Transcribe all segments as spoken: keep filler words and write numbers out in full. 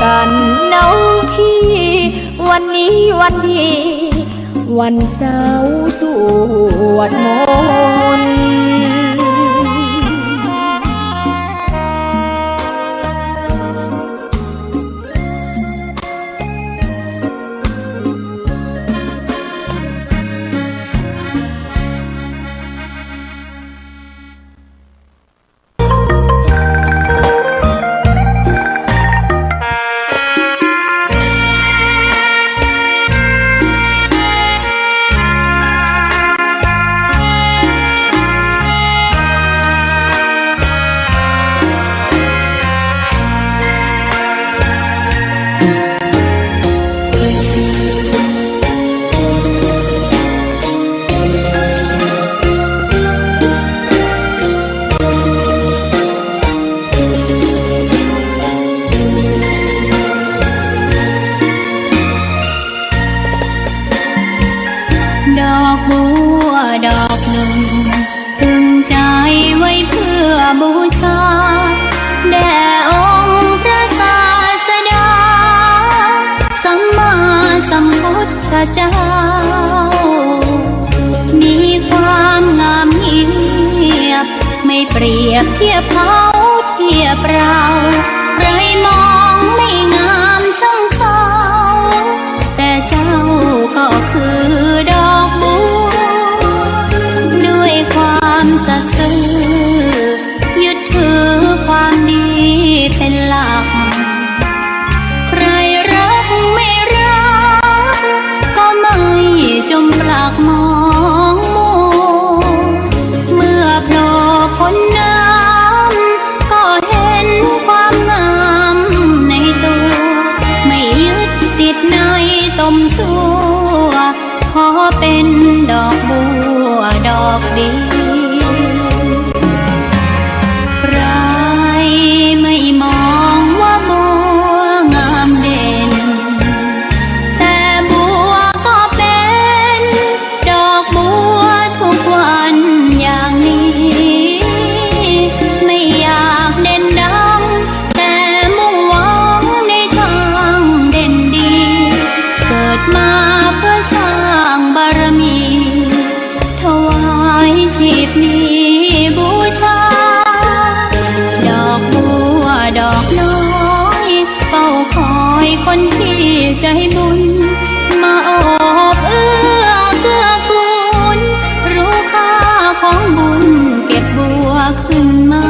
กันเนาะพี่ วันนี้วันดี วันเสาร์สวดมนต์ ดอกบัวดอกหนึ่ง ตึงใจไว้เพื่อบูชา แด่องค์พระศาสดา สัมมาสัมพุทธเจ้า มีความงามเงียบ ไม่เปรียบเทียบเขาเทียบเรา ใครมองไม่งามช่างเขา แต่เจ้าก็คือดอกบัว ด้วยความสัตย์ซื่อ ยึดถือความดีเป็นหลัก ใครรักไม่รัก ก็ไม่จมปลักมองมัว เมื่อโผล่พ้นน้ำ ก็เห็นความงามในตัว ไม่ยึดติดในตมชั่ว ขอเป็นดอกบัวดอกเดียว ใครไม่มองว่าบัวงามเด่น แต่บัวก็เป็นดอกบัวทุกวันอย่างนี้ ไม่อยากเด่นดัง แต่มุ่งหวังในทางเด่นดี เกิดมาเพื่อสร้างบารมี ถวายชีพนี้บูชา ดอกบัวดอกน้อย เฝ้าคอยคนที่ใจบุญ มาโอบเอื้อเกื้อกูล รู้ค่าของบุญเก็บบัวขึ้นมา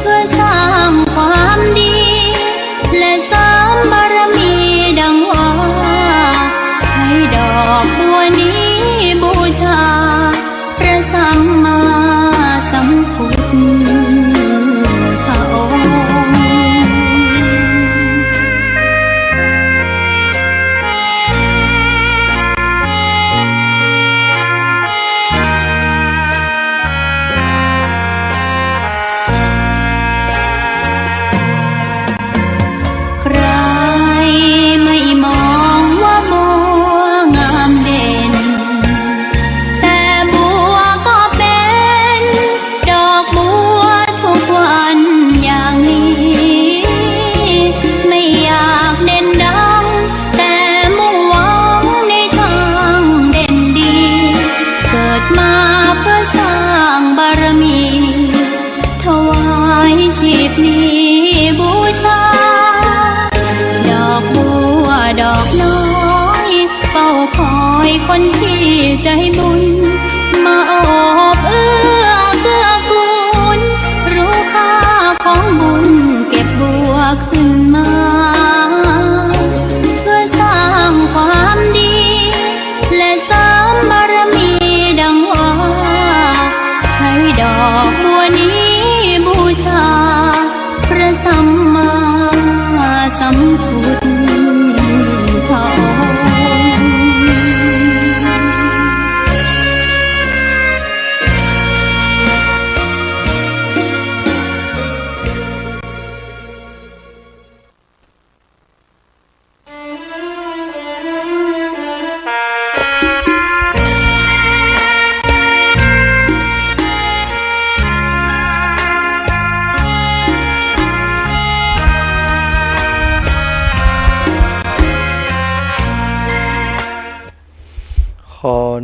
เพื่อสร้างความดี และเสริมบารมีดังว่า ใช้ดอกบัวนี้บูชา พระสัมมาสัมพุทธองค์ ใครไม่มองว่าบัวงามเด่น แต่บัวก็เป็นดอกบัวทุกวันอย่างนี้ ไม่อยากเด่นดัง แต่มุ่งหวังในทางเด่นดี เกิดมาเพื่อสร้างบารมี ถวายชีพนี้บูชา ดอกบัวดอกน้อย เฝ้าคอยคนที่ใจบุญ มาโอบเอื้อเกื้อกูล รู้ค่าของบุญเก็บบัวขึ้นมา เพื่อสร้างความดี และเสริมบารมีดังว่า ใช้ดอกบัวนี้บูชา พระสัมมาสัมพุทธองค์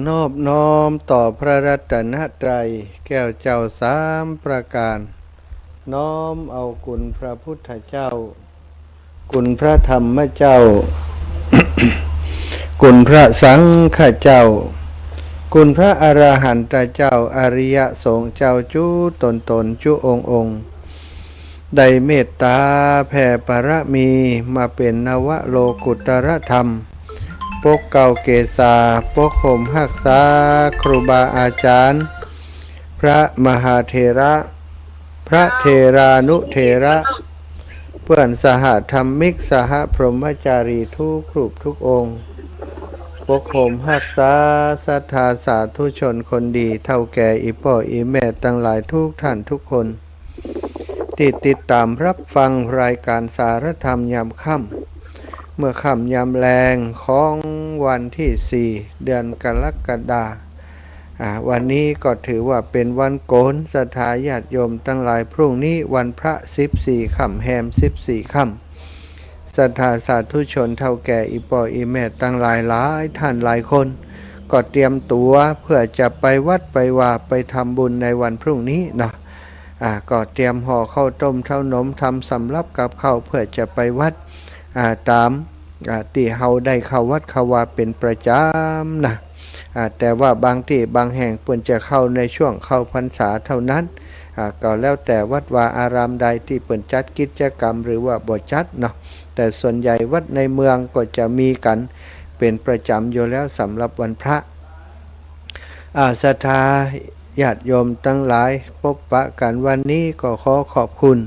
นอบน้อมต่อพระรัตนตรัยแก้วเจ้าสามประการ น้อมเอาคุณพระพุทธเจ้า คุณพระธรรมเจ้า คุณพระสังฆเจ้า คุณพระอรหันตเจ้า อริยสงฆ์เจ้าจุ๊ตนตนจุ๊องค์องค์ ได้เมตต๋าแผ่ปารมีมาเป๋นนวโลกุตตรธรรม ปกเกล้าเกศา ปกห่มฮักษาครูบาอาจ๋ารย์ พระมหาเถระ พระเถรานุเถระ เปื้อนสหธรรมิก สหพรหมจารีทุกรูปทุกองค์ ปกห่มฮักษาศรัทธาสาธุชนคนดี เฒ่าแก่อี่ป้ออี่แม่ตังหลายทุกท่านทุกคน ตี้ติดต๋ามฮับฟังรายก๋านสารธรรมยามค่ำ เมื่อค่ำยามแลงของวันตี้สี่ เดือนกรกฎา อ่า วันนี้ก็ถือว่าเป๋นวันโก๋น ศรัทธาญาติโยมตังหลาย พรุ่งนี้วันพระสิบสี่ค่ำ แฮมสิบสี่ค่ำ ศรัทธาสาธุชนเฒ่าแก่อี่ป้ออี่แม่ตังหลายหลายท่านหลายคน ก็เตรียมตั๋วเปื้อจะไปวัดไปวา ไปทำบุญในวันพรุ่งนี้เนาะ อ่า ก็เตรียมห่อข้าวต้มข้าวหนม ทำสำรับกับข้าวเปื้อจะไปวัด อ่า ต๋าม อ่า ตี้เฮาได้เข้าวัดเข้าวาเป๋นประจ๋ำนะ อ่า แต่ว่าบางตี้บางแห่งเปิ้นจะเข้าในช่วงเข้าพรรษาเต้านั้น อ่า ก็แล้วแต่วัดวาอารามใดตี้เปิ้นจัดกิจกรรมหรือว่าบ่จัดเนาะ แต่ส่วนใหญ่วัดในเมืองก็จะมีกั๋นเป๋นประจ๋ำอยู่แล้วสำรับวันพระ อ่า ศรัทธาญาติโยมตังหลาย ปบปะกั๋นวันนี้ก็ขอขอบคุณ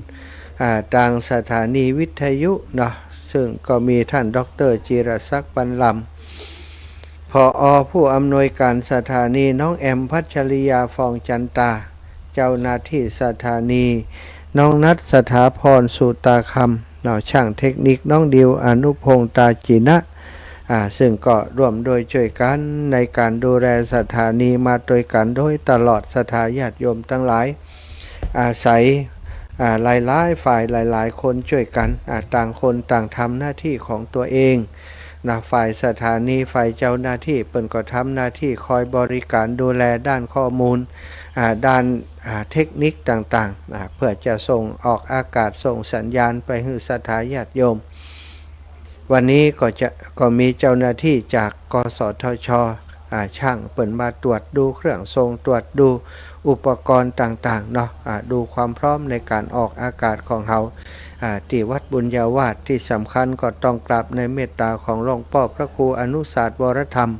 อ่า ตางสถานีวิทยุเนาะ ซึ่งก็มีต้านด็อกเตอร์จิรศักดิ์ ปันลำ ผอ ผู้อำนวยก๋านสถานี น้องแอม พัชริยา ฟองจันตา เจ้าหน้าตี้สถานี น้องนัท สถาพร สุตาคำ เนาะ ช่างเทคนิค น้องดิว อนุพงษ์ ตาจีนะ อ่า ซึ่งก็ร่วมด้วยจ้วยกั๋นในก๋านดูแลสถานีมาตวยกั๋นโดยตลอด ศรัทธาญาติโยมตังหลาย อาศัย อ่า หลายๆ ฝ่ายหลายๆ คนจ้วยกั๋น อ่า ต่างคนต่างทำหน้าตี้ของตั๋วเองนะ ฝ่ายสถานี ฝ่ายเจ้าหน้าตี้เปิ้นก็ทำหน้าตี้คอยบริก๋านดูแลด้านข้อมูล อ่า ด้าน อ่า เทคนิคต่างๆ อ่า เปื้อจะส่งออกอากาศ ส่งสัญญาณไปหื้อศรัทธาญาติโยม วันนี้ก็จะ ก็มีเจ้าหน้าตี้จาก กสทช อ่า ช่างเปิ้นมาตรวจดูเครื่องทรง ตรวจดูอุปกรณ์ต่างๆ เนาะ อ่า ดูความพร้อมในก๋านออกอากาศของเฮา อ่า ตี้วัดบุญญาวาส ตี้สำคัญก็ต้องกราบในเมตต๋าของหลวงป้อพระครูอนุสาสน์ วรธรรม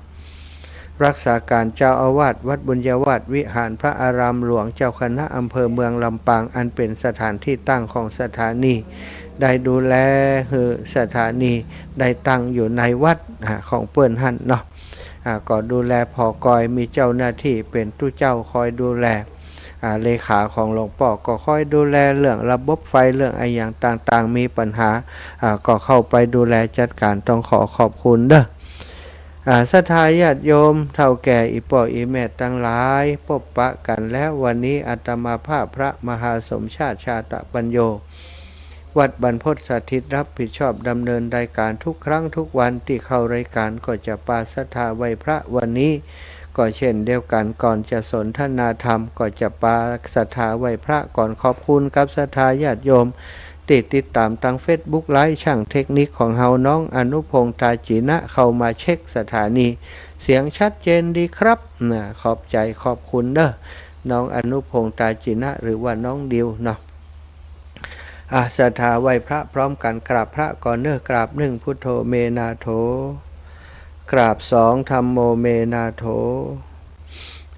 รักษาก๋านเจ้าอาวาสวัดบุญญาวาสวิหาร พระอารามหลวง เจ้าคณะอำเภอเมืองลำปาง อันเป๋นสถานตี้ตั้งของสถานี ได้ดูแลหื้อสถานีได้ตั้งอยู่ในวัด อ่า ของเปิ้นหั้นเนาะ อ่า ก็ดูแลผ่อกอย มีเจ้าหน้าตี้เป๋นตุ๊เจ้าคอยดูแล อ่า เลขาของหลวงป้อก็คอยดูแลเรื่องระบบไฟ เรื่องอะหยังต่างๆ มีปัญหา อ่า ก็เข้าไปดูแลจัดก๋าน ต้องขอขอบคุณเด้อ อ่า ศรัทธาญาติโยม เฒ่าแก่อี่ป้ออี่แม่ตังหลาย ปบปะกั๋นแล้ว วันนี้อาตมาภาพพระมหาสมชาติ ชาตปัญโญ วัดบรรพตสถิต รับผิดชอบดำเนินรายก๋านทุกครั้งทุกวัน ตี้เข้ารายก๋านก็จะปาศรัทธาไหว้พระ วันนี้ก็เช่นเดียวกั๋น ก่อนจะสนทนาธรรมก็จะปาศรัทธาไหว้พระก่อน ขอบคุณกับศรัทธาญาติโยม ตี้ติดต๋ามตางเฟซบุ๊กไลฟ์ ช่างเทคนิคของเฮา น้องอนุพงษ์ ตาจีนะ เข้ามาเช็คสถานี เสียงชัดเจนดีครับ นะ ขอบใจ๋ขอบคุณเด้อ น้องอนุพงษ์ ตาจีนะ หรือว่าน้องดิวเนาะ อ่ะ ศรัทธาไหว้พระพร้อมกั๋น กราบพระก่อนเน้อ กราบหนึ่ง พุทโธ เม นาโถ กราบสอง ธัมโม เม นาโถ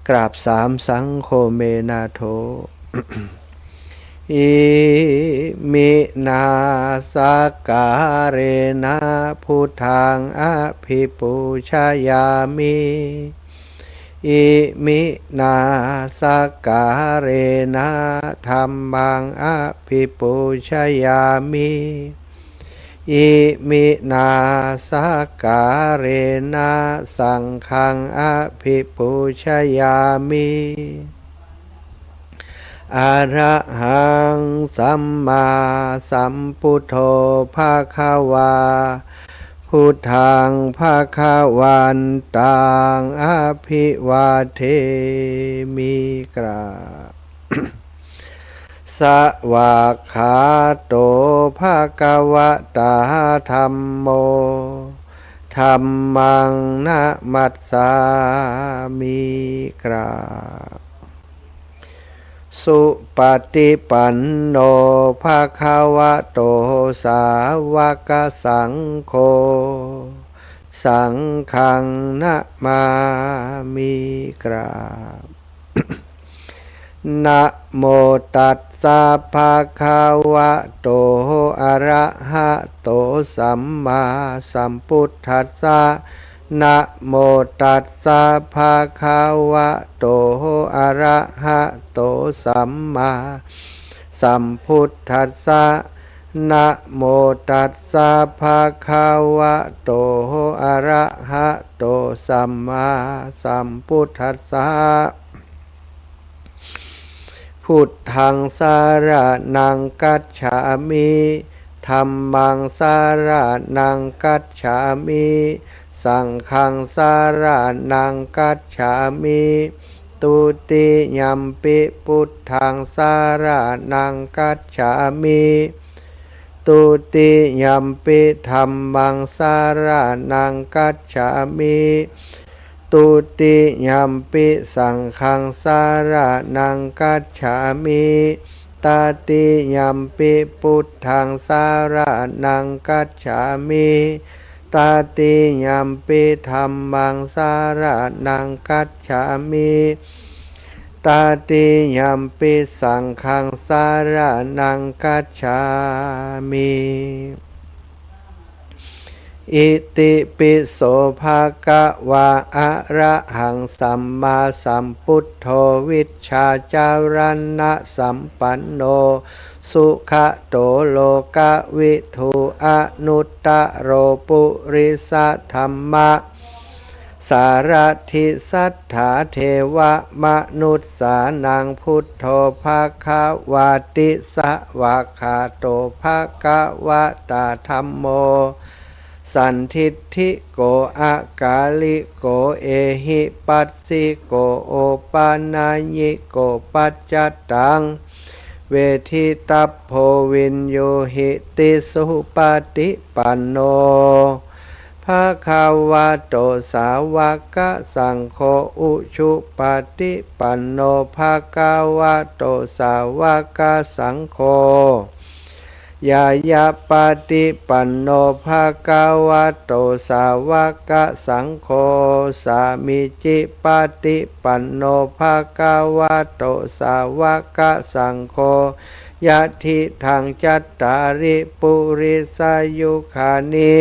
กราบสาม สังโฆ เม นาโถ อิมินา สักการะนะ พุทธัง อภิปูชยามิ อิมินา สักการะนะ ธัมมัง อภิปูชยามิ อิมินา สักการะนะ สังฆัง อภิปูชยามิ อะระหัง สัมมาสัมพุทโธ ภะคะวา Buddhaṃ bhagavantaṃ abhivādemi. กราบ Svākkhāto bhagavatā dhammo, dhammaṃ namassāmi. กราบ Supaṭipanno bhagavato sāvakasaṅgho, saṅghaṃ namāmi. กราบ Namo tassa bhagavato arahato sammāsambuddhassa. Namo tassa bhagavato arahato sammāsambuddhassa. Namo tassa bhagavato arahato sammāsambuddhassa. Buddhaṃ saraṇaṃ gacchāmi. Dhammaṃ saraṇaṃ gacchāmi. Saṅghaṃ saraṇaṃ gacchāmi. Dutiyampi buddhaṃ saraṇaṃ gacchāmi. Dutiyampi dhammaṃ saraṇaṃ gacchāmi. Dutiyampi saṅghaṃ saraṇaṃ gacchāmi. Tatiyampi buddhaṃ saraṇaṃ gacchāmi. Tatiyampi dhammaṃ saraṇaṃ gacchāmi. Tatiyampi saṅghaṃ saraṇaṃ gacchāmi. Itipi so bhagavā arahaṃ sammāsambuddho vijjācaraṇasampanno sugato lokavidū anuttaro purisadamma sārathi satthā devamanussānaṃ buddho bhagavāti. Svākkhāto bhagavatā dhammo sandiṭṭhiko akāliko ehipassiko opanayiko paccattaṃ veditabbo viññūhīti. Supaṭipanno bhagavato sāvakasaṅgho, ujupaṭipanno bhagavato sāvakasaṅgho, ñāyapaṭipanno bhagavato sāvakasaṅgho, sāmīcipaṭipanno bhagavato sāvakasaṅgho, yadidaṃ cattāri purisayugāni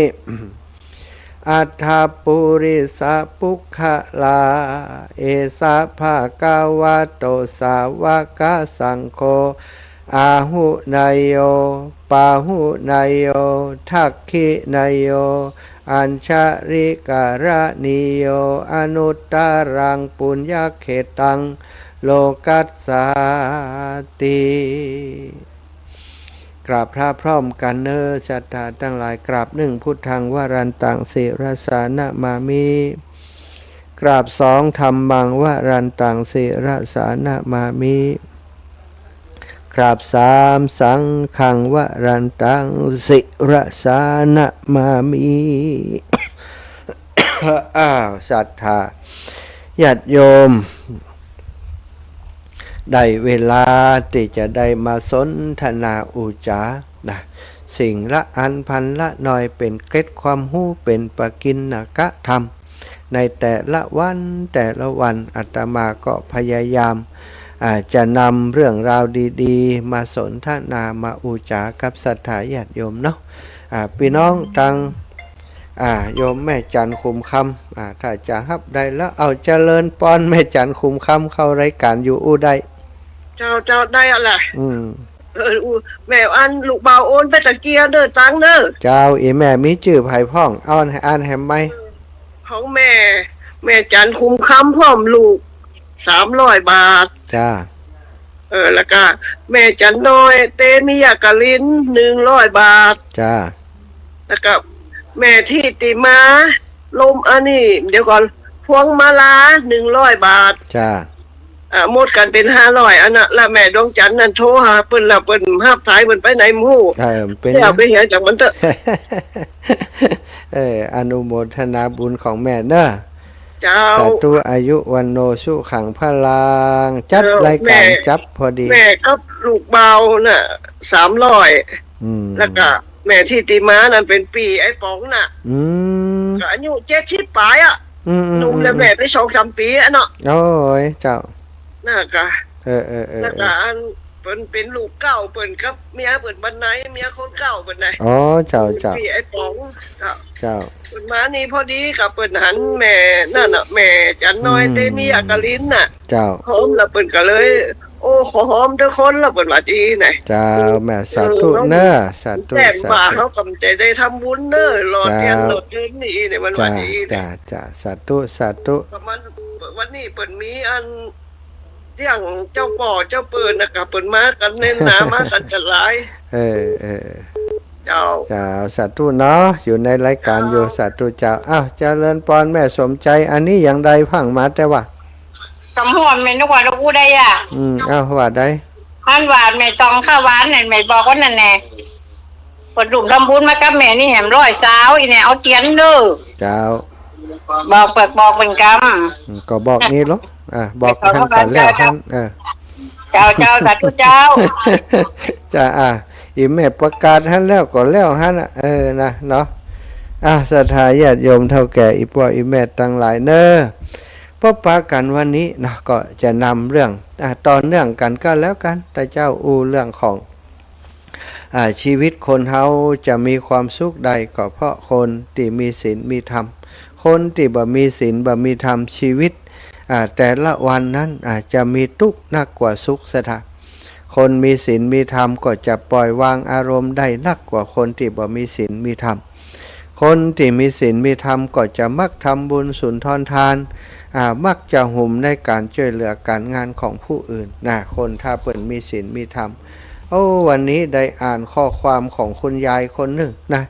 aṭṭha purisapuggalā, esa bhagavato sāvakasaṅgho, āhuneyyo pāhuneyyo dakkhiṇeyyo añjalikaraṇīyo anuttaraṃ puññakkhettaṃ lokassāti. กราบพระพร้อมกั๋นเน่อ ศรัทธาตังหลาย กราบ หนึ่ง พุทธัง วรันตัง ศิรสา นะมามิ กราบ สอง ธัมมัง วรันตัง ศิรสา นะมามิ กราบ สาม สังฆัง วรันตัง ศิรสา นะมามิ อ้าว ศรัทธาญาติโยม ได้เวลาตี้จะได้มาสนทนาอู้จ๋านะ สิ่งละอันพันละหน่อย เป๋นเกร็ดความฮู้ เป๋นปกิณกธรรม ในแต่ละวันแต่ละวัน อาตมาก็พยายาม อ่า จะนำเรื่องราวดีๆ มาสนทนา มาอู้จ๋ากับศรัทธาญาติโยมเนาะ อ่า ปี้น้องตัง อ่า โยมแม่จันทน์ขุมคำ อ่า ถ้าจะฮับได้แล้ว เอา เจริญปอน แม่จันทน์ขุมคำ เข้ารายก๋านอยู่อู้ได้ เจ้า เจ้า ได้อะแหละ อืม เออ อู้ แม่อันลูกบ่าวโอนไปตะเกียเด้อ ตังเด้อ เจ้า อี่แม่มีจื้อใผพ่อง เอา อ่านแหมไหม ของแม่ แม่จันทน์ขุมคำ พร้อมลูก สามร้อยบาท จ้า เออ แล้วก็แม่จันน้อย เตมียกลิน หนึ่งร้อยบาท จ้า แล้วก็ แม่ทิติมา ลม อันนี้ เดี๋ยวก่อน พวงมาลา หนึ่งร้อยบาท จ้า อ่า หมดกั๋นเป๋นห้าร้อย อันนั้น แล้วแม่ดวงจันทร์นั้นโทรหาเปิ้นแล้ว เปิ้นฮับสาย เปิ้นไปไหนบ่ฮู้ เออ เป๋น แล้วไปเหียจากมันเต๊อะ เออ อนุโมทนาบุญของแม่เนาะ เจ้า สาธุ อายุ วัณโณ สุขัง พลัง จัด เออ รายก๋าน แม่ จับพอดี แม่กับลูกบ่าวน่ะ สามร้อย อืม แล้วก็แม่ทิติมานั้นเป๋นปี้ไอ้ป๋องน่ะ อืม ก็อายุเจ็ดสิบป๋ายอะ อืม อืม หนุ่มแล้ว อืม แม่ไปสองสามปี๋อะเนาะ โอ้ย เจ้า น่ะก็ เออ เออ เออ แล้วก็อันเปิ้นเป๋นลูกเก้าเปิ้นกับเมียเปิ้นบัดไหน เมียคนเก้าเปิ้นไหน อ๋อ เจ้า เปิ้น เจ้า ปี้ไอ้ป๋อง เจ้า เจ้า เปิ้นมานี่พอดีก็เปิ้นหันแม่นั่นน่ะ แม่จันน้อย อืม เตมียกลินน่ะ เจ้า หอมแล้วเปิ้นก็เลย โอ้ ขอหอมเต๊อะคนละ เปิ้นว่าอี้ไหน เจ้า แม่สาธุ เออ เนาะ สาธุ แจ้ง สาธุ ว่าเฮาก็จะได้ทำบุญเนาะ หล่อเตียน เจ้า หล่อเตียนนี่ เนี่ย มันว่า เจ้า อี้ไหน เจ้า เจ้า สาธุ สาธุ ประมาณ วันนี้เปิ้นมีอันเลี้ยงเจ้าป้อเจ้าเปิ้นน่ะก็ เปิ้นมากั๋นแน่นหนา มากั๋นจะหลาย เออ เออ เจ้า เจ้า สาธุเนาะ อยู่ในรายก๋านอยู่ เจ้า สาธุเจ้า อ้าว เจริญปอนแม่สมใจ๋ อันนี้อย่างใดฟั่งมาแต่ว่า สำฮวนแม่นึกว่าลูกอู้ได้อะ อืม อ้าว ว่าใด อันว่าแม่ส่องข้าวหวานนั่น แม่บอกว่านั่นแหละ เปิ้นร่วมทำบุญมากับแม่นี่แหมร้อยซาว อี้เนี่ย เอาเตียนเน้อ เจ้า บอกเปิ้น บอกเปิ้นกำ อืม ก็บอกนี่ลอ อ่ะ บอกหั้นก่อนแล้วหั้น เออ เจ้า เจ้า สาธุเจ้า จ้า อ่ะ อีแม่ประกาศหั้นแล้วก็แล้วหั้นน่ะ เออ นะ เนาะ อ่ะ ศรัทธาญาติโยมเฒ่าแก่ อีป้ออีแม่ตังหลายเน้อ ปะปะกั๋นวันนี้เนาะ ก็จะนำเรื่อง อ่ะ ต่อเนื่องกั๋นก็แล้วกั๋น ตะเจ้าอู้เรื่องของ อ่า ชีวิตคนเฮาจะมีความสุขได้ก็เพราะคนตี้มีศีลมีธรรม คนตี้บ่มีศีลบ่มีธรรม ชีวิต อ่า แต่ละวันนั้น อ่า จะมีตุ๊กข์นักกว่าสุขสะถะ คนมีศีลมีธรรมก็จะปล่อยวางอารมณ์ได้นักกว่าคนตี้บ่มีศีลมีธรรม คนตี้มีศีลมีธรรมก็จะมักทำบุญสุนทรทาน อ่า มักจะหุมในก๋านจ้วยเหลือก๋านงานของผู้อื่นนะ คนถ้าเปิ้นมีศีลมีธรรม โอ้ วันนี้ได้อ่านข้อความของคุณยายคนนึ่งนะ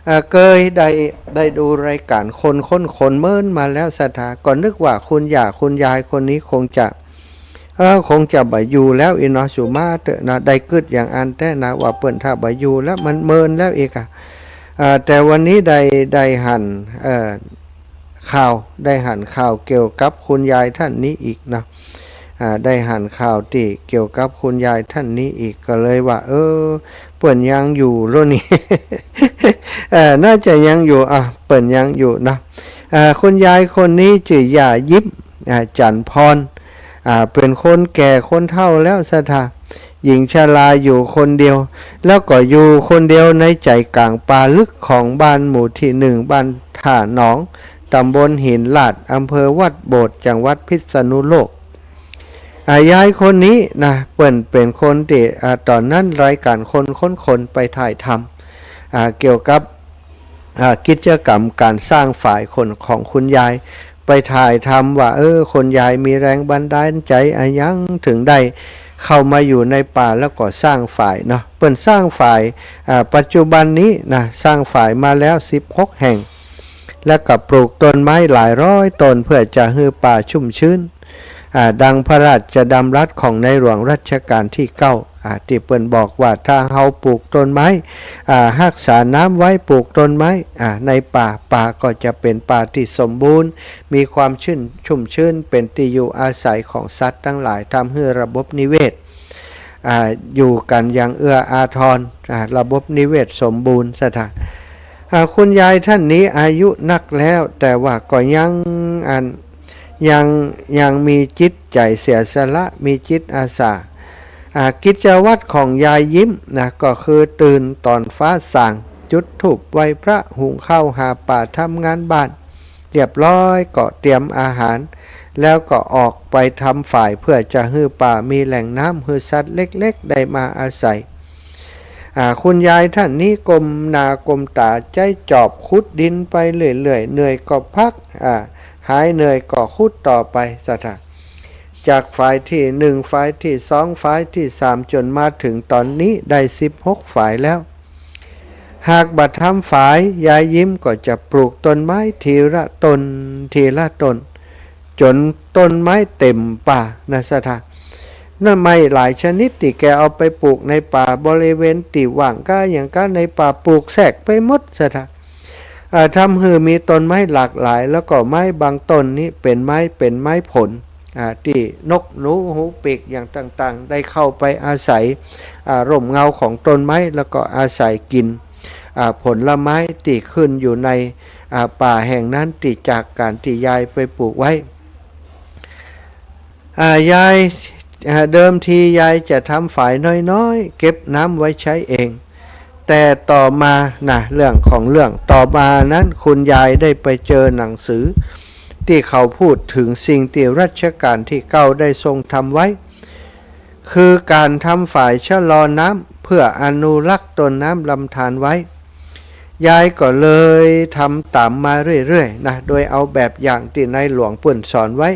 อ่า เกยได้ ได้ดูรายก๋านคนค้นคนเมินมาแล้วศรัทธา ก็นึกว่าคุณย่าคุณยายคนนี้คงจะ เออ คงจะบ่อยู่แล้วอี้เนาะ สูมาเต๊อะนะ ได้กึ๊ดอย่างอั้นแต๊นะ ว่าเปิ้นถ้าบ่อยู่แล้ว มันเมินแล้วอีกอะ อ่า แต่วันนี้ได้ ได้หัน เอ่อ ข่าว ได้หันข่าวเกี่ยวกับคุณยายท่านนี้อีกเนาะ อ่า ได้หันข่าวตี้เกี่ยวกับคุณยายท่านนี้อีก ก็เลยว่า เออ เปิ้นยังอยู่ลอนี่ เออ น่าจะยังอยู่ อ่ะ เปิ้นยังอยู่เนาะ อ่า คุณยายคนนี้จื้อย่ายิ้ม อ่า จันทร์พร อ่า เป๋นคนแก่คนเฒ่าแล้วศรัทธา หญิงชราอยู่คนเดียว แล้วก็อยู่คนเดียวในใจ๋ก๋างป่าลึกของบ้านหมู่ตี้หนึ่ง บ้านท่าหนอง ตำบลหินลาด อำเภอวัดโบสถ์ จังหวัดพิษณุโลก อ่า ยายคนนี้นะ เปิ้นเป๋นคนตี้ อ่า ต๋อนนั้นรายก๋านคนค้นคนไปถ่ายทำ อ่า เกี่ยวกับ อ่า กิจกรรมก๋านสร้างฝายคนของคุณยาย ไปถ่ายทำว่า เออ คุณยายมีแรงบันดาลใจ๋อะหยังเถิงได้เข้ามาอยู่ในป่าแล้วก็สร้างฝายเนาะ เปิ้นสร้างฝาย อ่า ปัจจุบันนี้นะ สร้างฝายมาแล้วสิบหกแห่ง แล้วก็ปลูกต้นไม้หลายร้อยต้นเพื่อจะหื้อป่าชุ่มชื้น อ่า ดังพระราชดำรัสของในหลวงรัชกาลที่เก้า อ่า ตี้เปิ้นบอกว่าถ้าเฮาปลูกต้นไม้ อ่า ฮักษาน้ำไว้ ปลูกต้นไม้ อ่า ในป่า ป่าก็จะเป๋นป่าตี้สมบูรณ์ มีความชื้น ชุ่มชื้น เป๋นตี้อยู่อาศัยของสัตว์ตังหลาย ทำหื้อระบบนิเวศ อ่า อยู่กั๋นอย่างเอื้ออาทร อ่า ระบบนิเวศสมบูรณ์ศรัทธา อ่า คุณยายท่านนี้อายุนักแล้ว แต่ว่าก็ยัง อัน ยัง ยังมีจิตใจ๋เสียสละ มีจิตอาสา อ่า กิจวัตรของยายยิ้มนะ ก็คือตื่นต๋อนฟ้าส่าง จุดธูปไหว้พระ หุงข้าวหาป๋า ทำงานบ้าน เรียบร้อยก็เตรียมอาหาร แล้วก็ออกไปทำฝายเพื่อจะหื้อป่ามีแหล่งน้ำ หื้อสัตว์เล็กๆ ได้มาอาศัย อ่า คุณยายท่านนี้ก้มหน้าก้มต๋าใจ๊จอบขุดดินไปเรื่อยๆ เหนื่อยก็พัก อ่า หายเหนื่อยก็ขุดต่อไปศรัทธา จากฝายตี้หนึ่ง ฝายตี้สอง ฝายตี้สาม จ๋นมาเถิงต๋อนนี้ได้สิบหกฝายแล้ว หากบ่ทำฝาย ยายยิ้มก็จะปลูกต้นไม้ทีละต้น ทีละต้น จ๋นต้นไม้เต็มป่านะศรัทธา ต้นไม้หลายชนิดตี้แกเอาไปปลูกในป่า บริเวณตี้ว่างก้าอย่างก้าในป่า ปลูกแซกไปหมดศรัทธา อ่า ทำหื้อมีต้นไม้หลากหลาย แล้วก็ไม้บางต้นนี้เป๋นไม้ เป๋นไม้ผล อ่า ตี้นกหนูหูปีกอย่างต่างๆ ได้เข้าไปอาศัย อ่า ร่มเงาของต้นไม้ แล้วก็อาศัยกิ๋น อ่า ผลไม้ตี้ขึ้นอยู่ใน อ่า ป่าแห่งนั้น ตี้จากก๋านตี้ยายไปปลูกไว้ อ่า ยาย อ่า เดิมทียายจะทำฝายน้อยๆ เก็บน้ำไว้ใช้เอง แต่ต่อมานะ เรื่องของเรื่อง ต่อมานั้นคุณยายได้ไปเจอหนังสือ ตี้เขาพูดเถิงสิ่งตี้รัชกาลตี้เก้าได้ทรงทำไว้ คือก๋านทำฝายชะลอน้ำ เพื่ออนุรักษ์ต้นน้ำลำธารไว้ ยายก็เลยทำต๋ามมาเรื่อยๆ นะ โดยเอาแบบอย่างตี้ในหลวงเปิ้นสอนไว้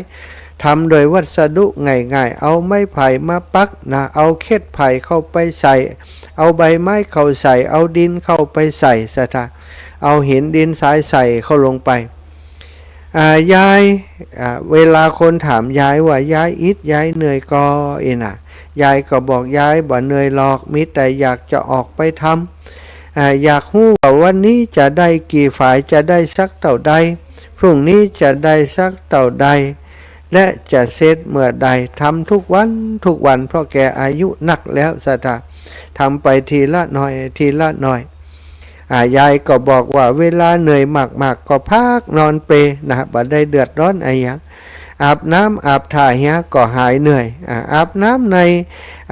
ทำโดยวัสดุง่ายๆ เอาไม้ไผ่มาปักนะ เอาเข็ดไผ่เข้าไปใส่ เอาใบไม้เข้าใส่ เอาดินเข้าไปใส่ศรัทธา เอาหินดินทรายใส่เข้าลงไป อ่า ยาย อ่า เวลาคนถามยายว่ายายอิดยายเหนื่อยก่อ อี้นะ ยายก็บอกยายบ่เหนื่อยหรอก มีแต่อยากจะออกไปทำ อ่า อยากฮู้ว่าวันนี้จะได้กี่ฝาย จะได้สักเต้าใด พรุ่งนี้จะได้สักเต้าใด และจะเสร็จเมื่อใด ทำทุกวันทุกวัน เพราะแกอายุนักแล้วศรัทธา ทำไปทีละหน่อย ทีละหน่อย อ่า ยายก็บอกว่าเวลาเหนื่อยมากๆ ก็พักนอนเปลนะ บ่ได้เดือดร้อนอะหยัง อาบน้ำอาบถ่าเหียก็หายเหนื่อย อ่า อาบน้ำใน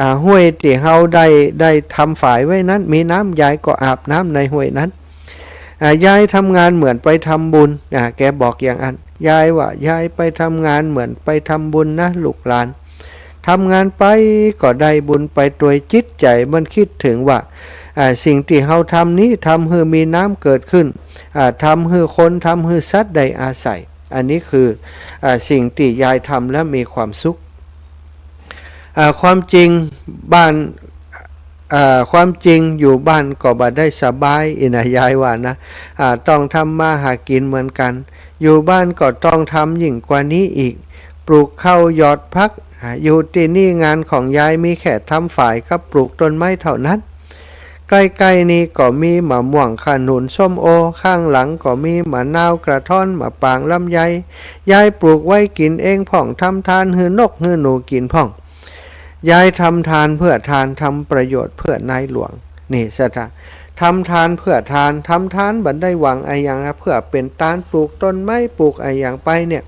อ่า ห้วยตี้เฮาได้ ได้ทำฝายไว้นั้น มีน้ำ ยายก็อาบน้ำในห้วยนั้น อ่า ยายทำงานเหมือนไปทำบุญ อ่า แกบอกอย่างนั้น ยายว่ายายไปทำงานเหมือนไปทำบุญนะลูกหลาน ทำงานไปก็ได้บุญไปตวย จิตใจ๋มันกึ๊ดเถิงว่า อ่า สิ่งตี้เฮาทำนี้ทำหื้อมีน้ำเกิดขึ้น อ่า ทำหื้อคน ทำหื้อสัตว์ได้อาศัย อันนี้คือ อ่า สิ่งตี้ยายทำแล้วมีความสุข อ่า ความจริงบ้าน อ่า ความจริงอยู่บ้านก็บ่ได้สบาย อี้นะ ยายว่านะ อ่า ต้องทำมาหากิ๋นเหมือนกั๋น อยู่บ้านก็ต้องทำยิ่งกว่านี้อีก ปลูกข้าวหยอดผัก อ่า อยู่ตี้นี่งานของยายมีแค่ทำฝายกับปลูกต้นไม้เท่านั้น ใก้ๆ นี่ก็มีมะม่วง ขนุน ส้มโอ ข้างหลังก็มีมะนาว กระท้อน มะปาง ลำไย ยายปลูกไว้กิ๋นเองพ่อง ทำทานหื้อนกหื้อหนูกิ๋นพ่อง ยายทำทานเพื่อทาน ทำประโยชน์เพื่อในหลวง นี่ศรัทธา ทำทานเพื่อทาน ทำทานบ่ได้หวังอะหยังนะ เพื่อเป๋นตานปลูกต้นไม้ปลูกอะหยังไปเนี่ย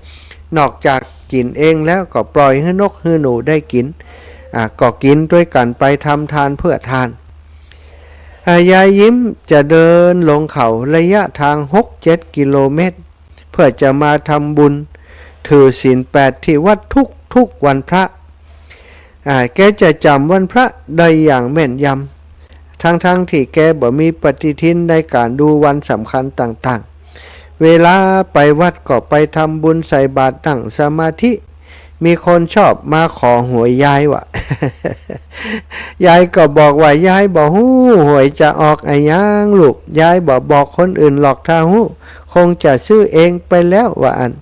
นอกจากกิ๋นเองแล้วก็ปล่อยหื้อนกหื้อหนูได้กิ๋น อ่า ก็กิ๋นตวยกั๋นไป ทำทานเพื่อทาน อ่า ยายยิ้มจะเดินลงเขาระยะทางหกเจ็ดกิโลเมตร เพื่อจะมาทำบุญถือศีลแปดตี้วัดทุกๆ วันพระ อ่า แกจะจ๋ำวันพระได้อย่างแม่นยำ ทั้งๆ ตี้แกบ่มีปฏิทินในก๋านดูวันสำคัญต่างๆ เวลาไปวัดก็ไปทำบุญใส่บาตรนั่งสมาธิ มีคนชอบมาขอหวยยายว่ะ ยายก็บอกว่ายายบ่ฮู้หวยจะออกอะหยังลูก ยายบ่บอกคนอื่นหรอก ถ้าฮู้คงจะซื้อเองไปแล้วว่าอั้น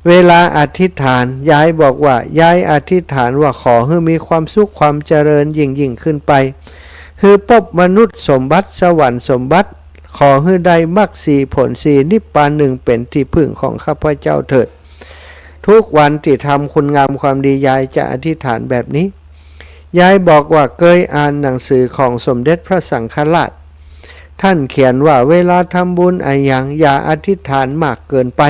เวลาอธิษฐาน ยายบอกว่ายายอธิษฐานว่าขอหื้อมีความสุขความเจริญยิ่งๆ ขึ้นไป หื้อปบมนุษย์สมบัติ สวรรค์สมบัติ ขอหื้อได้มรรคสี่ผลสี่ นิพพานหนึ่งเป๋นตี้พึ่งของข้าพเจ้าเถิด ทุกวันตี้ทำคุณงามความดี ยายจะอธิษฐานแบบนี้ ยายบอกว่าเกยอ่านหนังสือของสมเด็จพระสังฆราช ท่านเขียนว่าเวลาทำบุญอะหยังอย่าอธิษฐานมากเกินไป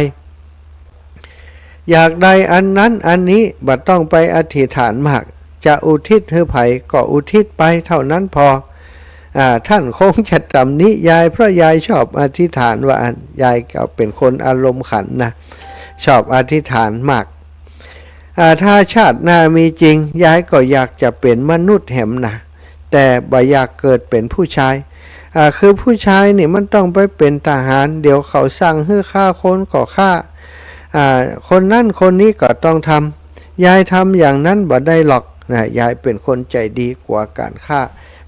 อยากได้อันนั้นอันนี้บ่ต้องไปอธิษฐานมาก จะอุทิศหื้อใผก็อุทิศไปเท่านั้นพอ อ่า ท่านคงจะตำหนิยายเพราะยายชอบอธิษฐานว่าอั้น ยายก็เป๋นคนอารมณ์ขันนะ ชอบอธิษฐานมาก อ่า ถ้าชาติหน้ามีจริง ยายก็อยากจะเป๋นมนุษย์แหมนะ แต่บ่อยากเกิดเป๋นผู้ชาย อ่า คือผู้ชายนี่มันต้องไปเป๋นทหาร เดี๋ยวเขาสั่งหื้อฆ่าคนก็ฆ่า อ่า คนนั้นคนนี้ก็ต้องทำ ยายทำอย่างนั้นบ่ได้หรอกนะ ยายเป๋นคนใจ๋ดีกั๋วก๋านฆ่า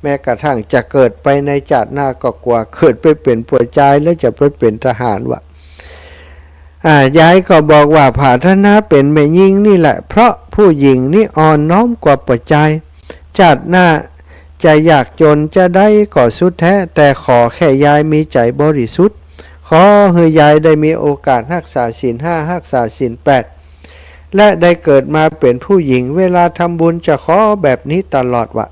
แม้กระทั่งจะเกิดไปในจาติหน้าก็กั๋ว เกิดไปเป๋นป้อจายแล้วจะไปเป๋นทหารวะ อ่า ยายก็บอกว่าผาถนาเป๋นแม่ญิงนี่แหละ เพราะผู้หญิงนี่อ่อนน้อมกว่าป้อจาย จาติหน้าจะยากจ๋นจาใดก็สุดแต๊ แต่ขอแค่ยายมีใจ๋บริสุทธิ์ ขอหื้อยายได้มีโอกาสฮักษาศีลห้า ฮักษาศีลแปด และได้เกิดมาเป๋นผู้หญิง เวลาทำบุญจะขอแบบนี้ตลอดวะ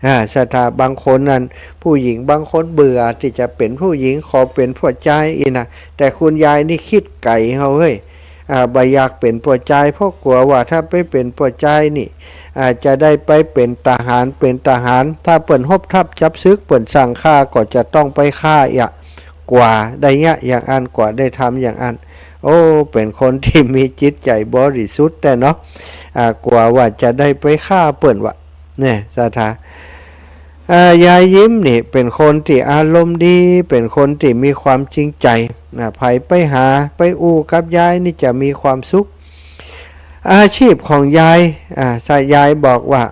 อ่า ศรัทธา บางคนนั้น ผู้หญิงบางคนเบื่อตี้จะเป๋นผู้ญิง ขอเป๋นป้อจายอี้นะ แต่คุณยายนี่กึ๊ดไก๋เฮาเฮ้ย อ่า บ่อยากเป๋นป้อจาย เพราะกั๋วว่าถ้าไปเป๋นป้อจายนี่ อ่า จะได้ไปเป๋นทหาร เป๋นทหาร ถ้าเปิ้นฮบทัพจับศึก เปิ้นสั่งฆ่าก็จะต้องไปฆ่าเอียะ กั๋วได้เยียะอย่างอั้น กั๋วได้ทำอย่างอั้น โอ้ เป๋นคนตี้มีจิตใจ๋บริสุทธิ์แต๊เนาะ อ่า กั๋วว่าจะได้ไปฆ่าเปิ้นวะ เนี่ย ศรัทธา อ่า ยายยิ้มนี่เป๋นคนตี้อารมณ์ดี เป๋นคนตี้มีความจริงใจ๋ อ่า ใผไปหาไปอู้กับยายนี่จะมีความสุข อาชีพของยาย อ่า ถ้ายายบอกว่า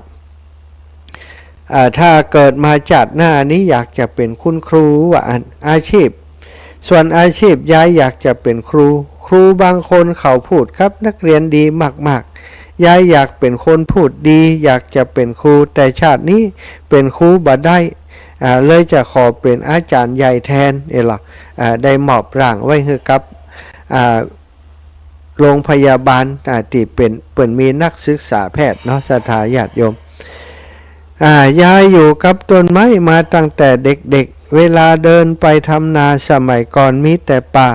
อ่า ถ้าเกิดมาจาติหน้านี้อยากจะเป๋นคุณครูว่าอั้น อาชีพ ส่วนอาชีพยายอยากจะเป๋นครู ครูบางคนเขาพูดกับนักเรียนดีมากๆ ยายอยากเป๋นคนพูดดี อยากจะเป๋นครู แต่ชาตินี้เป๋นครูบ่ได้ อ่า เลยจะขอเป๋นอาจ๋ารย์ใหญ่แตน เอ้ยล่ะ อ่า ได้มอบร่างไว้หื้อกับ อ่า โรงพยาบาล อ่า ตี้เป๋น เปิ้นมีนักศึกษาแพทย์เนาะ ศรัทธาญาติโยม อ่า ยายอยู่กับต้นไม้มาตั้งแต่เด็กๆ เวลาเดินไปทำนาสมัยก่อนมีแต่ป่า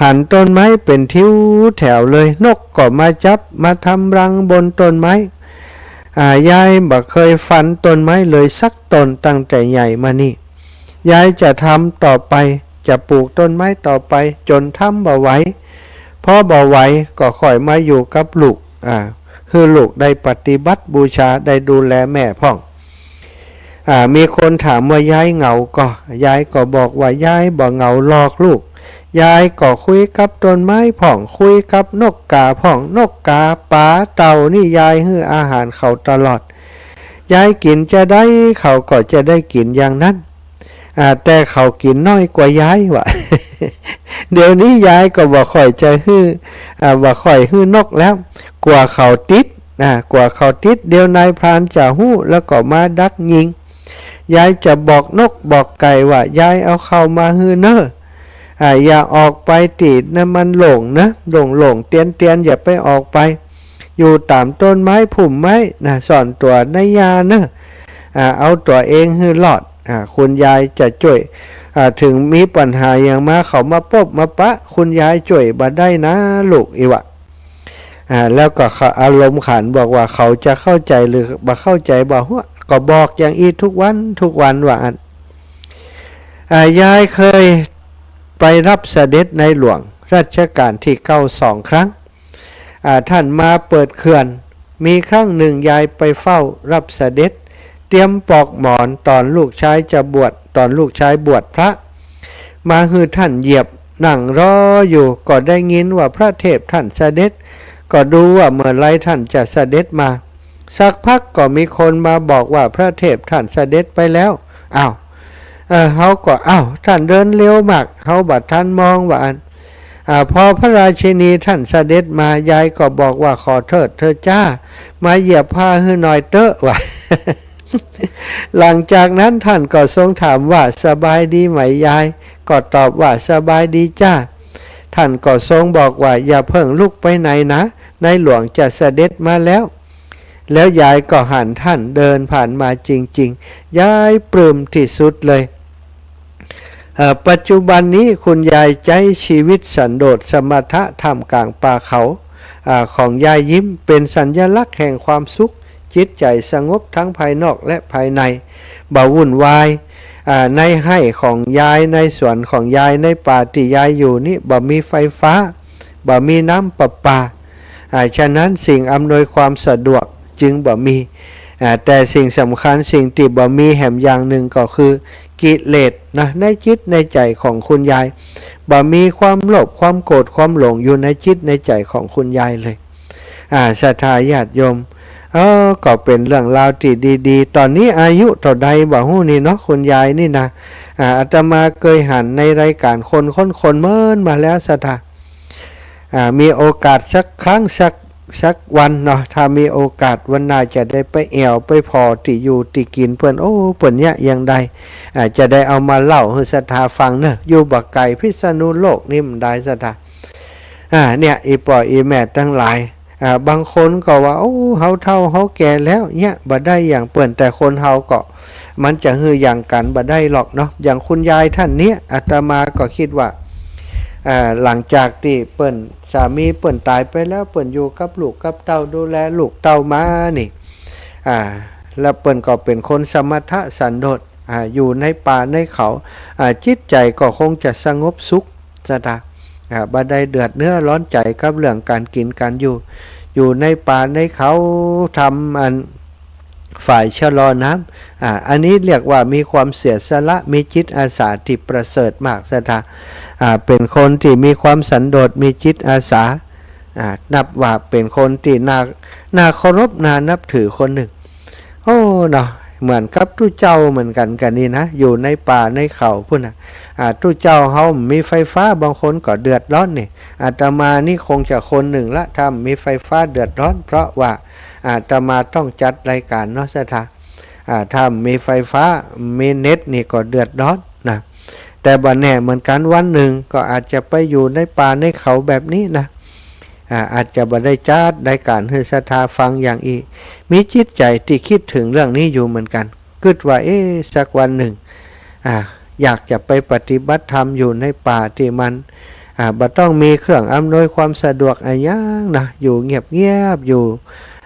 หันต้นไม้เป๋นทิวแถวเลย นกก็มาจับ มาทำรังบนต้นไม้ อ่า ยายบ่เคยฟันต้นไม้เลยสักต้นตั้งแต่ใหญ่มานี่ ยายจะทำต่อไป จะปลูกต้นไม้ต่อไปจ๋นทำบ่ไหว พอบ่ไหวก็ค่อยมาอยู่กับลูก อ่า หื้อลูกได้ปฏิบัติบูชา ได้ดูแลแม่พ่อง อ่า มีคนถามว่ายายเหงาก่อ ยายก็บอกว่ายายบ่เหงาหรอกลูก ยายก็คุยกับต้นไม้พ่อง คุยกับนกกาพ่อง นกกา ป๋า เต่านี่ยายหื้ออาหารเขาตลอด ยายกิ๋นจาใดเขาก็จะได้กิ๋นอย่างนั้น อ่า แต่เขากิ๋นน้อยกว่ายายวะ เดี๋ยวนี้ยายก็บ่ค่อยจะหื้อ อ่า บ่ค่อยหื้อนกแล้ว กั๋วเขาติด อ่า กั๋วเขาติด เดี๋ยวนายพรานจะฮู้แล้วก็มาดักยิง ยายจะบอกนกบอกไก่ว่ายายเอาข้าวมาหื้อเน่อ อ่า อย่าออกไปตี้น้ำมันโล่งนะ โล่งๆ เตี้ยนๆ อย่าไปออกไป อยู่ต๋ามต้นไม้พุ่มไม้นะ ซ่อนตั๋วในหญ้าเน่อ อ่า เอาตั๋วเองหื้อรอด อ่า คุณยายจะจ้วย อ่า เถิงมีปัญหาหยังมา เขามาปบมาปะ คุณยายจ้วยบ่ได้นะลูก อี้วะ อ่า แล้วก็เขาอารมณ์ขันบอกว่าเขาจะเข้าใจ๋หรือบ่เข้าใจ๋บ่ฮู้ ก็บอกอย่างอี้ทุกวันทุกวันว่าอั้น อ่า ยายเคยไปรับเสด็จในหลวงรัชกาลตี้เก้าสองครั้ง อ่า ท่านมาเปิดเขื่อน มีครั้งหนึ่งยายไปเฝ้ารับเสด็จ เตรียมปลอกหมอนต๋อนลูกชายจะบวช ต๋อนลูกชายบวชพระ มาหื้อท่านเหยียบ นั่งรออยู่ ก็ได้ยินว่าพระเทพท่านเสด็จ ก็ดูว่าเมื่อไรท่านจะเสด็จมา สักพักก็มีคนมาบอกว่าพระเทพท่านเสด็จไปแล้ว อ้าว เออ เฮาก็ อ้าว ท่านเดินเร็วมาก เฮาบ่ทันมองว่าอั้น อ่า พอพระราชินีท่านเสด็จมา ยายก็บอกว่า ขอเถิดเถอะจ้า มาเหยียบผ้าหื้อหน่อยเต๊อะ ว่า หลังจากนั้นท่านก็ทรงถามว่า สบายดีไหมยาย ก็ตอบว่า สบายดีจ้า ท่านก็ทรงบอกว่า อย่าเพิ่งลุกไปไหนนะ ในหลวงจะเสด็จมาแล้ว แล้วยายก็หันท่านเดินผ่านมาจริงๆ ยายปลื้มที่สุดเลย เอ่อ ปัจจุบันนี้คุณยายใจ๊ชีวิตสันโดษสมถะท่ามกลางป่าเขา อ่า ของยายยิ้ม เป๋นสัญลักษณ์แห่งความสุข จิตใจ๋สงบทั้งภายนอกและภายใน บ่วุ่นวาย อ่า ในไฮ่ของยาย ในสวนของยาย ในป่าตี้ยายอยู่นี้ บ่มีไฟฟ้า บ่มีน้ำประปา อ่า ฉะนั้นสิ่งอำนวยความสะดวกจึงบ่มี อ่า แต่สิ่งสำคัญ สิ่งตี้บ่มีแหมอย่างนึ่งก็คือกิเลสนะ ในจิตในใจ๋ของคุณยาย บ่มีความโลภ ความโกรธ ความหลงอยู่ในจิตในใจ๋ของคุณยายเลย อ่า ศรัทธาญาติโยม เออ ก็เป๋นเรื่องราวตี้ดีๆ ต๋อนนี้อายุเต้าใดบ่ฮู้นี่เนาะ คุณยายนี่นะ อ่า อาตมาเกยหันในรายก๋านคนค้นคนเมินมาแล้วศรัทธา อ่า มีโอกาสสักครั้งสัก สักวันเนาะ ถ้ามีโอกาสวันหน้าจะได้ไปแอ่วไปผ่อตี้อยู่ตี้กิ๋นเปิ้น โอ้ เปิ้นเยียะอย่างใด อ่า จะได้เอามาเล่าหื้อศรัทธาฟังเนาะ อยู่บ่ไก๋พิษณุโลกนี่มันได้ศรัทธา อ่า เนี่ย อี่ป้ออี่แม่ตังหลาย อ่า บางคนก็ว่า โอ้ เฮาเฒ่าเฮาแก่แล้ว เยียะบ่ได้อย่างเปิ้น แต่คนเฮาก็ มันจะหื้ออย่างกั๋นบ่ได้หรอกเนาะ อย่างคุณยายท่านเนี้ย อาตมาก็กึ๊ดว่า อ่า หลังจากตี้เปิ้น สามีเปิ้นต๋ายไปแล้ว เปิ้นอยู่กับลูกกับเต้า ดูแลลูกเต้ามานี่ อ่า แล้วเปิ้นก็เป๋นคนสมถะสันโดษ อ่า อยู่ในป่าในเขา อ่า จิตใจ๋ก็คงจะสงบสุขศรัทธา อ่า บ่ได้เดือดเนื้อร้อนใจ๋กับเรื่องก๋านกิ๋นก๋านอยู่ อยู่ในป่าในเขา ทำอันฝ่ายชะลอน้ำ อ่า อันนี้เรียกว่ามีความเสียสละ มีจิตอาสาตี้ประเสริฐมากศรัทธา อ่า เป๋นคนตี้มีความสันโดษ มีจิตอาสา อ่า นับว่าเป๋นคนตี้น่า น่าเคารพ น่านับถือคนนึ่ง โอ้ เนาะ เหมือนกับตุ๊เจ้าเหมือนกั๋นกั๋นนี่นะ อยู่ในป่าในเขาปู้นน่ะ อ่า ตุ๊เจ้าเฮาบ่มีไฟฟ้า บางคนก็เดือดร้อนนี่ อาตมานี่คงจะคนนึ่งละ ถ้าบ่มีไฟฟ้าเดือดร้อน เพราะว่าอาตมาต้องจัดรายก๋านเนาะศรัทธา อ่า ถ้าบ่มีไฟฟ้า บ่มีเน็ตนี่ก็เดือดร้อนนะ แต่บ่แน่เหมือนกั๋น วันนึ่งก็อาจจะไปอยู่ในป่าในเขาแบบนี้นะ อ่า อาจจะบ่ได้จัดรายก๋านหื้อศรัทธาฟังอย่างอี้ มีจิตใจ๋ตี้กึ๊ดเถิงเรื่องนี้อยู่เหมือนกั๋น กึ๊ดว่า เอ๊ะ สักวันนึ่ง อ่า อยากจะไปปฏิบัติธรรมอยู่ในป่าตี้มัน อ่า บ่ต้องมีเครื่องอำนวยความสะดวกอะหยังนะ อยู่เงียบๆ อยู่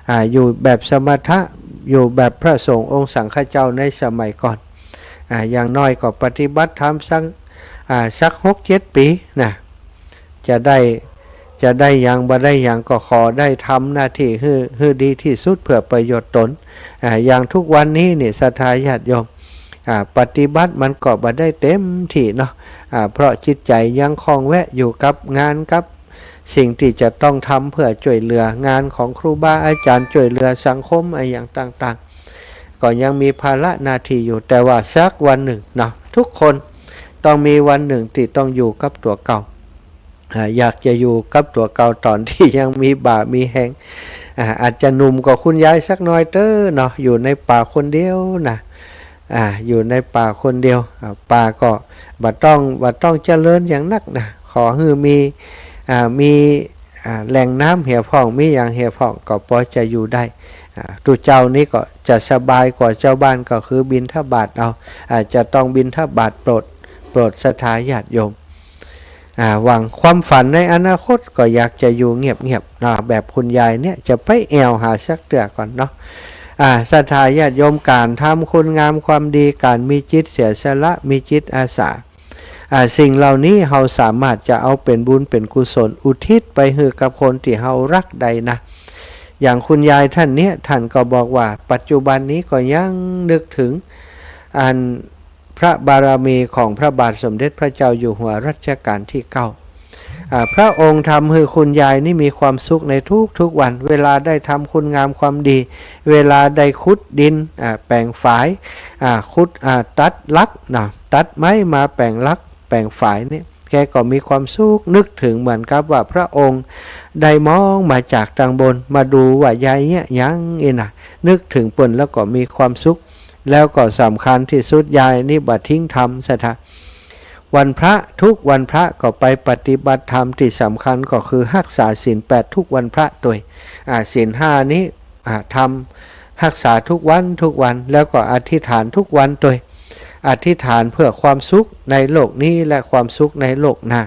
อ่า อยู่แบบสมถะ อยู่แบบพระสงฆ์องค์สังฆเจ้าในสมัยก่อน อ่า อย่างน้อยก็ปฏิบัติธรรมสัก อ่า สักหกเจ็ดปี๋นะ จะได้ จะได้หยังบ่ได้หยังก็ขอได้ทำหน้าตี้หื้อ หื้อดีตี้สุดเพื่อประโยชน์ตน อ่า อย่างทุกวันนี้นี่ศรัทธาญาติโยม อ่า ปฏิบัติมันก็บ่ได้เต็มตี้เนาะ อ่า เพราะจิตใจ๋ยังข้องแวะอยู่กับงานกับสิ่งตี้จะต้องทำเพื่อจ้วยเหลืองานของครูบาอาจ๋ารย์ จ้วยเหลือสังคมอะหยังต่างๆ ก็ยังมีภาระหน้าตี้อยู่ แต่ว่าสักวันนึ่งเนาะ ทุกคนต้องมีวันนึ่งตี้ต้องอยู่กับตั๋วเก่า อ่า อยากจะอยู่กับตั๋วเก่าต๋อนตี้ยังมีบ่ามีแฮง อ่า อาจจะหนุ่มกว่าคุณยายสักหน่อยเต๊อะเนาะ อยู่ในป่าคนเดียวนะ อ่า อยู่ในป่าคนเดียว อ่า ป่าก็บ่ต้อง บ่ต้องเจริญอย่างนักนะ ขอหื้อมี อ่า มี อ่า แหล่งน้ำเหียพ่อง มีหยังเหียพ่องก็ปอจะอยู่ได้ อ่า ตุ๊เจ้านี้ก็จะสบายกว่าจาวบ้าน ก็คือบิณฑบาตเอา อ่า จะต้องบิณฑบาตโปรด โปรดศรัทธาญาติโยม อ่า หวังความฝันในอนาคตก็อยากจะอยู่เงียบๆ เนาะ แบบคุณยายเนี่ย จะไปแอ่วหาสักเตื้อก่อนเนาะ อ่า ศรัทธาญาติโยม ก๋านทำคุณงามความดี ก๋านมีจิตเสียสละ มีจิตอาสา อ่า สิ่งเหล่านี้เฮาสามารถจะเอาเป๋นบุญเป๋นกุศลอุทิศไปหื้อกับคนตี้เฮาฮักได้นะ อย่างคุณยายท่านเนี้ย ท่านก็บอกว่าปัจจุบันนี้ก็ยังนึกเถิงอันพระบารมีของพระบาทสมเด็จพระเจ้าอยู่หัวรัชกาลตี้เก้า อ่า พระองค์ทำหื้อคุณยายนี่มีความสุขในทุกๆ วัน เวลาได้ทำคุณงามความดี เวลาได้ขุดดิน อ่า แป๋งฝาย อ่า ขุด อ่า ตัดหลักเนาะ ตัดไม้มาแป๋งหลัก แป๋งฝายนี่ แกก็มีความสุข นึกเถิงเหมือนกับว่าพระองค์ได้มองมาจากตางบน มาดูว่ายายเยียะหยังอี้นะ นึกเถิงเปิ้นแล้วก็มีความสุข แล้วก็สำคัญตี้สุด ยายนี่บ่ทิ้งธรรมศรัทธา วันพระ ทุกวันพระก็ไปปฏิบัติธรรม ตี้สำคัญก็คือฮักษาศีลแปดทุกวันพระตวย อ่า ศีลห้านี้ อ่า ทำ ฮักษาทุกวันทุกวัน แล้วก็อธิษฐานทุกวันตวย อธิษฐานเพื่อความสุขในโลกนี้และความสุขในโลกหน้า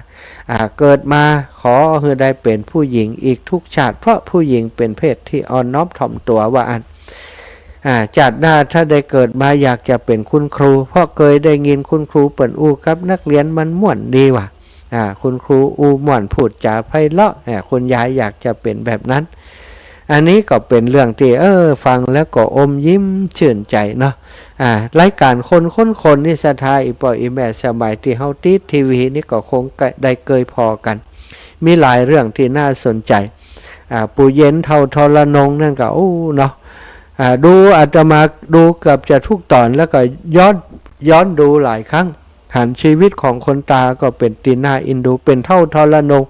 อ่า เกิดมาขอหื้อได้เป๋นผู้หญิงอีกทุกชาติ เพราะผู้หญิงเป๋นเพศตี้อ่อนน้อมถ่อมตั๋วว่าอั้น อ่า จาติหน้าถ้าได้เกิดมาอยากจะเป๋นคุณครู เพราะเกยได้ยินคุณครูเปิ้นอู้กับนักเรียนมันม่วนดีว่ะ อ่า คุณครูอู้ม่วน พูดจ๋าไพเราะ อ่า คุณยายอยากจะเป๋นแบบนั้น อันนี้ก็เป๋นเรื่องตี้ เออ ฟังแล้วก็อมยิ้มชื่นใจ๋เนาะ อ่า รายก๋านคนค้นคนนี่ศรัทธา อี่ป้ออี่แม่ สมัยตี้เฮาติดทีวีนี่ก็คงได้เกยผ่อกั๋น มีหลายเรื่องตี้น่าสนใจ๋ อ่า ปู่เย็นเฒ่าทรนงนั่นก็ โอ้ เนาะ อ่า ดูอาตมาดูเกือบจะทุกต๋อน แล้วก็ย้อน ย้อนดูหลายครั้ง หันชีวิตของคนต๋าก็เป๋นตี้น่าเอ็นดู เป๋นเฒ่าทรนง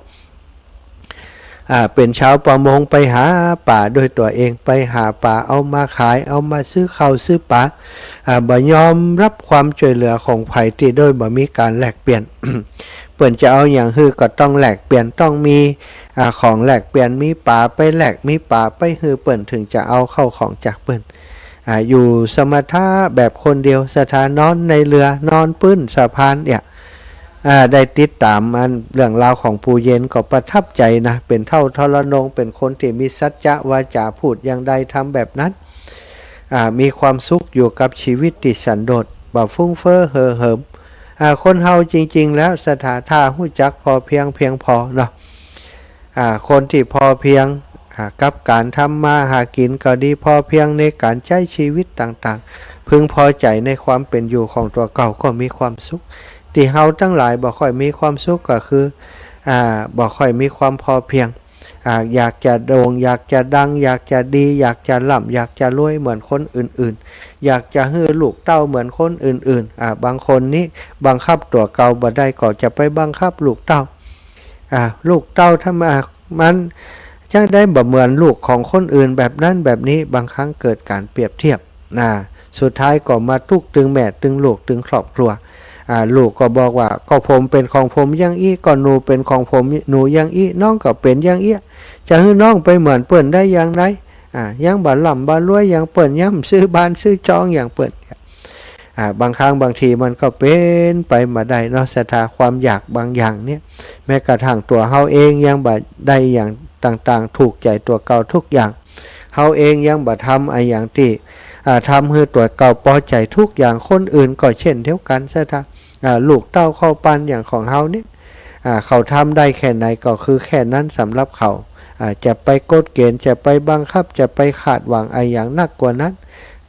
อ่า เป๋นชาวประมง ไปหาป๋าด้วยตั๋วเอง ไปหาป๋าเอามาขาย เอามาซื้อข้าวซื้อป๋า อ่า บ่ยอมฮับความจ้วยเหลือของใผตี้โดยบ่มีก๋านแลกเปลี่ยน เปิ้นจะเอาหยังหื้อก็ต้องแลกเปลี่ยน ต้องมี อ่า ของแลกเปลี่ยน มีป๋าไปแลก มีป๋าไปหื้อเปิ้น เถิงจะเอาเข้าของจากเปิ้น อ่า อยู่สมถะแบบคนเดียว ศรัทธานอนในเรือ นอนปื๊นสะพานเนี่ย อ่า ได้ติดต๋ามอันเรื่องราวของปู่เย็นก็ประทับใจ๋นะ เป๋นเฒ่าทรนง เป๋นคนตี้มีสัจจะวาจ๋า พูดอย่างใดทำแบบนั้น อ่า มีความสุขอยู่กับชีวิตตี้สันโดษ บ่ฟุ้งเฟ้อเห่อเหิม อ่า คนเฮาจริงๆ แล้วศรัทธา ถ้าฮู้จักพอเพียงเพียงพอเนาะ อ่า คนตี้พอเพียง อ่า กับก๋านทำมาหากิ๋นก็ดี พอเพียงในก๋านใจ๊ชีวิตต่างๆ พึงพอใจ๋ในความเป๋นอยู่ของตั๋วเก่าก็มีความสุข ตี้เฮาตังหลายบ่ค่อยมีความสุขก็คือ อ่า บ่ค่อยมีความพอเพียง อ่า อยากจะโด่ง อยากจะดัง อยากจะดี อยากจะร่ำ อยากจะรวยเหมือนคนอื่นๆ อยากจะหื้อลูกเต้าเหมือนคนอื่นๆ อ่า บางคนนี่บังคับตั๋วเก่าบ่ได้ก็จะไปบังคับลูกเต้า อ่า ลูกเต้าทำไม อ่า มันจักได้บ่เหมือนลูกของคนอื่นแบบนั้นแบบนี้ บางครั้งเกิดก๋านเปรียบเทียบ อ่า สุดท้ายก็มาตุ๊กข์ตึงแม่ตึงลูกตึงครอบครัว อ่า ลูกก็บอกว่า ก็ผมเป๋นของผมอย่างอี้ ก็หนูเป๋นของผม หนูอย่างอี้ น้องก็เป๋นอย่างอี้ จะหื้อน้องไปเหมือนเปิ้นได้อย่างใด อ่า ยังบ่ร่ำบ่รวยอย่างเปิ้น ยังบ่ซื้อบ้านซื้อจองอย่างเปิ้น อ่า บางครั้งบางทีมันก็เป๋นไปบ่ได้เนาะ ศรัทธา ความอยากบางอย่างเนี่ย แม้กระทั่งตั๋วเฮาเองยังบ่ได้อย่างต่างๆ ถูกใจ๋ตั๋วเก่าทุกอย่าง เฮาเองยังบ่ทำอะหยังตี้ อ่า ทำหื้อตั๋วเก่าปอใจ๋ทุกอย่าง คนอื่นก็เช่นเดียวกั๋น ศรัทธา อ่า ลูกเต้าเข้าปันอย่างของเฮาเนี่ย อ่า เขาทำได้แค่ไหนก็คือแค่นั้นสำหรับเขา อ่า จะไปกฎเกณฑ์ จะไปบังคับ จะไปคาดหวังอะหยังนักกว่านั้น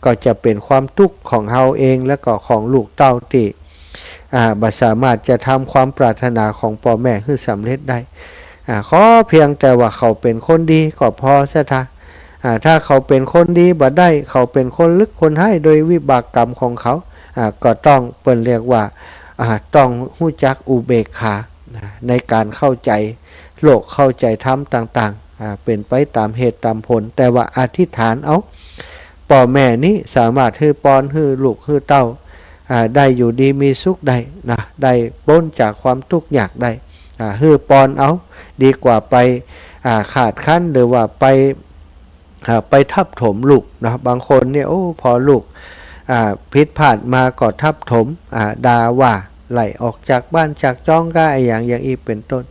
ก็จะเป๋นความตุ๊กข์ของเฮาเอง แล้วก็ของลูกเต้าตี้ อ่า บ่สามารถจะทำความปรารถนาของป้อแม่หื้อสำเร็จได้ อ่า ขอเพียงแต่ว่าเขาเป๋นคนดีก็พอ ศรัทธา อ่า ถ้าเขาเป๋นคนดีบ่ได้ เขาเป๋นคนลึกคนฮ้ายโดยวิบากกรรมของเขา อ่า ก็ต้อง เปิ้นเรียกว่า อ่า ต้องฮู้จักอุเบกขา นะ ในก๋านเข้าใจ๋โลก เข้าใจ๋ธรรมต่างๆ อ่า เป๋นไปต๋ามเหตุต๋ามผล แต่ว่าอธิษฐานเอา ป้อแม่นี้สามารถหื้อปอน หื้อลูก หื้อเต้า อ่า ได้อยู่ดีมีสุขได้นะ ได้ป๊นจากความตุ๊กข์ยากได้ อ่า หื้อปอนเอา ดีกว่าไป อ่า ขาดคั้น หรือว่าไป อ่า ไปทับถมลูกนะ บางคนเนี่ย โอ้ พอลูก อ่า ผิดพลาดมาก็ทับถม อ่า ด่าว่า ไล่ออกจากบ้านจากจองก้า อะหยังอย่างอี้เป๋นต้น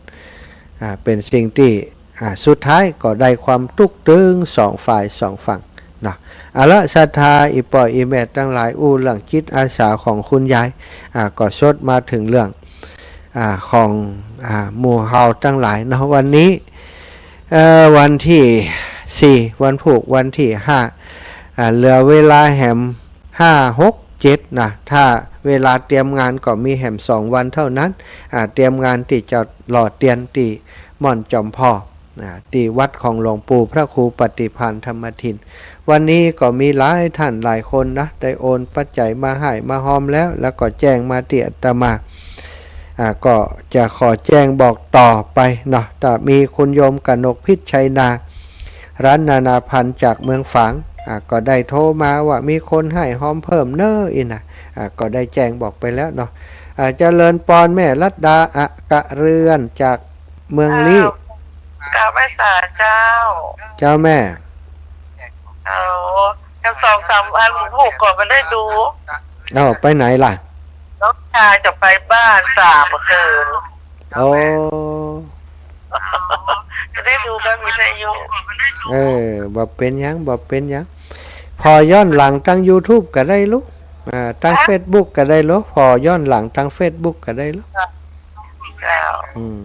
อ่า เป๋นสิ่งตี้ อ่า สุดท้ายก็ได้ความตุ๊กข์ตึงสองฝ่ายสองฝั่งเนาะ เอาละ ศรัทธา อี่ป้ออี่แม่ตังหลาย อู้เรื่องจิตอาสาของคุณยาย อ่า ก็สดมาเถิงเรื่อง อ่า ของ อ่า หมู่เฮาตังหลายเนาะ วันนี้ เอ่อ วันตี้สี่ วันพูก วันตี้ห้า อ่า เหลือเวลาแหมห้า หก เจ็ดนะ ถ้าเวลาเตรียมงานก็มีแหมสองวันเท่านั้น อ่า เตรียมงานตี้จะหล่อเตียนตี้ม่อนจอมพอ อ่า ตี้วัดของหลวงปู่พระครูปฏิภาณธรรมทิน วันนี้ก็มีหลายท่านหลายคนนะ ได้โอนปัจจัยมาฮ้ายมาฮอมแล้ว แล้วก็แจ้งมาตี้อาตมา อ่า ก็จะขอแจ้งบอกต่อไปเนาะ ถ้ามีคุณโยมกนกพิชชัยนา รัตน์นานาพันธ์จากเมืองฝาง อ่า ก็ได้โทรมาว่ามีคนฮ้ายฮอมเพิ่มเน้อ อี้นะ อ่า ก็ได้แจ้งบอกไปแล้วเนาะ อ่า เจริญปอนแม่รัตดา อักเรือนจากเมืองลี้ เจ้า เจ้าแม่สาเจ้า เจ้าแม่ โอ้ ยังสองสามวัน ลูกก็บ่ได้ดู อ้าว ไปไหนล่ะ น้องชายจะไปบ้านสามคืน โอ้ จะได้ดูกับวิทยุ เออ บ่เป๋นหยัง บ่เป๋นหยัง ผ่อย้อนหลังตางยูทูบก็ได้ลูก อ่า ตางเฟซบุ๊กก็ได้ลูก ผ่อย้อนหลังตางเฟซบุ๊กก็ได้ลูก เจ้า อืม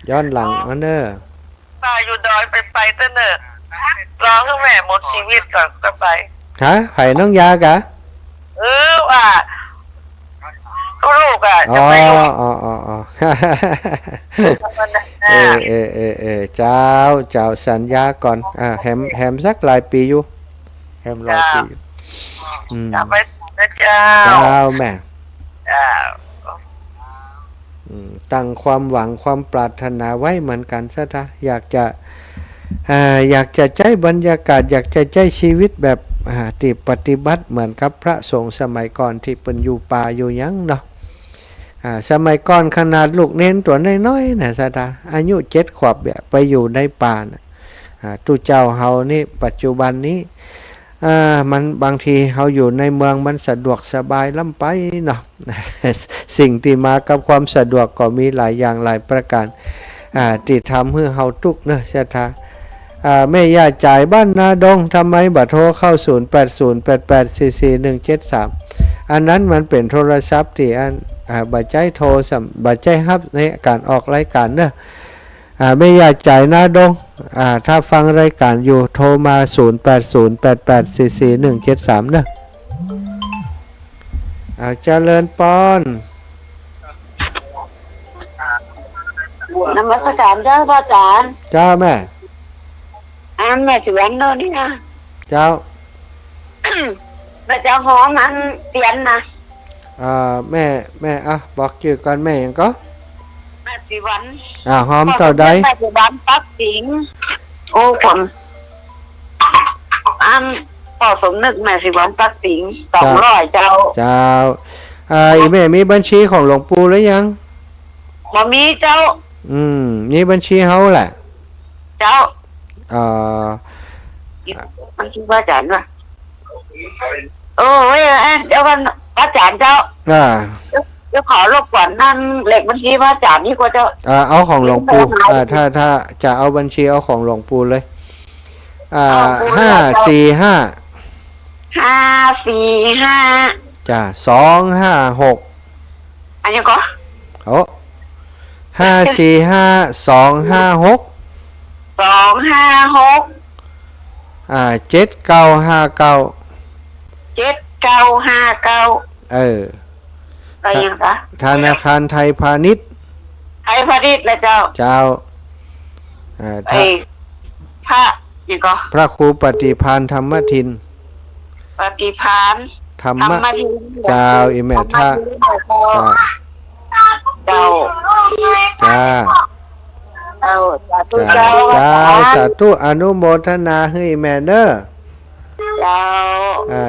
ย้อนหลังมาเน้อ ป้าอยู่ดอยไป ไปเต๊อะเน่อ รอหื้อแม่หมดชีวิตก่อนก็ไป ฮะ ใผ น้องยากะ เออ ว่า ลูกอะ อ๋อ จะไปอยู่ อ๋อ อ๋อ อ๋อ เออ เออ เออ เออ เจ้า เจ้า สัญญาก่อน อ่า แหม แหมสักหลายปี๋อยู่ แฮมร้อยปี๋ อืม เจ้า ไปสาธุเจ้า เจ้าแม่ เจ้า อืม ตั้งความหวังความปรารถนาไว้เหมือนกั๋น ศรัทธา อยากจะ อ่า อยากจะใจ๊บรรยากาศ อยากจะใจ๊ชีวิตแบบ อ่า ตี้ปฏิบัติเหมือนกับพระสงฆ์สมัยก่อนตี้เปิ้นอยู่ป่าอยู่หยังเนาะ อ่า สมัยก่อนขนาดลูกเณรตั๋วน้อยๆ น่ะ ศรัทธา อายุเจ็ดขวบเนี่ย ไปอยู่ในป่าน่ะ อ่า ตุ๊เจ้าเฮานี่ ปัจจุบันนี้ อ่า มัน บางทีเฮาอยู่ในเมืองมันสะดวกสบายล้ำไปเนาะ สิ่งตี้มากับความสะดวกก็มีหลายอย่างหลายประก๋าน อ่า ตี้ทำหื้อเฮาตุ๊กข์เนาะ ศรัทธา อ่า แม่ย่าจ๋ายบ้านนาดง ทำไมบ่โทรเข้า ศูนย์แปดศูนย์แปดแปดสี่สี่หนึ่งเจ็ดสาม อันนั้นมันเป๋นโทรศัพท์ตี้อัน อ่า บ่ใจ้โทรสำ บ่ใจ้ฮับในก๋านออกรายก๋านเนาะ อ่า แม่ย่าจ๋ายนาดง อ่า ถ้าฟังรายก๋านอยู่ โทรมา ศูนย์แปดศูนย์แปดแปดสี่สี่หนึ่งเจ็ดสาม เนาะ อ่า เจริญปอน นมัสก๋านเจ้าพระอาจ๋ารย์ เจ้าแม่ อันแม่สวนโน่นนี่นะ เจ้า แม่เจ้าหอมอันเตียนนะ อ่า แม่ แม่ อ่ะ บอกจื้อก่อน แม่หยังก่อ แม่ศรีวรรณ อ่า หอมเต้าใด แม่ศรีวรรณ ปักสิงห์ โอ้ คน อัน ป้อสมนึก แม่ศรีวรรณ ปักสิงห์ สองร้อย เจ้า เจ้า อ่า อี่แม่มีบัญชีของหลวงปู่หรือยัง บ่มีเจ้า อืม มีบัญชีเฮาแหละ เจ้า อ่า บัญชีพระอาจ๋ารย์วะ โอ้ย เดี๋ยวก่อน พระอาจ๋ารย์เจ้า อ่า เดี๋ยวขอรบกวนนั่นเลขบัญชีพระอาจ๋ารย์นี่ก่อเจ้า อ่า เอาของหลวงปู่ อ่า ถ้า ถ้าจะเอาบัญชี เอาของหลวงปู่เลย อ่า เอาปู่ ห้าสี่ห้า ห้าสี่ห้า จ้ะ สองห้าหก อันนี้ก่อ โอ้ ห้าสี่ห้า สองห้าหก สองห้าหก อ่า เจ็ดเก้าห้าเก้า เจ็ดเก้าห้าเก้า เออ อะไรอย่างเงี้ยคะ ธนาคารไทยพาณิชย์ ไทยพาณิชย์แหละเจ้า เจ้า อ่า ไอ้ พระ นี่ก่อ พระครูปฏิภาณธรรมทิน ปฏิภาณ ธรรมะ ธรรมทิน เจ้า อี่แม่ ธรรมทิน เจ้า เจ้า เจ้า เจ้า สาธุ เจ้า เจ้า สาธุ อนุโมทนาหื้ออี่แม่เน้อ เจ้า อ่า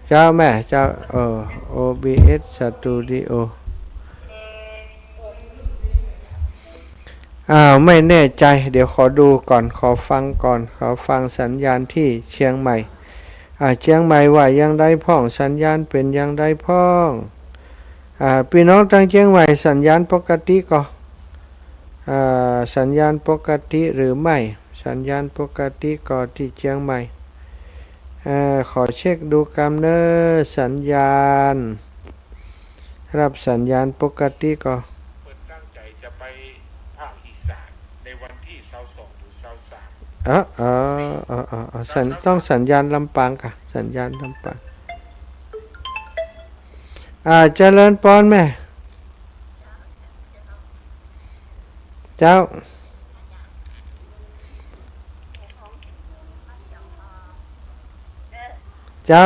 เจ้าแม่ เจ้า เออ โอ บี เอส สตูดิโอ อ้าว ไม่แน่ใจ เดี๋ยวขอดูก่อน ขอฟังก่อน ขอฟังสัญญาณที่เชียงใหม่ อ่า เจียงใหม่ว่าอย่างใดพ่อง สัญญาณเป๋นอย่างใดพ่อง อ่า ปี้น้องตางเจียงใหม่สัญญาณปกติก่อ อ่า สัญญาณปกติหรือไม่ สัญญาณปกติก่อตี้เจียงใหม่ เอ่อ ขอเช็คดูกำเน่อ สัญญาณ ฮับสัญญาณปกติก่อ เปิ้นตั้งใจ๋จะไปภาคอีสานในวันตี้ซาวสองหรือซาวสาม เออ เออ เออ เออ เออ สัญ ต้องสัญญาณลำปางก่ะ สัญญาณลำปาง อ่า เจริญปอนแม่ เจ้า เจ้า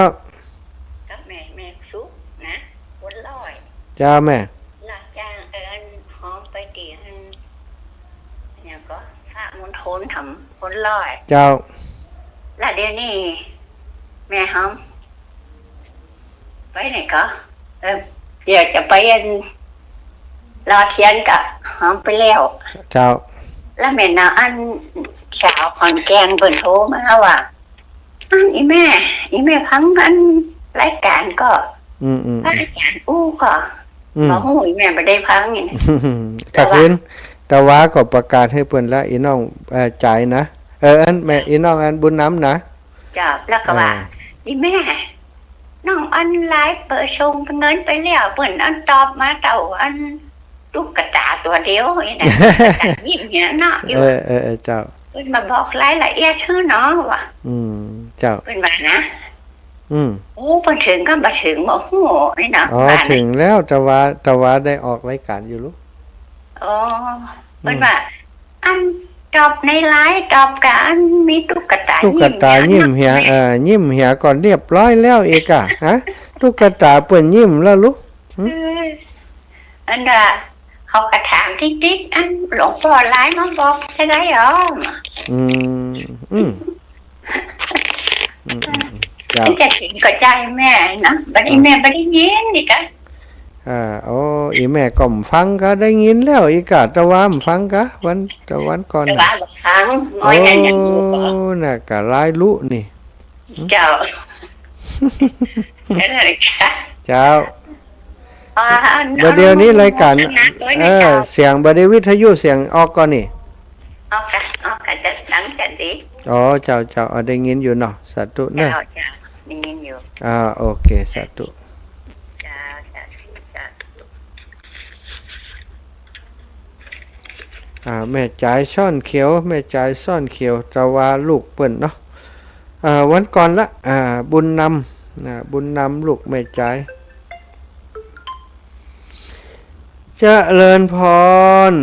กับแม่ แม่สุขนะ คนร้อย เจ้าแม่ รับจ้าง เออ อันหอมไปตี้อัน หยังก่อ พระมณฑลถม คนร้อย เจ้า แล้วเดี๋ยวนี้แม่หอม ไปไหนก่อ เออ เดี๋ยวจะไปอัน หล่อเตียนก็หอมไปแล้ว เจ้า แล้วแม่นเอาอันสาวขอนแก่นเปิ้นโทรมาว่า อันอีแม่ อีแม่ฟังอันรายก๋านก่อ อืม อืม พระอาจ๋ารย์อู้ก่อ อืม บ่ฮู้ อีแม่บ่ได้ฟังนี่นะ ถ้าคืน แต่ว่าก็ประกาศหื้อเปิ้นละ อีน้อง เอ่อ จ๋ายนะ เออ อันแม่ อีน้องอันบุญนำนะ เจ้า แล้วก็ว่า อ่า อีแม่ น้องอันไลน์เปิ้นส่งเงินไปแล้ว เปิ้นอันตอบมาเต้าอันตุ๊กตาตั๋วเดียวนี่นะ ตุ๊กตายิ้มเนี่ยเนาะ อยู่ เออ เออ เออ เจ้า เปิ้นมาบอกรายละเอียดหื้อเนาะว่า อืม เจ้า เปิ้นว่านะ อืม โอ้ เปิ้นเถิงก็บ่เถิงบ่ฮู้นี่เนาะ อ๋อ ว่านะ เถิงแล้ว แต่ว่า แต่ว่าได้ออกรายก๋านอยู่ลูก อ๋อ อืม เปิ้นว่า อันตอบในไลน์ ตอบกะอันมีตุ๊กตา ตุ๊กตายิ้มเนี่ย ยิ้มเหีย เนาะ เออ ยิ้มเหียก็เรียบร้อยแล้วอีกอะ ฮะ ตุ๊กตาเปิ้นยิ้มแล้วลูก หึ เออ อันว่าเขาก็ถามติ๊กๆ อันหลวงป้อไลน์มาบอกจะได้อ๋อ อืม อืม อืม อืม อืม เจ้า มันจะเถิงก็ใจ้แม่นะ บัดนี้ อ่า แม่บ่ได้ยินนี่กะ อ่า โอ้ อีแม่ก็บ่ฟังกะ ได้ยินแล้วอีกกะ แต่ว่าบ่ฟังกะ วัน แต่วันก่อน แต่ว่า น่ะ บ่ฟัง โอ้ น้อยอย่างอยู่ก่อ น่ะกะหลายลุนี่ เจ้า เจ้า อ่า บ่าเดี๋ยวนี้รายก๋าน นะ เออ เสียงบ่าเดี๋ยววิทยุเสียงออกก่อนี่ ออกกะ ออกกะจะดังจะดี อ๋อ เจ้า เจ้า อ่า ได้ยินอยู่เนาะ สาธุเนาะ เจ้า เจ้า ได้ยินอยู่ อ่า โอเค สาธุ เจ้า สาธุ สาธุ อ่า แม่จ๋ายซ่อนเขียว แม่จ๋ายซ่อนเขียว แต่ว่าลูกเปิ้นเนาะ อ่า วันก่อนละ อ่า บุญนำ อ่า บุญนำลูกแม่จ๋าย เจริญพร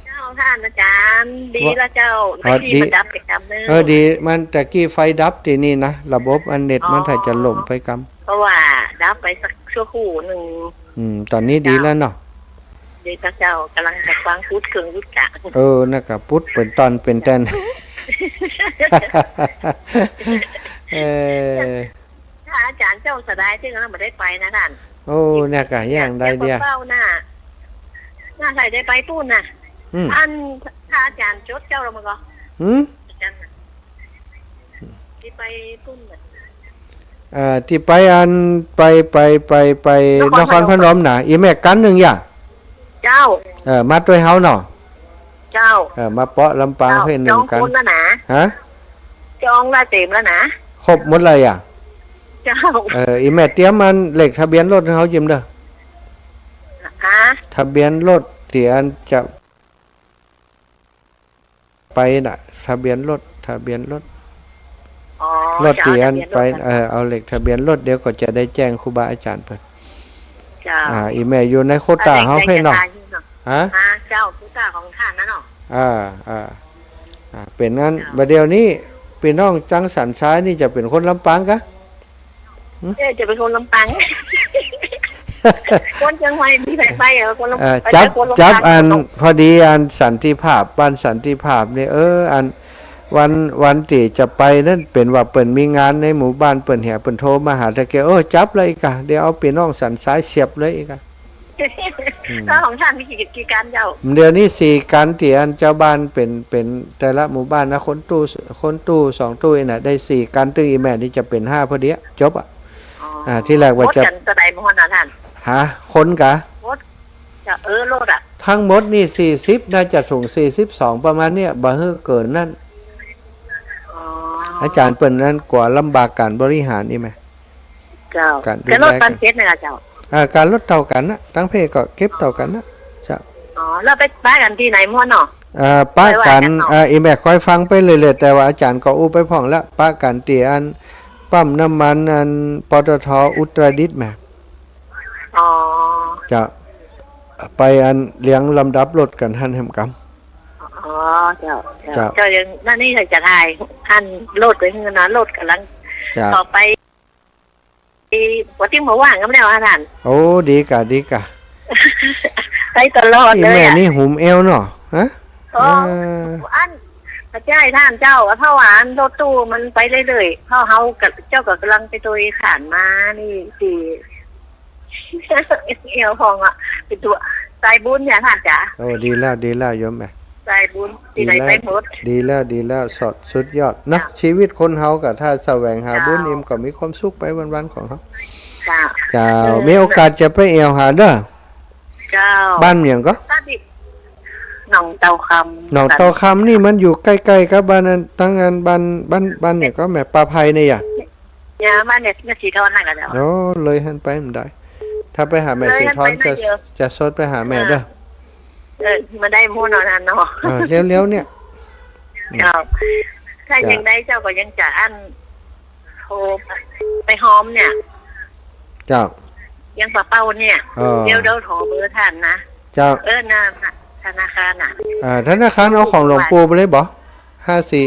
เจ้า ท่านอาจ๋ารย์ ดีละเจ้า อ๋อ ไฟ ดี มันดับไปกำเน่อ เออ ดี มันตะกี้ไฟดับตี้นี่นะ ระบบอันเน็ตมัน อ๋อ ถ้าจะล่มไปกำ เพราะว่าดับไปสักชั่วครู่นึ่ง อืม ต๋อนนี้ดีแล้วเนาะ เจ้า ดีพระเจ้า ก่ำลังจะวางปุ๊ดเคืองปุ๊ดกะ เออ นั่นกะปุ๊ดเป๋นต๋อนเป๋นแต๋น เออ ถ้าอาจ๋ารย์เจ้าเสียดาย ตี้ก็บ่ได้ไปนะท่าน โอ้ เนี่ยกะอย่างใดเดีย เจ้าเป้าน่ะ น่าใส่ได้ไปปู๊นน่ะ อืม อัน ถ้าอาจ๋ารย์จดเจ้าแล้วมันก็ หืม อาจ๋ารย์น่ะ ตี้ไปปู๊นน่ะ เอ่อ ตี้ไปอัน ไป ไป ไป ไป นครพนม นครพนมน่ะ อีแม่กั๋นนึ่งอย่าง เจ้า เออ มาตวยเฮาเนาะ เจ้า เออ มาเปาะลำปาง เจ้า เพื่อนนึ่งกั๋น จองคนแล้วนะ ฮะ จองแล้วเต๋มแล้วนะ ครบหมดเลยอ่ะ เจ้า เออ อีแม่เตรียมอันเลขทะเบียนรถหื้อเฮาเจิมเน่อ ฮะ ทะเบียนรถตี้อันจะ ไปน่ะ ทะเบียนรถ ทะเบียนรถ อ๋อ รถตี้อัน เจ้า ทะเบียนรถ ไป เออ เอาเลขทะเบียนรถ เดี๋ยวก็จะได้แจ้งครูบาอาจ๋ารย์เปิ้น เจ้า อ่า อีแม่อยู่ในโควต้าเฮาเพ่นเนาะ ฮะ อ่า เจ้า โควต้าของท่านน่ะเนาะ อ่า อ่า อ่า เป๋นอัน เจ้า บ่าเดี๋ยวนี้ ปี้น้องจังสันทรายนี่จะเป๋นคนลำปางกะ เออ จะเป๋นคนลำปาง คนเจียงใหม่มีใผไปเหรอ คนลำ เอ่อ ไป จับ คนลำปาง จับอัน คนลำ พอดีอันสันติภาพ บ้านสันติภาพนี่ เออ อัน วัน วันตี้จะไปนั้นเป๋นว่าเปิ้นมีงานในหมู่บ้านเปิ้นเหีย เปิ้นโทรมาหาตะเกีย เออ จับเลยอีกอะ เดี๋ยวเอาปี้น้องสันทรายเสียบเลยอีกอะ อืม แล้วของต้านมีกี่ กี่กั๋นเจ้า เดี๋ยวนี้สี่กั๋น ตี้อันจาวบ้านเป๋น เป๋นแต่ละหมู่บ้านนะ คนตู้ คนตู้สองตู้นี่นะ ได้สี่กั๋น ตึงอี่แม่นี่จะเป๋นห้าพอดีอะ จบอะ อ๋อ อ่า ตี้แรกว่าจะ หมดกั๋นเต้าใดหมดน่ะต้าน ฮะ คนกะ หมด จะ เออ รถอะ ตึงหมดนี่สี่สิบ น่าจะถึงสี่สิบสอง ประมาณเนี้ย บ่หื้อเกิ๋นนั้น อ๋อ อาจ๋ารย์เปิ้นนั้นกั๋วลำบากก๋านบริหารนี่แหม เจ้า ก๋านดูแล แต่รถตันเจ็ดนี่ล่ะเจ้า อ่า ก๋านรถเต้ากั๋นนะ ตังเพก็เก็บเต้ากั๋นนะ เจ้า อ๋อ แล้วไปปะกั๋นตี้ไหนมั่วเนาะ อ่า ปะกั๋น ไปว่ากั๋นเนาะ อ่า อี่แม่คอยฟังไปเรื่อยๆ แต่ว่าอาจ๋ารย์ก็อู้ไปพ่องละ ปะกั๋นตี้อันปั๊มน้ำมันอัน ปตท อุตรดิตถ์แหม อ๋อ เจ้า ไปอันเรียงลำดับรถกั๋นหั้นแหมกำ อ๋อ เจ้า เจ้า เจ้า เจ้า ยัง นั่นนี่จะถ่ายหั้นรถไปหื้อนะ รถก่ำลัง เจ้า ต่อไป วันตี้บ่ว่างกำแล้วอะต้าน โอ้ ดีก่ะ ดีก่ะ ไปตลอดเลยอะ อี่แม่นี่หุมเอวเนาะ ฮะ อ๋อ เออ อัน บ่ใจ้ต้านเจ้า เพราะว่าอันรถตู้มันไปเรื่อยๆ เพราะเฮากับ เจ้าก็ก่ำลังไปโตยขานมานี่สิ เอวพองอะ เป๋นตั๋วสายบุญเนี่ยต้านจ๋า โอ้ ดีแล้ว ดีแล้วโยมแม่ สายบุญ ตี้ไหนไปหมด ดีแล้ว ดีแล้ว สุด สุดยอดนะ เจ้า ชีวิตคนเฮาก็ถ้าแสวงหาบุญ เจ้า นี่มันก็มีความสุขไปวันๆ ของเฮา เจ้า เจ้า เออ มีโอกาสจะไปแอ่วหาเด้อ เจ้า บ้านหยังก็ บ้านตี้ หนองเต้าคำ หนองเต้าคำนี่มันอยู่ใก้ๆ กับบ้านอัน ตังอันบ้าน บ้าน บ้านหยังก็แม่ ป่าไผ่นี่อะ เนี่ย บ้านเนี่ย แม่สีทอนนั่นก็เจ้า โอ้ เลยหั้นไปบ่ได้ ถ้าไปหาแม่สีทอน เลยหั้นไปหน่อยเดียว จะ จะสดไปหาแม่เด้อ เออ เออ มาได้หมู่เนาะต้านเนาะ เออ เลี้ยวๆ เนี่ย เจ้า ถ้า เจ้า ยังได้เจ้าก็ยังจะอัน โทรไปหอมเนี่ย เจ้า ยังปะเป้าเนี่ย เออ เดี๋ยว เดี๋ยวโทรเบอร์ต้านนะ เจ้า เออ น่ะ ธนาคารน่ะ อ่า ธนาคารเอาของหลวงปู่ไปเลยบ่ ห้าสี่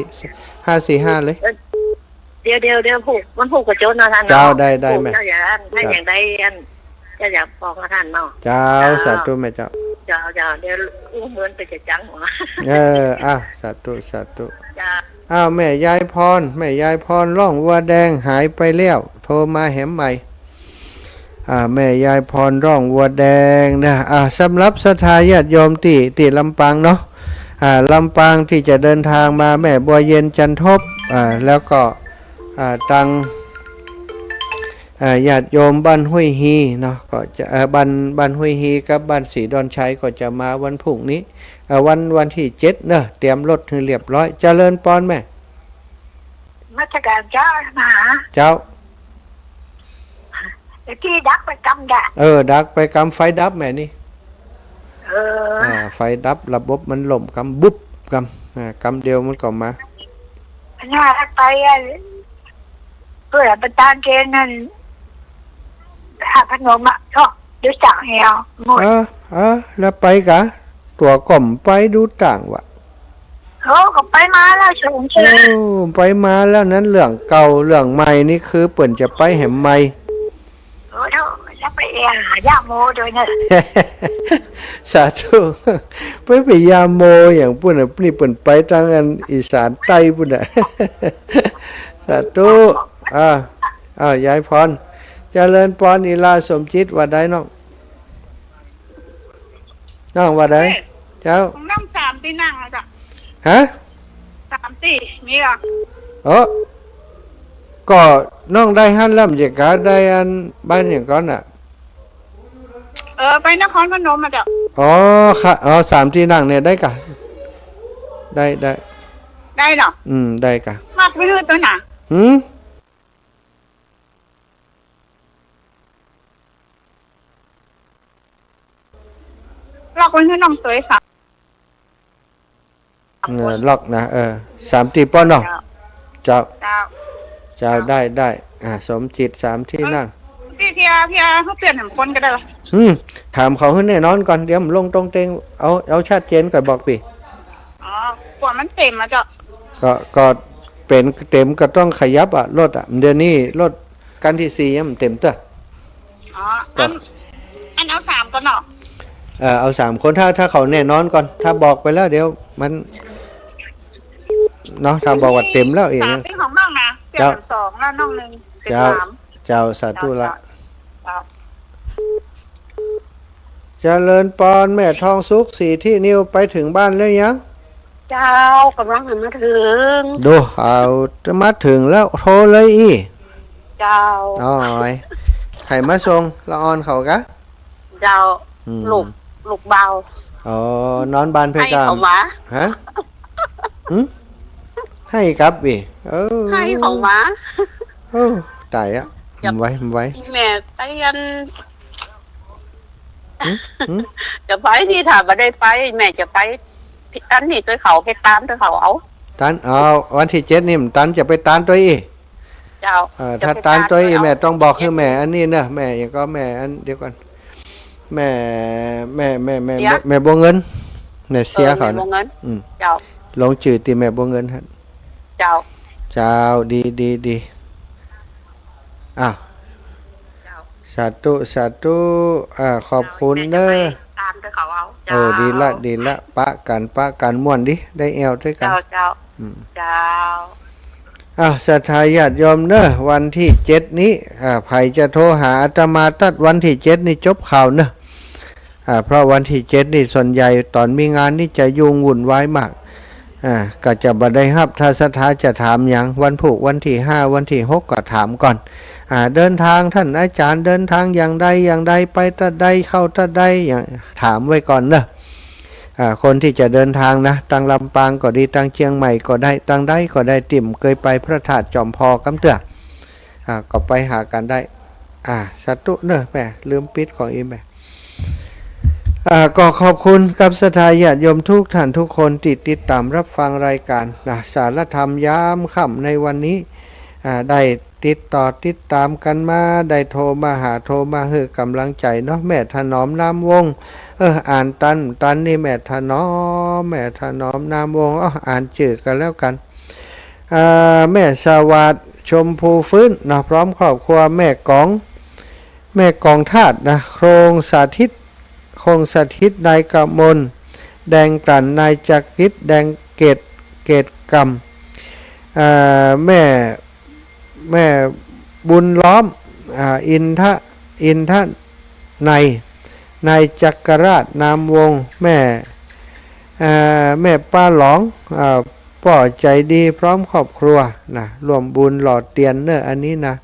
ห้าสี่ห้า เลย เออ เดี๋ยว เดี๋ยว เดี๋ยวพูก วันพูกก็จดเนาะต้านเนาะ เจ้า ได้ ได้ พูก แม่ เจ้าอย่าอัน ถ้า เจ้า ยังได้อัน เจ้าอย่าฟ้องกับต้านเนาะ เจ้า เจ้า สาธุแม่เจ้า เจ้า เจ้า เดี๋ยวอู้เหมือนไปจะจังหัว เออ อ่ะ สาธุ สาธุ เจ้า อ้าว แม่ยายพร แม่ยายพรร้องวัวแดงหายไปแล้ว โทรมาแหมใหม่ อ่า แม่ยายพรร้องวัวแดงนะ อ่า สำหรับศรัทธาญาติโยมตี้ ตี้ลำปางเนาะ อ่า ลำปางตี้จะเดินทางมา แม่บัวเย็นจันทบ อ่า แล้วก็ อ่า ตัง อ่า ญาติโยมบ้านห้วยฮีเนาะ ก็จะ อ่า บ้าน บ้านห้วยฮีกับบ้านศรีดอนชัยก็จะมาวันพรุ่งนี้ อ่า วัน วันตี้เจ็ดเนาะ เตรียมรถหื้อเรียบร้อย เจริญปอนแม่ นมัสก๋านเจ้า มหา เจ้า ไอ้ตี้ดักไปกำดะ เออ ดักไปกำ ไฟดับแม่นี่ เออ อ่า ไฟดับ ระบบมันล่มกำ บุบกำ อ่า กำเดียวมันก็มา อันนั้นไปอ่ะ เปื้อไปตางเกณฑ์นั่น นครพนมอะ เนาะ ดูต่างแอวหมด เออ เออ แล้วไปกะ ตั๋วก่อมไปดูต่างวะ โอ้ ก็ไปมาแล้วสองเทื่อ โอ้ ไปมาแล้ว นั้นเรื่องเก่า เรื่องใหม่นี่คือเปิ้นจะไปแหมใหม่ โอ้ แล้ว แล้วไปแอ่วหาย่าโมด้วยนะ สาธุ ไป ไปย่าโมอย่างปุ้นน่ะ นี่เปิ้นไปตางอันอีสานใต้ปุ้นน่ะ สาธุ อ่า อ่า ยายพร เจริญปอน อีหล้าสมจิต ว่าใดน้อง น้องว่าใด เอ๊ะ เจ้า ของน้องสามตี้นั่งอะเจ้า ฮะ สามตี้ มีเหรอ เออ ก็น้องได้หั้นแล้ว มันจะกะได้อันบ้านหยังก่อนน่ะ เออ ไปนครพนมอะเจ้า อ๋อ ค่ะ อ๋อ สามตี้นั่งเนี่ยได้กะ ได้ ได้ ได้เนาะ อืม ได้กะ มักไปหื้อตั๋วหนา หืม ล็อกไว้หื้อน้องตวยสาม เออ ล็อกนะ เออ สามตี้ป้อเนาะ เจ้า เจ้า เจ้า เจ้า ได้ ได้ อ่า สมจิต สามตี้นั่ง ตี้เพีย เพีย เขาเปลี่ยนแหมคนก็ได้วะ อืม ถามเขาหื้อแน่นอนก่อน เดี๋ยวมันลงตรงเต็ง เอา เอาชัดเจนก่อนบอกปี้ อ๋อ กว่ามันเต็มอะเจ้า ก็ ก็เป๋นเต็มก็ต้องขยับอะ รถอะ เดี๋ยวนี้รถคันตี้สี่ยังบ่เต็มเตื้อ อ๋อ ก็ อัน อันเอาสามก่อนเนาะ เออ เอาสามคน ถ้า ถ้าเขาแน่นอนก่อน ถ้าบอกไปแล้วเดี๋ยวมัน เนาะ ถ้าบอกว่าเต็มแล้วเอง สามตี้ของน้องนะ เปลี่ยน เจ้า สองแล้วน้องหนึ่ง เป็น เจ้า สาม เจ้า สาธุละ เจ้า เจ้า เจริญปอน แม่ทองสุข สีที่นิว ไปเถิงบ้านแล้วยัง เจ้า ก่ำลังจะมาเถิง ดู เอา จะมาเถิงแล้ว โทรเลยอี้ เจ้า อ๋อ ใผมาส่ง ละอ่อนเขากา เจ้า อืม ลูก ลูกบ่าว อ๋อ นอนบ้านเพ่ ใค่ กา เขามา ฮะ หึ ใค่กลับอี้ เออ ใค่เขามา เออ ต๋ายอะ จะ บ่ไหว บ่ไหว แม่ไปอัน หึ หึ จะไปนี่ ถ้าบ่ได้ไป แม่จะไป อันนี้ตวยเขา ไปตานตวยเขาเอา ตาน เอา วันตี้เจ็ดนี่ ตานจะไปตานตวยอี้ เจ้า เออ จะไป ถ้าตานตวยอี้ ตานตวยเอา แม่ต้องบอกหื้อแม่อันนี้เน่อ แม่หยังก็ แม่อัน เดี๋ยวก่อน แม่ แม่ แม่ แม่ เสีย แม่บัวเงิน แม่เสีย เออ เขา แม่บัวเงิน อืม เจ้า ลงจื้อตี้แม่บัวเงินฮะ เจ้า เจ้า ดี ดี ดี อ้าว เจ้า สาธุ สาธุ อ่า ขอบคุณเน่อ แม่จะไปตานตวยเขาเอา เออ เจ้า ดีละ ดีละ ปะกั๋น ปะกั๋น ม่วนดี ได้แอ่วตวยกั๋น เจ้า เจ้า อืม เจ้า อ่ะ ศรัทธาญาติโยมเน่อ วันตี้เจ็ดนี้ อ่า ใผจะโทรหาอาตมาตั๊ดวันตี้เจ็ดนี้จบข่าวเน่อ อ่า เพราะวันตี้เจ็ดนี้ส่วนใหญ่ต๋อนมีงานนี่จะยุ่งวุ่นวายมาก อ่า ก็จะบ่ได้ฮับ ถ้าศรัทธาจะถามหยัง วันพูก วันตี้ห้า วันตี้หก ก็ถามก่อน อ่า เดินตาง ต้านอาจ๋ารย์เดินตางอย่างใดอย่างใด ไปตั๊ดใด เข้าตั๊ดใด อย่าง ถามไว้ก่อนเน่อ อ่า คนตี้จะเดินตางนะ ตางลำปางก็ดี ตางเจียงใหม่ก็ได้ ตางใดก็ได้ ตี้บ่เกยไปพระธาตุจอมพอกำเตื้อ อ่า ก็ไปหากั๋นได้ อ่า สาธุเน่อแม่ ลืมปิดของอี้แม่ อ่า ก็ขอบคุณกับศรัทธาญาติโยมทุกท่านทุกคนตี้ติดต๋ามรับฟังรายก๋านนะ สารธรรมยามค่ำในวันนี้ อ่า ได้ติดต่อติดต๋ามกั๋นมา ได้โทรมาหา โทรมาหื้อก๋ำลังใจ๋เนาะ แม่ถนอม นามวงศ์ เออ อ่านตัน ตันนี่ แม่ถนอม แม่ถนอม นามวงศ์ อ้อ อ่านจื้อกั๋นแล้วกั๋น อ่า แม่สวัสดิ์ ชมพูฟื้นนะ พร้อมครอบครัว แม่กอง แม่กองธาตุนะ โครงสถิต โครงสถิต นายกมล แดงกลั่น นายจักริด แดงเกต เกตกำ อ่า แม่ แม่บุญล้อม อ่า อินทะ อินทะไนย นายจักรราช นามวงศ์ แม่ อ่า แม่ป้าหลอง อ่า ป้อใจ๋ดี พร้อมครอบครัวนะ ร่วมบุญหล่อเตียนเน่อ อันนี้นะ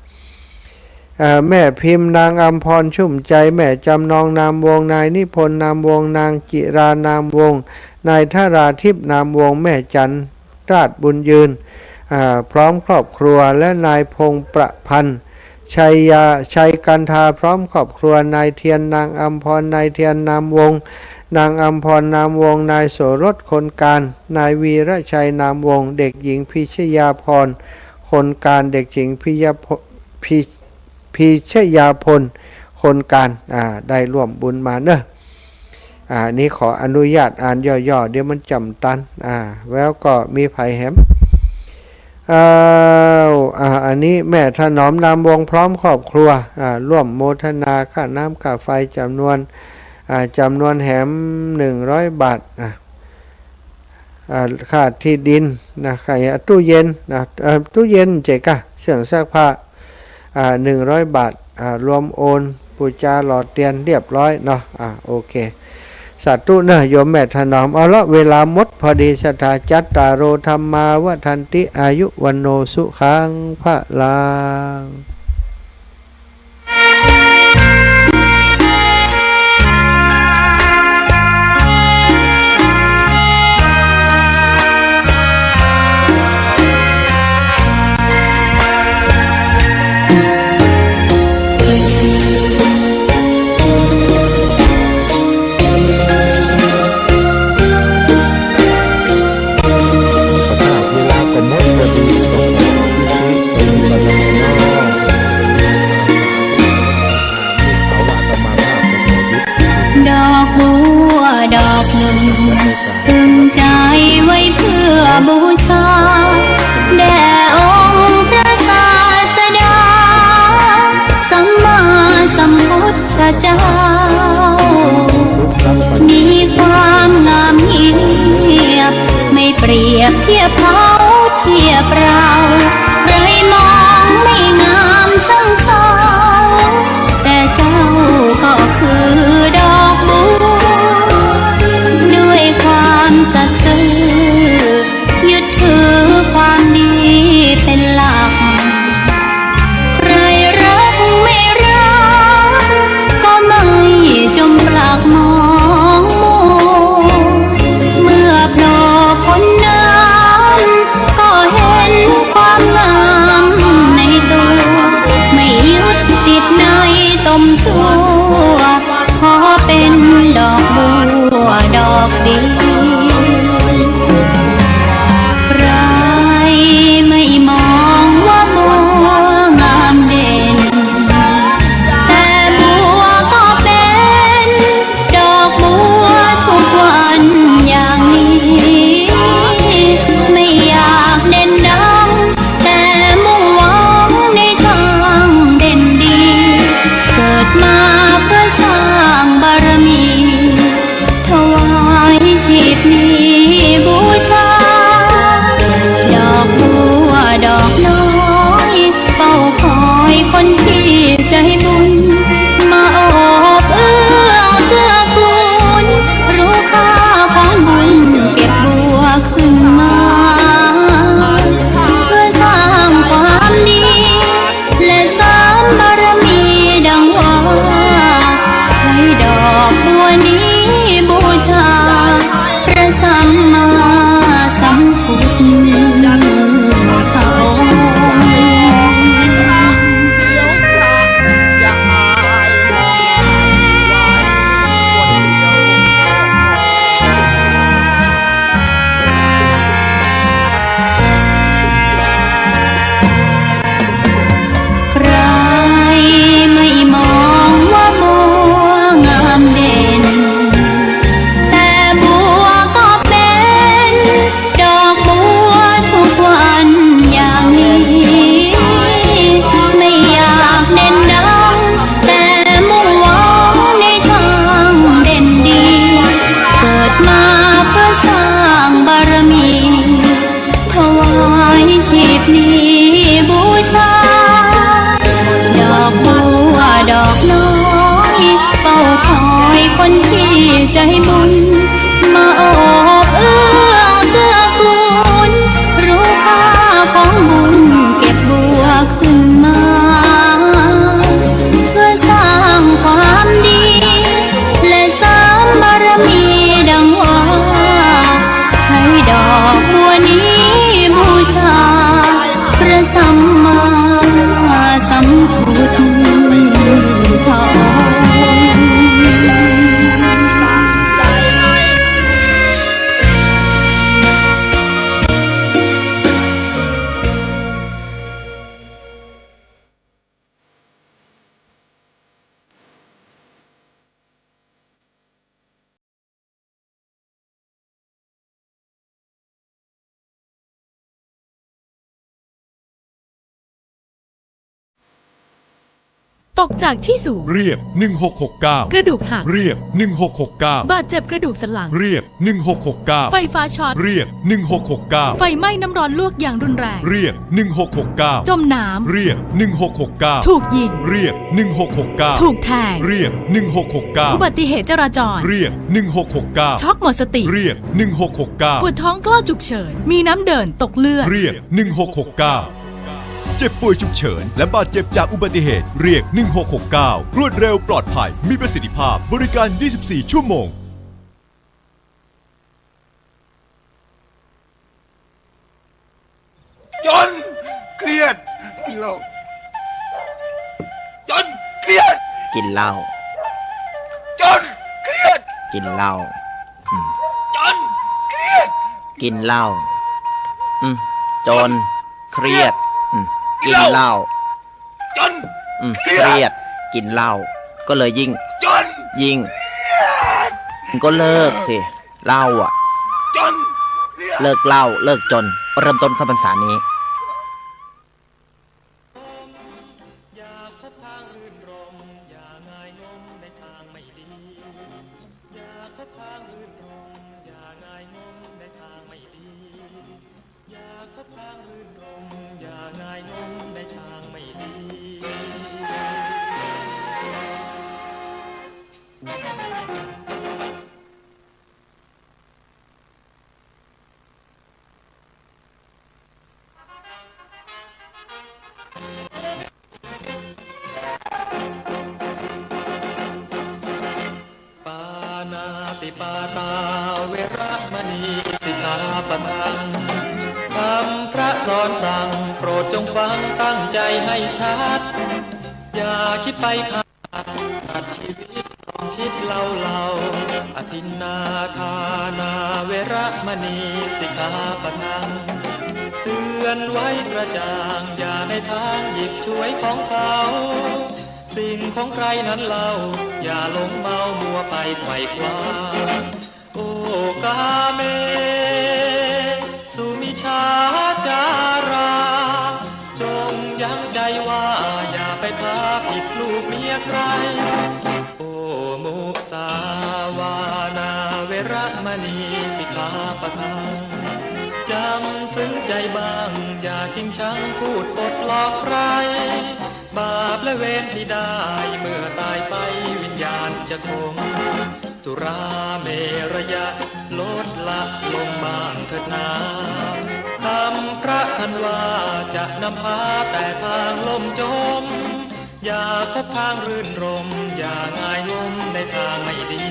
เอ่อ แม่พิมพ์ นางอำพร ชุ่มใจ แม่จำนอง นามวงศ์ นายนิพนธ์ นามวงศ์ นางจิรา นามวงศ์ นายธราทิพย์ นามวงศ์ แม่จันทร์ ราชบุญยืน อ่า พร้อมครอบครัว และนายพงษ์ประพันธ์ ชัยยา ชัยกันธา พร้อมครอบครัว นายเทียน นางอำพร นายเทียน นามวงศ์ นางอำพร นามวงศ์ นายโสรส คนกลาง นายวีรชัย นามวงศ์ เด็กหญิงพิชยาพร คนกลาง เด็กหญิงพิยพ พิ พีชยาพล คนกลาง อ่า ได้ร่วมบุญมาเนอะ อ่า นี้ขออนุญาตอ่านย่อๆ เดี๋ยวมันจ๋ำตัน อ่า แล้วก็มีใผแหม อ้าว อ่า อันนี้แม่ถนอม นามวงศ์ พร้อมครอบครัว อ่า ร่วมโมทนาค่าน้ำค่าไฟจ๋ำนวน อ่า จ๋ำนวนแหม หนึ่งร้อยบาท อ่า อ่า ค่าตี้ดินนะ ค่าตู้เย็นนะ เอ่อ ตู้เย็นเจ๊กะ เครื่องซักผ้า อ่า หนึ่งร้อยบาท อ่า รวมโอน ปู๋จาหล่อเตียนเรียบร้อยเนาะ อ่า โอเค สาธุเนอะ โยมแม่ถนอม เอาละ เวลาหมดพอดี ศรัทธา จัตตาโร ธัมมา วัฑฒันติ อายุ วัณโณ สุขัง พลัง เวลาก็หมดพอดี ต้องขอยุติไปก่อนเนาะ มีข่าวว่าอาตมาภาพจะขอยุติ ดอกบัวดอกหนึ่ง ตึงใจไว้เพื่อบูชา แด่องค์พระศาสดา สัมมาสัมพุทธเจ้า มีความงามเงียบ ไม่เปรียบเทียบเขาเทียบเรา ใครมองไม่งามช่างเขา แต่เจ้าก็คือดอกบั ตกจากที่สูง เรียก หนึ่งหกหกเก้า กระดูกหัก เรียก หนึ่งหกหกเก้า บาดเจ็บกระดูกสันหลัง เรียก หนึ่งหกหกเก้า ไฟฟ้าช็อต เรียก หนึ่งหกหกเก้า ไฟไหม้น้ำร้อนลวกอย่างรุนแรง เรียก หนึ่งหกหกเก้า จมน้ำ เรียก หนึ่งหกหกเก้า ถูกยิง เรียก หนึ่งหกหกเก้า ถูกแทง เรียก หนึ่งหกหกเก้า อุบัติเหตุจราจร เรียก หนึ่งหกหกเก้า ช็อกหมดสติ เรียก หนึ่งหกหกเก้า ปวดท้องคลอดฉุกเฉิน มีน้ำเดิน ตกเลือด เรียก หนึ่งหกหกเก้า เจ็บป่วยฉุกเฉิน และบาดเจ็บจากอุบัติเหตุ เรียก หนึ่งหกหกเก้า รวดเร็ว ปลอดภัย มีประสิทธิภาพ บริการ ยี่สิบสี่ ชั่วโมง จนเครียด กินเหล้า จนเครียด กินเหล้า จนเครียด กินเหล้า อืม จนเครียด กินเหล้า อืม จนเครียด อืม กินเหล้า จน อืม เครียด เครียด กินเหล้า ก็เลยยิ่ง จน ยิ่ง เครียด ก็เลิกสิ เหล้าอะ จน เครียด เลิกเหล้า เลิกจน เริ่มต้นเข้าพรรษานี้ อย่าคบทางรื่นรมย์ อย่างายงมในทางไม่ดี อย่าคบทางรื่นรมย์ อย่างายงมในทางไม่ดี อย่าคบทางรื่นรมย์ อย่างายงมในทางไม่ดี ปานาติปาตา เวระมณี สิกขาปะทัง คำพระสอนสั่ง โปรดจงฟังตั้งใจให้ชัด อย่าคิดไปฆ่าสัตว์ตัดชีวิต ลองคิดเล่าๆ อทินนาทานา เวระมณี สิกขาปะทัง เตือนไว้กระจ่าง อย่าในทางหยิบฉวยของเขา สิ่งของใครนั้นเล่า อย่าหลงเมามัวไปไขว่คว้า โอ้กาเมสุมิจฉาจารา จงยั้งใจว่าอย่าไปพาผิดลูกเมียใคร โอ้มุสาวานา เวระมณี สิกขาปะทัง จำซึ้งใจบ้าง อย่าชิงชังพูดปดหลอกใคร บาปและเวรที่ได้ เมื่อตายไปวิญญาณจะขม สุราเมรยะ ลดละลงบ้างเถิดนา คำพระท่านว่าจะนำพาแต่ทางล่มจม อย่าคบทางรื่นรมย์ อย่างายงมในทางไม่ดี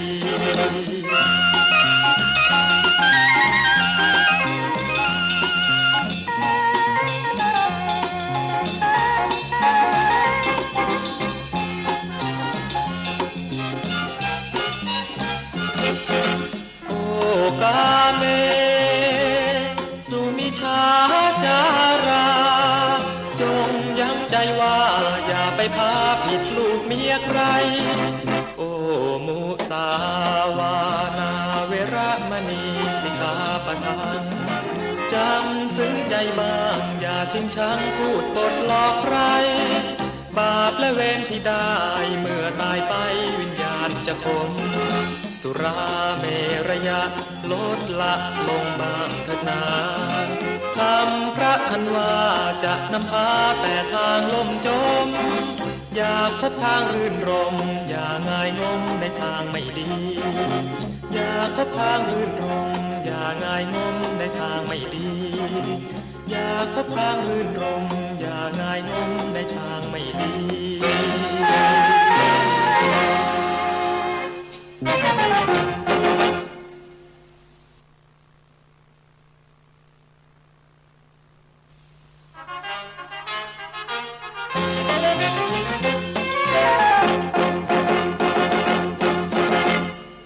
โอ้กาเมสุมิจฉาจารา จงยั้งใจว่าอย่าไปพาผิดลูกเมียใคร โอ้มุสาวานา เวระมณี สิกขาปะทัง จำซึ้งใจบ้าง อย่าชิงชังพูดปดหลอกใคร บาปและเวรที่ได้ เมื่อตายไปวิญญาณจะขม สุราเมรยะ ลดละลงบ้างเถิดนา คำพระท่านว่าจะนำพาแต่ทางล่มจม อย่าคบทางรื่นรมย์ อย่างายงมในทางไม่ดี อย่าคบทางรื่นรมย์ อย่างายงมในทางไม่ดี อย่าคบทางรื่นรมย์ อย่างายงมในทางไม่ดี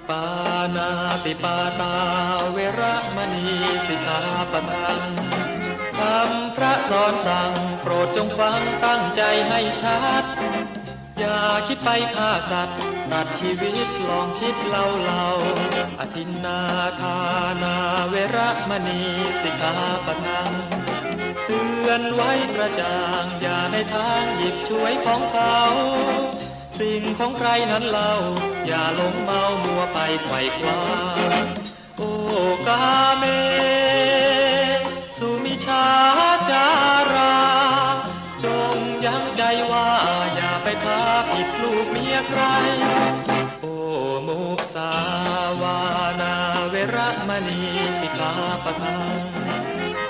ปานาติปาตา เวระมณี สิกขาปะทัง คำพระสอนสั่ง โปรดจงฟังตั้งใจให้ชัด อย่าคิดไปฆ่าสัตว์ตัดชีวิต ลองคิดเล่าๆ อทินนาทานา เวระมณี สิกขาปะทัง เตือนไว้กระจ่าง อย่าในทางหยิบฉวยของเขา สิ่งของใครนั้นเล่า อย่าหลงเมามัวไปไขว่คว้า โอ้กาเม สุมิจฉาจารา จงยั้งใจว่าอย่าไปพาผิดลูกเมียใคร โอ้มุสาวาทา เวระมณี สิกขาปะทัง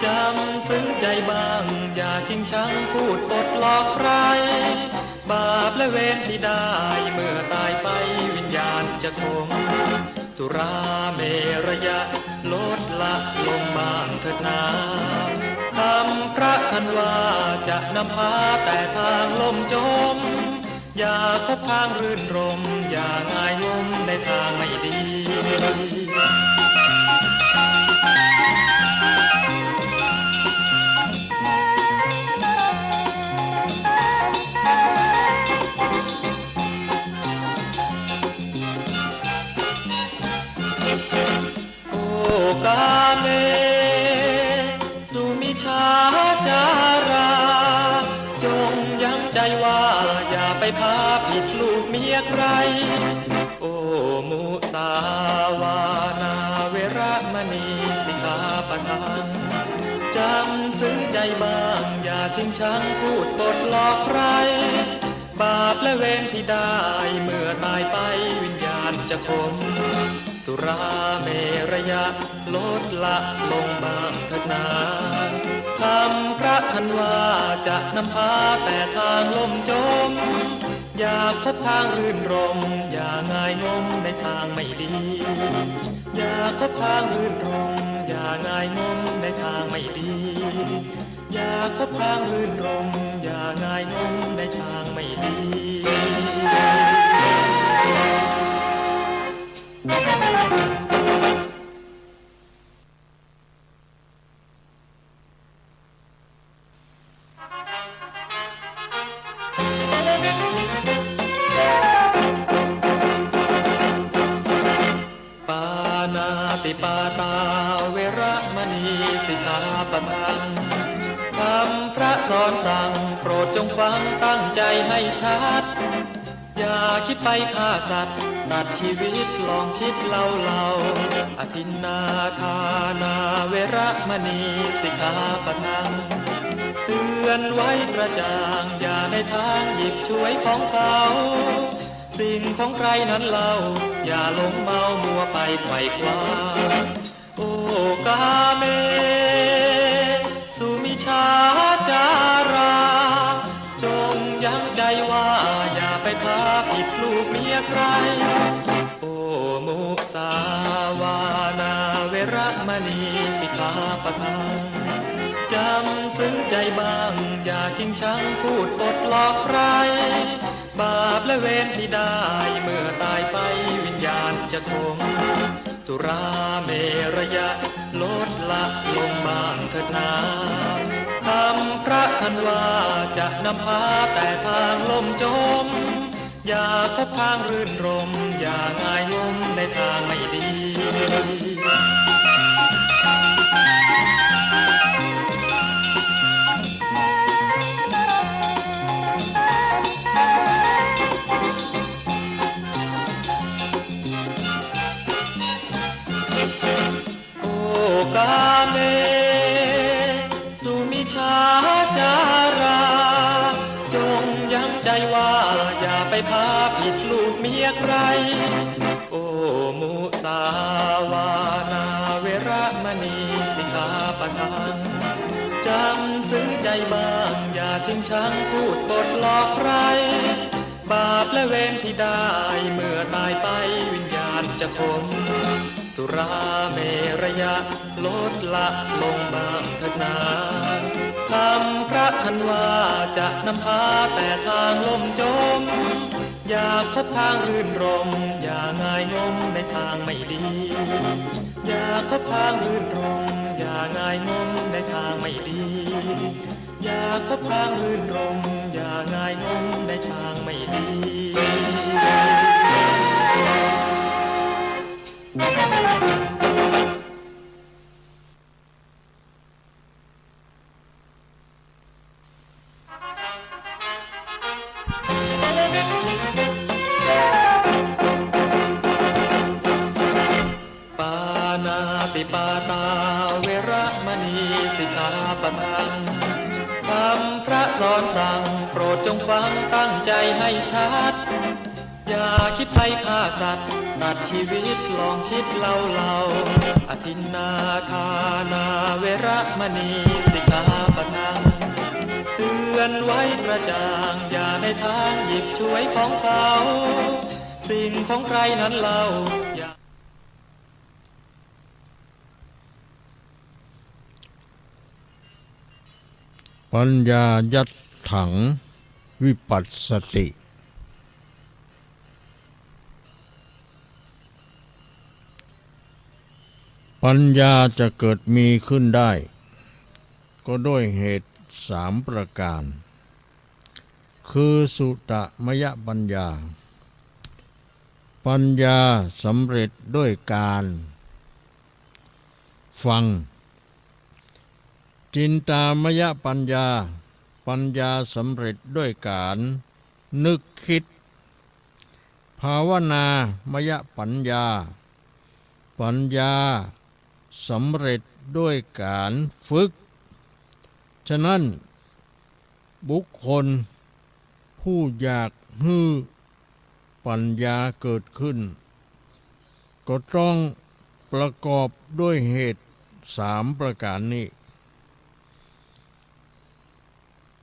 จำซึ่งใจบ้าง อย่าชิงชังพูดปดหลอกใคร บาปและเวรที่ได้ เมื่อตายไปวิญญาณจะขม สุราเมรยะ ลดละลงบ้างเถิดนา คำพระท่านว่าจะนำพาแต่ทางล่มจม อย่าคบทางรื่นรม อย่างายงมในทางไม่ดี โอ้กาเม สุมิจฉาจารา จงยั้งใจว่าอย่าไปพาผิดลูกเมียใคร โอ้มุสาวาทา เวระมณี สิกขาปะทัง จำซึ่งใจบ้าง อย่าชิงชังพูดปดหลอกใคร บาปและเวรที่ได้ เมื่อตายไปวิญญาณจะขม สุราเมรยะ ลดละลงบ้างเถิดนา คำพระท่านว่าจะนำพาแต่ทางล่มจม อย่าคบทางรื่นรม อย่างายงมในทางไม่ดี อย่าคบทางรื่นรม อย่างายงมในทางไม่ดี อย่าคบทางรื่นรม อย่างายงมในทางไม่ดี ปาณาติปาตา เวระมณี สิกขาปะทัง คำพระสอนสั่ง โปรดจงฟังตั้งใจให้ชัด อย่าคิดไปฆ่าสัตว์ ตัดชีวิต ลองคิดเล่าๆ อทินนาทานา เวระมณี สิกขาปะทัง เตือนไว้กระจ่าง อย่าในทางหยิบฉวยของเขา สิ่งของใครนั้นเล่า อย่าหลงเมามัวไปไขว่คว้า โอ้กาเม สุมิจฉาจารา จงยั้งใจว่าอย่าไปพาผิดลูกเมียใคร โอ้มุสาวาทา เวระมณี สิกขาปะทัง จำซึ่งใจบ้าง อย่าชิงชังพูดปดหลอกใคร บาปและเวรที่ได้ เมื่อตายไปวิญญาณจะขม สุราเมรยะ ลดละลงบ้างเถิดนา คำพระท่านว่าจะนำพาแต่ทางล่มจม อย่าคบทางรื่นรม อย่างายงมในทางไม่ดี โอ้กาเม สุมิจฉาจารา จงยั้งใจว่าอย่าไปพาผิดลูกเมียใคร โอ้มุสาวาทา เวระมณี สิกขาปะทัง จำซึ่งใจบ้าง อย่าชิงชังพูดปดหลอกใคร บาปและเวรที่ได้ เมื่อตายไปวิญญาณจะขม สุราเมรยะ ลดละลงบ้างเถิดนา คำพระท่านว่าจะนำพาแต่ทางล่มจม อย่าคบทางรื่นรม อย่างายงมในทางไม่ดี อย่าคบทางรื่นรม อย่างายงมในทางไม่ดี อย่าคบทางรื่นรม อย่างายงมในทางไม่ดี โ ตา เวระมะนี สิกขาปะทัง ธรรมพระสอนสั่ง โปรดจงฟังตั้งใจให้ชัด อย่าคิดไปฆ่าสัตว์ ตัดชีวิต ลองคิดเล่าๆ อทินนาทานา เวระมะนี สิกขาปะทัง เตือนไว้กระจ่าง อย่าในทางหยิบฉวยของเขา สิ่งของใครนั้นเล่า อย่า ปัญญายัตถัง วิปัสสติ ปัญญาจะเกิดมีขึ้นได้ ก็ด้วยเหตุสามประการ คือสุตตมยปัญญา ปัญญาสำเร็จด้วยการฟัง จินตามยปัญญา ปัญญาสำเร็จด้วยการนึกคิด ภาวนามยปัญญา ปัญญาสำเร็จด้วยการฝึก ฉะนั้น บุคคลผู้อยากหื้อปัญญาเกิดขึ้น ก็ต้องประกอบด้วยเหตุสามประการนี้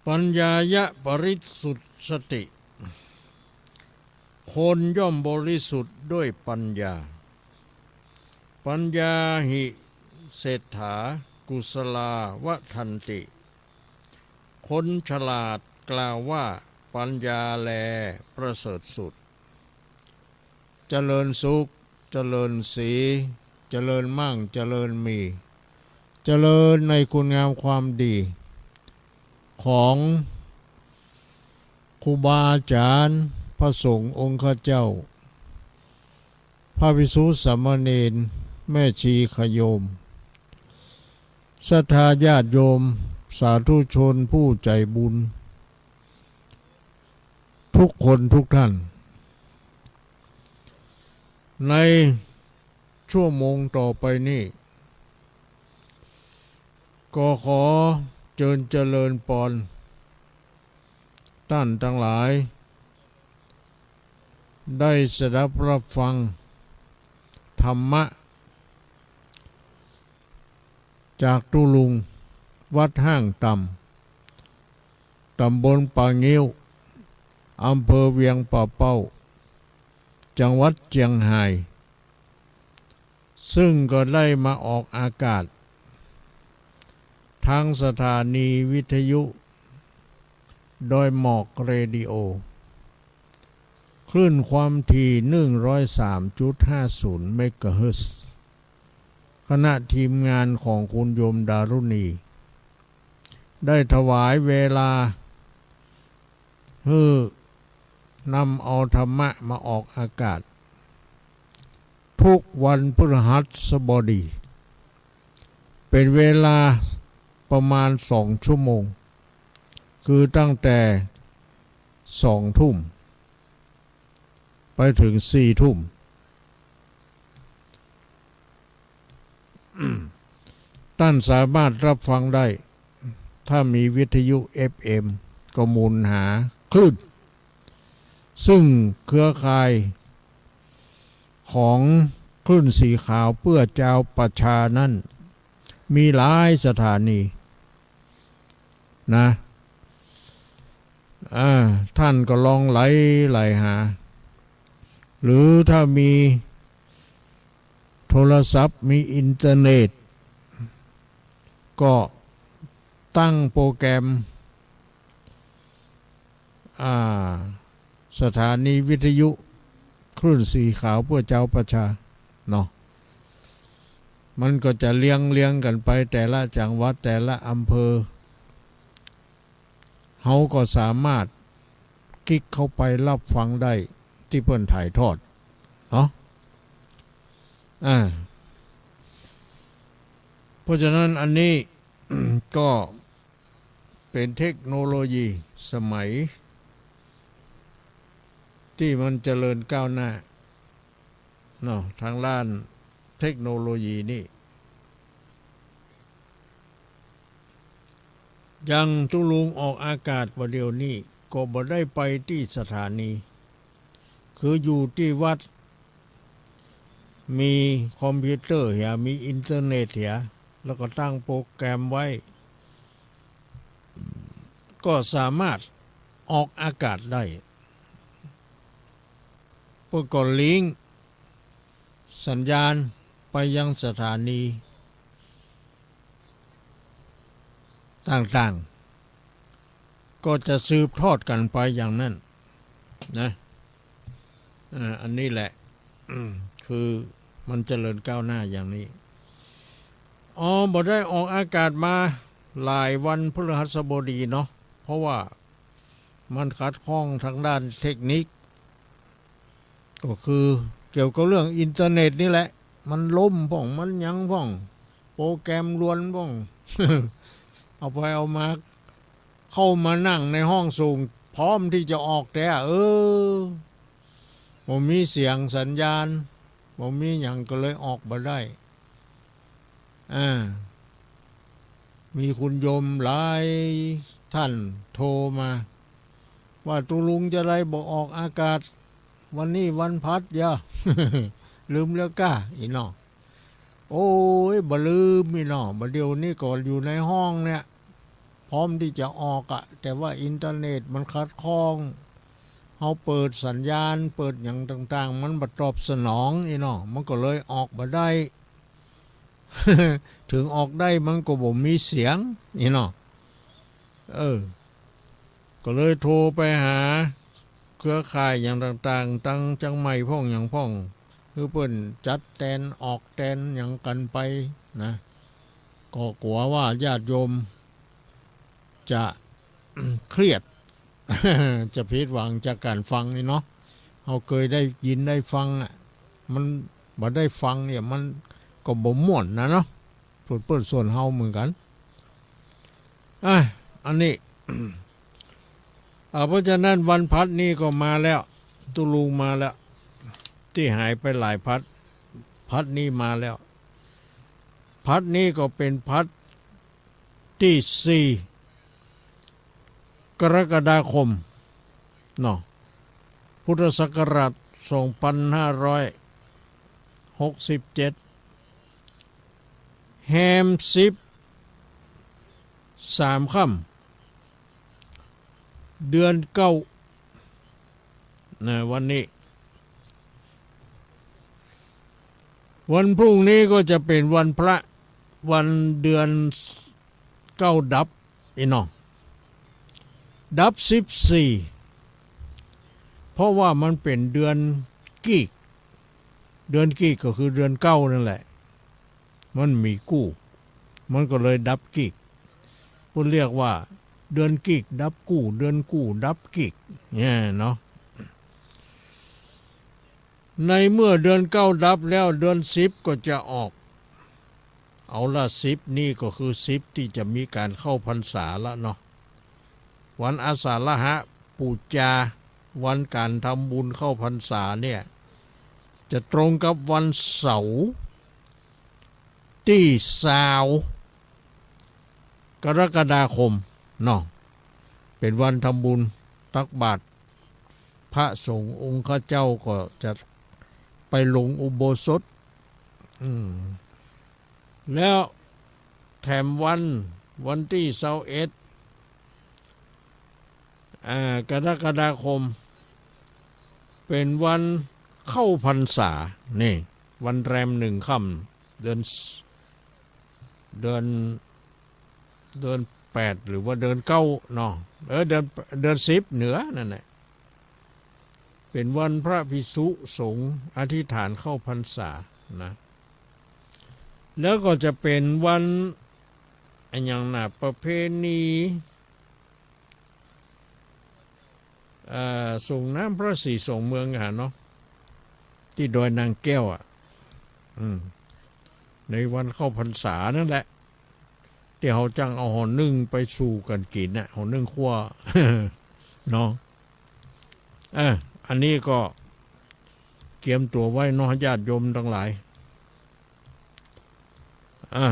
ปัญญายปริสุทธิสติ คนย่อมบริสุทธิ์ด้วยปัญญา ปัญญาหิเศรษฐา กุศลา วัฑฒันติ คนฉลาดกล่าวว่า ปัญญาแลประเสริฐสุด เจริญสุข เจริญศรี เจริญมั่ง เจริญมี เจริญในคุณงามความดี ของครูบาอาจารย์ พระสงฆ์องค์ข้าเจ้า พระภิกษุสามเณร แม่ชีขะโยม ศรัทธาญาติโยม สาธุชนผู้ใจ๋บุญ ทุกคนทุกท่าน ในชั่วโมงต่อไปนี้ ก็ขอเจิญเจริญปอน ต้านตังหลาย ได้สดับรับฟังธรรมะ จากตุ๊ลุง วัดห้างต่ำ ต๋ำบลป่างิ้ว อำเภอเวียงป่าเป้า จังหวัดเจียงฮาย ซึ่งก็ได้มาออกอากาศ ทางสถานีวิทยุดอยหมอกเรดิโอ คลื่นความถี่ หนึ่งร้อยสามจุดห้าศูนย์ เมกะเฮิรตซ์ คณะทีมงานของคุณโยมดารุณี ได้ถวายเวลา หื้อนำเอาธรรมะมาออกอากาศ ทุกวันพฤหัสบดี เป๋นเวลาประมาณสองชั่วโมง คือตั้งแต่สองทุ่ม ไปเถิงสี่ทุ่ม ต้านสามารถรับฟังได้ ถ้ามีวิทยุเอฟเอ็ม ก็หมุนหาคลื่น ซึ่งเครือข่ายของคลื่นสีขาวเปื้อจาวประชานั้น มีหลายสถานี นะ อ่า ต้านก็ลองไล่ไล่หา หรือถ้ามีโทรศัพท์ มีอินเทอร์เน็ต ก็ตั้งโปรแกรม อ่า สถานีวิทยุคลื่นสีขาวเปื้อจาวประชา เนาะ มันก็จะเรียงๆ กั๋นไป แต่ละจังหวัด แต่ละอำเภอ เฮาก็สามารถคลิกเข้าไปรับฟังได้ตี้เปิ้นถ่ายทอด เนาะ อ่า เพราะฉะนั้นอันนี้ ก็เป๋นเทคโนโลยีสมัยตี้มันเจริญก้าวหน้า เนาะ ตางด้านเทคโนโลยีนี่ อย่างตุ๊ลุงออกอากาศบ่าเดี่ยวนี้ก็บ่ได้ไปตี้สถานี คืออยู่ตี้วัด มีคอมพิวเตอร์เหีย มีอินเทอร์เน็ตเหีย แล้วก็ตั้งโปรแกรมไว้ ก็สามารถออกอากาศได้ เปิ้นก็ลิงก์สัญญาณไปยังสถานีต่างๆ ก็จะสืบทอดกั๋นไปอย่างนั้นนะ อ่า อันนี้แหละ อืม คือมันเจริญก้าวหน้าอย่างนี้ อ๋อ บ่ได้ออกอากาศมาหลายวันพฤหัสบดีเนาะ เพราะว่ามันขัดข้องทางด้านเทคนิค ก็คือเกี่ยวกับเรื่องอินเทอร์เน็ตนี่แหละ มันล่มพ่อง มันหยังพ่อง โปรแกรมลวนพ่อง เอาไปเอามา เข้ามานั่งในห้องส่ง พร้อมที่จะออกแต๊ เออ บ่มีเสียงสัญญาณ บ่มีหยัง ก็เลยออกบ่ได้ อ่า มีคุณโยมหลายท่านโทรมา ว่าตุ๊ลุงจะได้บ่ออกอากาศ วันนี้วันพฤหัสเหีย ลืมแล้วก้า อี้เนาะ โอ้ย บ่ลืม อี้เนาะ บ่าเดี่ยวนี้ก็อยู่ในห้องเนี่ย พร้อมที่จะออกอะ แต่ว่าอินเทอร์เน็ตมันขัดข้อง เฮาเปิดสัญญาณ เปิดหยังต่างๆ มันบ่ตอบสนอง อี้เนาะ มันก็เลยออกบ่ได้ ถึงออกได้มันก็บ่มีเสียง อี้เนาะ เออ ก็เลยโทรไปหาเครือข่ายหยังต่างๆ ตังเจียงใหม่พ่องหยังพ่อง คือเปิ้นจัดแตนออกแตนหยังกั๋นไปนะ ก็กั๋วว่าญาติโยมจะ เครียด จะผิดหวังจากก๋านฟังนี่เนาะ เฮาเกยได้ยินได้ฟังอะ มันบ่ได้ฟังเนี่ย มันก็บ่ม่วนนะเนาะ ส่วนเปิ้นส่วนเฮาเหมือนกั๋น อ่ะ อันนี้ อ่า เพราะฉะนั้นวันพฤหัสนี้ก็มาแล้ว ตุ๊ลุงมาแล้ว ตี้หายไปหลายพฤหัส พฤหัสนี้มาแล้ว พฤหัสนี้ก็เป๋นพฤหัสตี้สี่ กรกฎาคม เนาะ พุทธศักราช สองพันห้าร้อยหกสิบเจ็ด แฮมสิบสามค่ำ เดือนเก้า นะ วันนี้ วันพรุ่งนี้ก็จะเป๋นวันพระ วันเดือนเก้าดับ อี้เนาะ ดับสิบสี่ เพราะว่ามันเป๋นเดือนกีก เดือนกีกก็คือเดือนเก้านั่นแหละ มันมีกู้ มันก็เลยดับกีก เปิ้นเรียกว่าเดือนกีกดับกู้ เดือนกู้ดับกีก เนี่ยเนาะ ในเมื่อเดือนเก้าดับแล้ว เดือนสิบก็จะออก เอาละ สิบนี่ก็คือสิบที่จะมีก๋านเข้าพรรษาละเนาะ วันอาสาฬหบูชา วันก๋านทำบุญเข้าพรรษาเนี่ย จะตรงกับวันเสาร์ตี้ซาว กรกฎาคมเนาะ เป๋นวันทำบุญตักบาตร พระสงฆ์องค์ข้าเจ้าก็จะไปลงอุโบสถ อืม แล้วแถมวัน วันตี้ซาวเอ็ด อ่า กรกฎาคม เป๋นวันเข้าพรรษา นี่ วันแรมหนึ่งค่ำ เดือน เดือน เดือนแปด หรือว่าเดือนเก้าเนาะ เออ เดือน เดือนสิบเหนือนั่นแหละ เป๋นวันพระภิกษุสงฆ์อธิษฐานเข้าพรรษานะ แล้วก็จะเป๋นวัน อะหยังนะ ประเพณี เอ่อ ส่งน้ำพระศรีสองเมืองอะเนาะ ตี้ดอยนางแก้วอะ อืม ในวันเข้าพรรษานั่นแหละ ตี้เฮาจั้งเอาห่อนึ่งไปสู่กั๋นกิ๋นน่ะ ห่อนึ่งคั่ว เนาะ เออ อันนี้ก็เกียมตั๋วไว้เนาะ ญาติโยมตังหลาย อ่า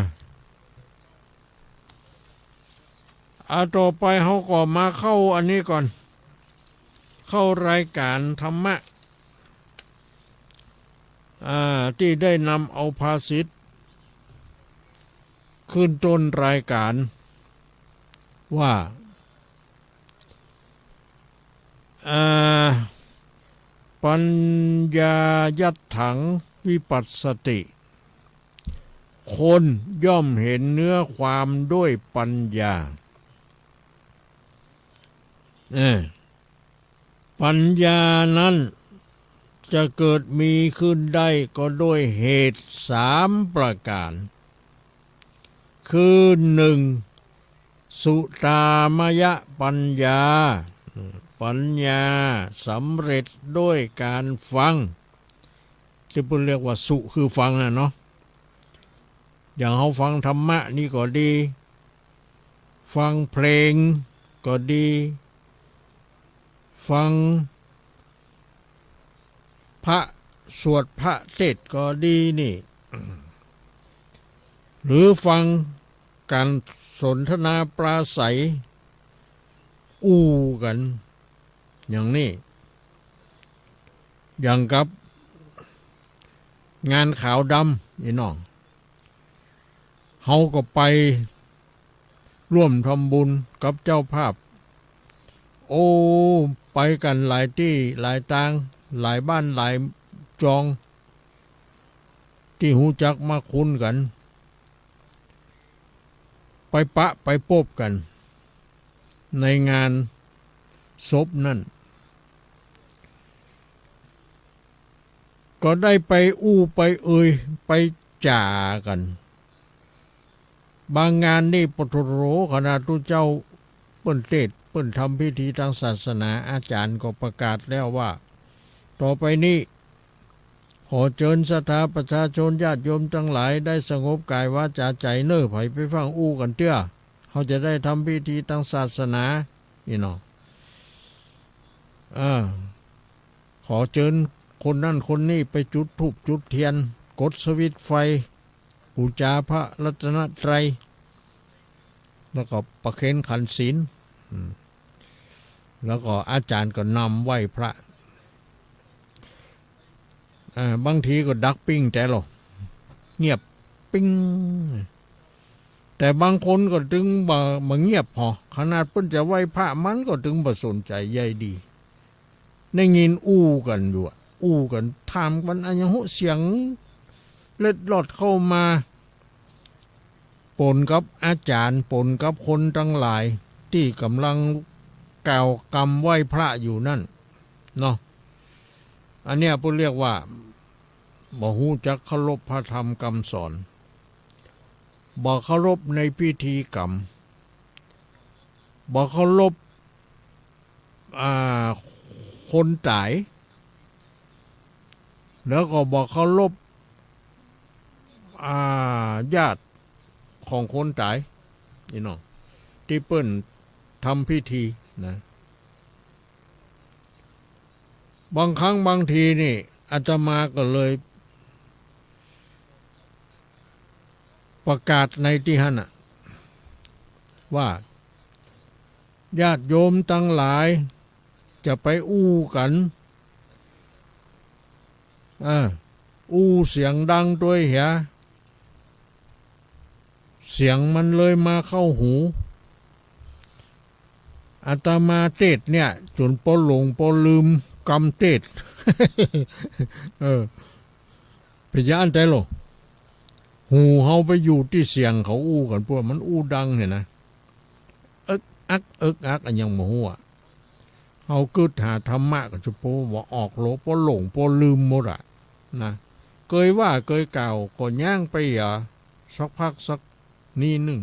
อ่า ต่อไปเฮาก็มาเข้าอันนี้ก่อน เข้ารายก๋านธรรมะ อ่า ตี้ได้นำเอาภาษิตขึ้นต้นรายก๋านว่า อ่า ปัญญายัตถังวิปัสสติ คนย่อมเห็นเนื้อความด้วยปัญญา เออ ปัญญานั้นจะเกิดมีขึ้นได้ก็ด้วยเหตุสามประก๋าน คือ หนึ่ง สุตามยปัญญา ปัญญาสำเร็จด้วยการฟัง ตี้เปิ้นเรียกว่าสุคือฟังน่ะเนาะ อย่างเฮาฟังธรรมะนี่ก็ดี ฟังเพลงก็ดี ฟังพระสวดพระเทศน์ก็ดีนี่ หรือฟังก๋านสนทนาปราศรัยอู้กั๋นอย่างนี้ อย่างกับงานขาวดำนี่น้อง เฮาก็ไปร่วมทำบุญกับเจ้าภาพ โอ้ ไปกั๋นหลายตี้หลายตาง หลายบ้านหลายจอง ตี้ฮู้จักมักคุ้นกั๋น ไปปะไปปบกั๋นในงานศพนั้น ก็ได้ไปอู้ไปเอ่ยไปจ๋ากั๋น บางงานนี่ ปะโถ ขนาดตุ๊เจ้าเปิ้นเทศน์ เปิ้นทำพิธีตางศาสนา อาจ๋ารย์ก็ประกาศแล้วว่า ต่อไปนี้ ขอเจิญศรัทธาประชาชนญาติโยมตังหลายได้สงบก๋ายวาจ๋าใจ๋เน่อ ใผไปฟั่งอู้กั๋นเตื้อ เฮาจะได้ทำพิธีตางศาสนา นี่เนาะ อ่า ขอเจิญคนนั้นคนนี้ไปจุดธูปจุดเตียน กดสวิตช์ไฟ ปู๋จาพระรัตนตรัย แล้วก็ประเคนขันศีล อืม แล้วก็อาจ๋ารย์ก็นำไหว้พระ อ่า บางทีก็ดักปิ้งแต๊ลอ เงียบปิ้ง แต่บางคนก็ตึงบ่ บ่เงียบพอ ขนาดเปิ้นจะไหว้พระมันก็ตึงบ่สนใจ๋ใยดี ได้ยินอู้กั๋นอยู่อะ อู้กั๋น ถามกั๋นอะหยังฮู้ เสียงเล็ดลอดเข้ามา ปนกับอาจ๋ารย์ ปนกับคนตังหลายตี้ก่ำลังกล่าวกำไหว้พระอยู่นั้นเนาะ อันเนี้ยเปิ้นเรียกว่า บ่ฮู้จักเคารพพระธรรมกำสอน บ่เคารพในพิธีกรรม บ่เคารพ อ่า คนต๋าย แล้วก็บ่เคารพ อ่า ญาติของคนต๋าย นี่เนาะ ตี้เปิ้นทำพิธีนะ บางครั้งบางทีนี่ อาตมาก็เลยประกาศในตี้หั้นน่ะ ว่า ญาติโยมตังหลาย จะไปอู้กั๋น อ่า อู้เสียงดังตวยเหีย เสียงมันเลยมาเข้าหู อาตมาเทศน์เนี่ย จ๋นปอหลงปอลืมกำเทศน์ เออ เป๋นหยังอั้นใดลอ หูเฮาไปอยู่ตี้เสียงเขาอู้กั๋น พวกมันอู้ดังเนี่ยนะ เอิกอัก เอิกอัก อะหยังบ่ฮู้อะ เฮากึ๊ดหาธรรมะก็จะโปว่าออกโหล ปอหลงปอลืมหมดอะ นะ เกยว่าเกยกล่าวก็ย้างไปอะ สักพักสักนิดนึ่ง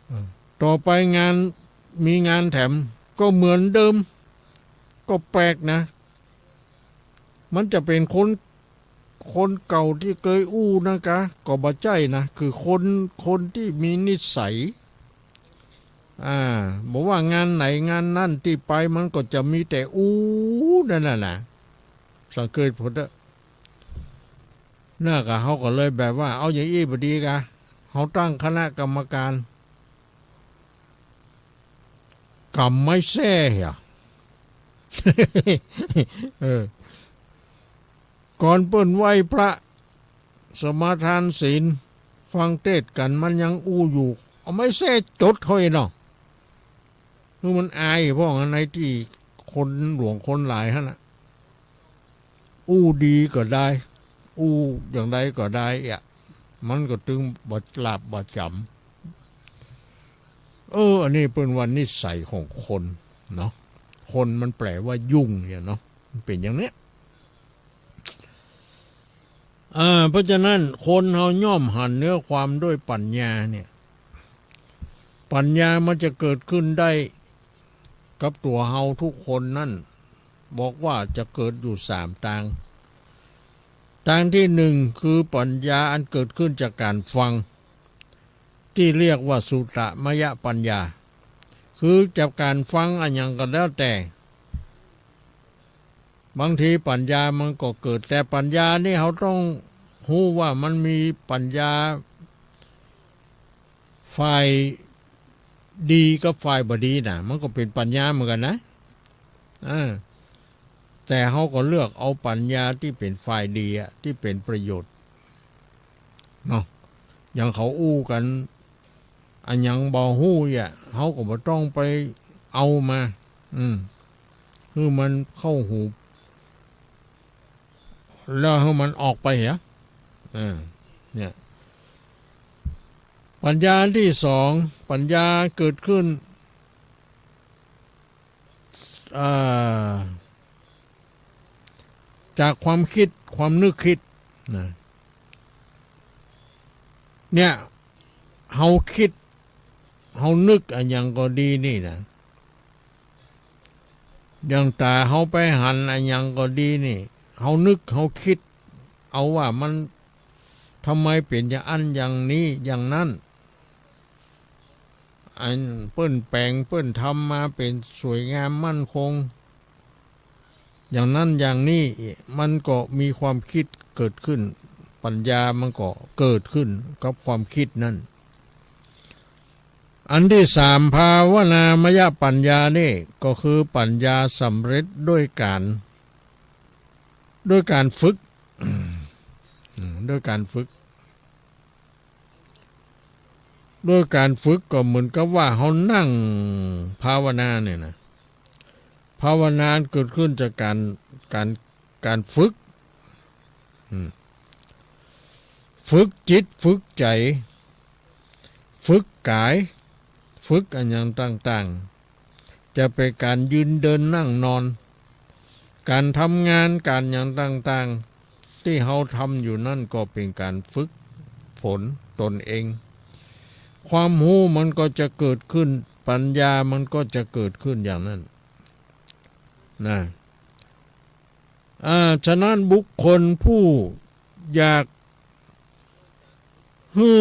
เออ ต่อไปงาน มีงานแถมก็เหมือนเดิม ก็แปลกนะ มันจะเป๋นคน คนเก่าตี้เกยอู้นะกา ก็บ่ใจ้นะ คือคน คนตี้มีนิสัย อ่า บ่ว่างานไหนงานนั้นตี้ไป มันก็จะมีแต่อู้นั่นน่ะนะ สังเกตผลเต๊อะ น่ะกา เฮาก็เลยแบบว่า เอาอย่างอี้บ่ดีกา เฮาตั้งคณะกรรมการ กำไม้แส้อะ เออ ก่อนเปิ้นไหว้พระ สมาทานศีล ฟังเทศน์กั๋น มันยังอู้อยู่ เอาไม้แส้จดเข้าอีกเนาะ หื้อมันอาย เพราะอันในตี้คนหลวงคนหลายหั้นน่ะ อู้ดีก็ได้ อู้อย่างใดก็ได้อะ มันก็ตึงบ่หลาบบ่จ๋ำ เออ อันนี้เปิ้นว่านิสัยของคนเนาะ คนมันแปลว่ายุ่งเนี่ยเนาะ มันเป๋นอย่างเนี้ย อ่า เพราะฉะนั้นคนเฮาย่อมหันเนื้อความด้วยปัญญาเนี่ย ปัญญามันจะเกิดขึ้นได้กับตั๋วเฮาทุกคนนั้น บอกว่าจะเกิดอยู่สามตาง ตางตี้หนึ่งคือปัญญาอันเกิดขึ้นจากก๋านฟัง ตี้เรียกว่าสุตตมยปัญญา คือจากก๋านฟังอะหยังก็แล้วแต่ บางทีปัญญามันก็เกิด แต่ปัญญานี่เฮาต้องฮู้ว่ามันมีปัญญาฝ่ายดีกับฝ่ายบ่ดีน่ะ มันก็เป๋นปัญญาเหมือนกั๋นนะ เออ แต่เฮาก็เลือกเอาปัญญาตี้เป๋นฝ่ายดีอะ ตี้เป๋นประโยชน์ เนาะ อย่างเขาอู้กั๋น อะหยังบ่ฮู้อะ เฮาก็บ่ต้องไปเอามา อืม หื้อมันเข้าหู แล้วหื้อมันออกไปเหีย เออ เนี่ย ปัญญาอันตี้สอง ปัญญาเกิดขึ้น เอ่อ จากความกึ๊ด ความนึกกึ๊ดนะ เนี่ย เฮาคิด เฮานึกอะหยังก็ดีนี่นะ อย่างต๋าเฮาไปหันอะหยังก็ดีนี่ เฮานึก เฮากึ๊ด เอาว่ามัน ทำไมเป๋นอย่างอั้นอย่างนี้อย่างนั้น อันเปิ้นแป๋งเปิ้นทำมาเป๋นสวยงามมั่นคง อย่างนั้นอย่างนี้ มันก็มีความกึ๊ดเกิดขึ้น ปัญญามันก็เกิดขึ้นกับความกึ๊ดนั้น อันตี้สาม ภาวนามยปัญญานี่ก็คือปัญญาสำเร็จด้วยก๋าน ด้วยก๋านฝึก อืม ด้วยก๋านฝึก ด้วยก๋านฝึกก็เหมือนกับว่าเฮานั่งภาวนาเนี่ยนะ ภาวนาเกิดขึ้นจากก๋าน ก๋าน ก๋านฝึก อืม ฝึกจิต ฝึกใจ๋ ฝึกก๋าย ฝึกอะหยังต่างๆ จะเป๋นก๋านยืนเดินนั่งนอน ก๋านทำงาน ก๋านหยังต่างๆ ตี้เฮาทำอยู่นั้นก็เป๋นก๋านฝึกฝนตนเอง ความฮู้มันก็จะเกิดขึ้น ปัญญามันก็จะเกิดขึ้นอย่างนั้นนะ อ่า ฉะนั้นบุคคลผู้อยากหื้อ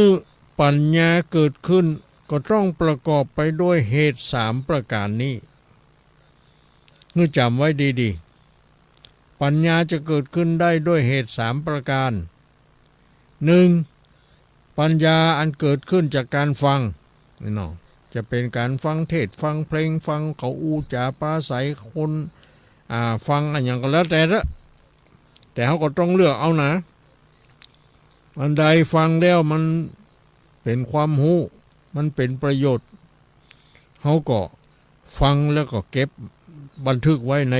ปัญญาเกิดขึ้น ก็ต้องประกอบไปด้วยเหตุสามประก๋านนี้ หื้อจ๋ำไว้ดีๆ ปัญญาจะเกิดขึ้นได้ด้วยเหตุสามประก๋าน หนึ่ง ปัญญาอันเกิดขึ้นจากก๋านฟัง นี่เนาะ จะเป๋นก๋านฟังเทศน์ ฟังเพลง ฟังเขาอู้จ๋าปราศรัยคน อ่า ฟังอะหยังก็แล้วแต่เต๊อะ แต่เฮาก็ต้องเลือกเอานะ อันใดฟังแล้วมันเป๋นความฮู้ มันเป๋นประโยชน์ เฮาก็ฟังแล้วก็เก็บบันทึกไว้ใน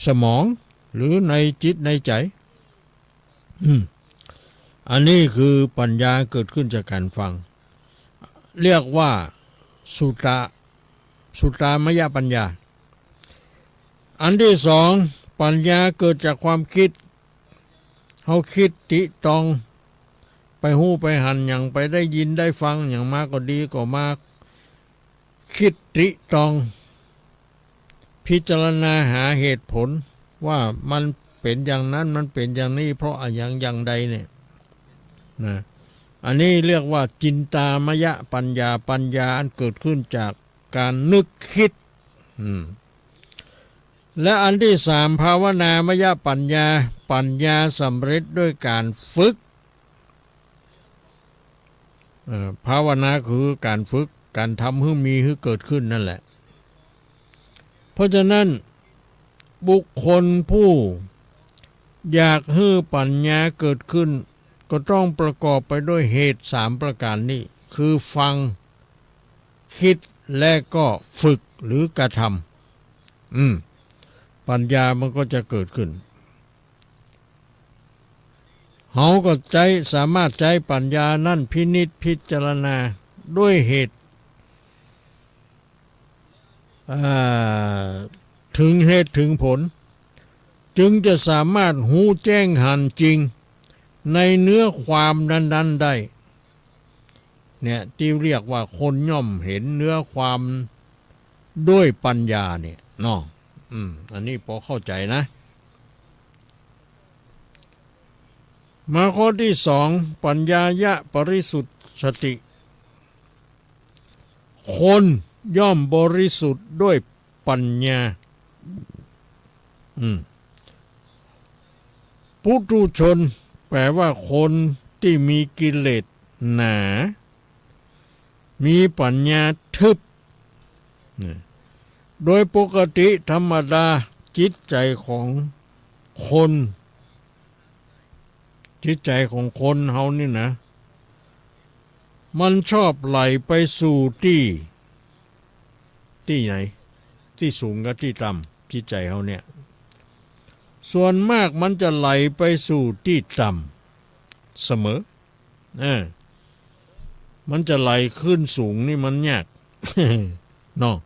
สมอง หรือในจิตในใจ๋ อืม อันนี้คือปัญญาเกิดขึ้นจากก๋านฟัง เรียกว่าสุตตะ สุตตามยปัญญา อันตี้สอง ปัญญาเกิดจากความกึ๊ด เฮากึ๊ดตริตรอง ไปฮู้ไปหันหยัง ไปได้ยินได้ฟังหยังมาก็ดีก็มา กึ๊ดตริตรอง พิจารณาหาเหตุผลว่ามันเป๋นอย่างนั้น มันเป๋นอย่างนี้ เพราะอะหยังอย่างใดเนี่ยนะ อันนี้เรียกว่าจินตามยปัญญา ปัญญาอันเกิดขึ้นจากก๋านนึกกึ๊ด อืม และอันตี้สาม ภาวนามยปัญญา ปัญญาสำเร็จด้วยก๋านฝึก เอ่อ ภาวนาคือก๋านฝึก การทำหื้อมีหื้อเกิดขึ้นนั่นแหละ เพราะฉะนั้น บุคคลผู้อยากหื้อปัญญาเกิดขึ้น ก็ต้องประกอบไปด้วยเหตุสามประการนี้ คือฟัง คิด และก็ฝึกหรือกระทำ อืม ปัญญามันก็จะเกิดขึ้น เฮาก็ใจ๊ สามารถใจ๊ปัญญานั้นพินิจพิจารณาด้วยเหตุ อ่า ถึงเหตุถึงผล จึงจะสามารถฮู้แจ้งหันจริงในเนื้อความนั้นๆ ได้ เนี่ย ตี้เรียกว่าคนย่อมเห็นเนื้อความด้วยปัญญาเนี่ยเนาะ อืม อันนี้พอเข้าใจ๋นะ มาข้อตี้สอง ปัญญายะปริสุทธิสติ คนย่อมบริสุทธิ์ด้วยปัญญา อืม ปุถุชน แปลว่าคนตี้มีกิเลสหนา มีปัญญาทึบ เนี่ย โดยปกติธรรมดาจิตใจ๋ของคน จิตใจ๋ของคนเฮานี่นะ มันชอบไหลไปสู่ตี้ ตี้ไหน ตี้สูงกับตี้ต่ำ จิตใจ๋เฮาเนี่ย ส่วนมากมันจะไหลไปสู่ตี้ต่ำเสมอ เออ มันจะไหลขึ้นสูงนี่มันยาก เนาะ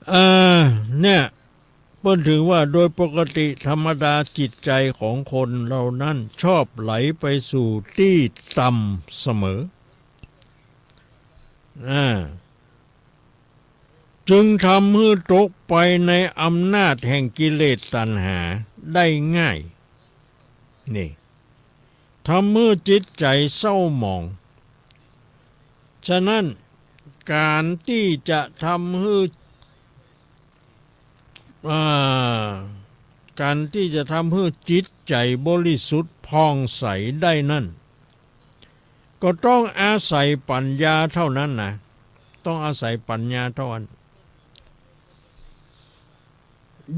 เอ่อ เนี่ย เปิ้นถือว่าโดยปกติธรรมดาจิตใจ๋ของคนเหล่านั้นชอบไหลไปสู่ตี้ต่ำเสมอ อ่า จึงทำหื้อตกไปในอำนาจแห่งกิเลสตัณหาได้ง่าย นี่ ทำหื้อจิตใจ๋เศร้าหมอง ฉะนั้น ก๋านตี้จะทำหื้อ อ่า ก๋านตี้จะทำหื้อจิตใจ๋บริสุทธิ์ผ่องใสได้นั้น ก็ต้องอาศัยปัญญาเท่านั้นนะ ต้องอาศัยปัญญาเท่านั้น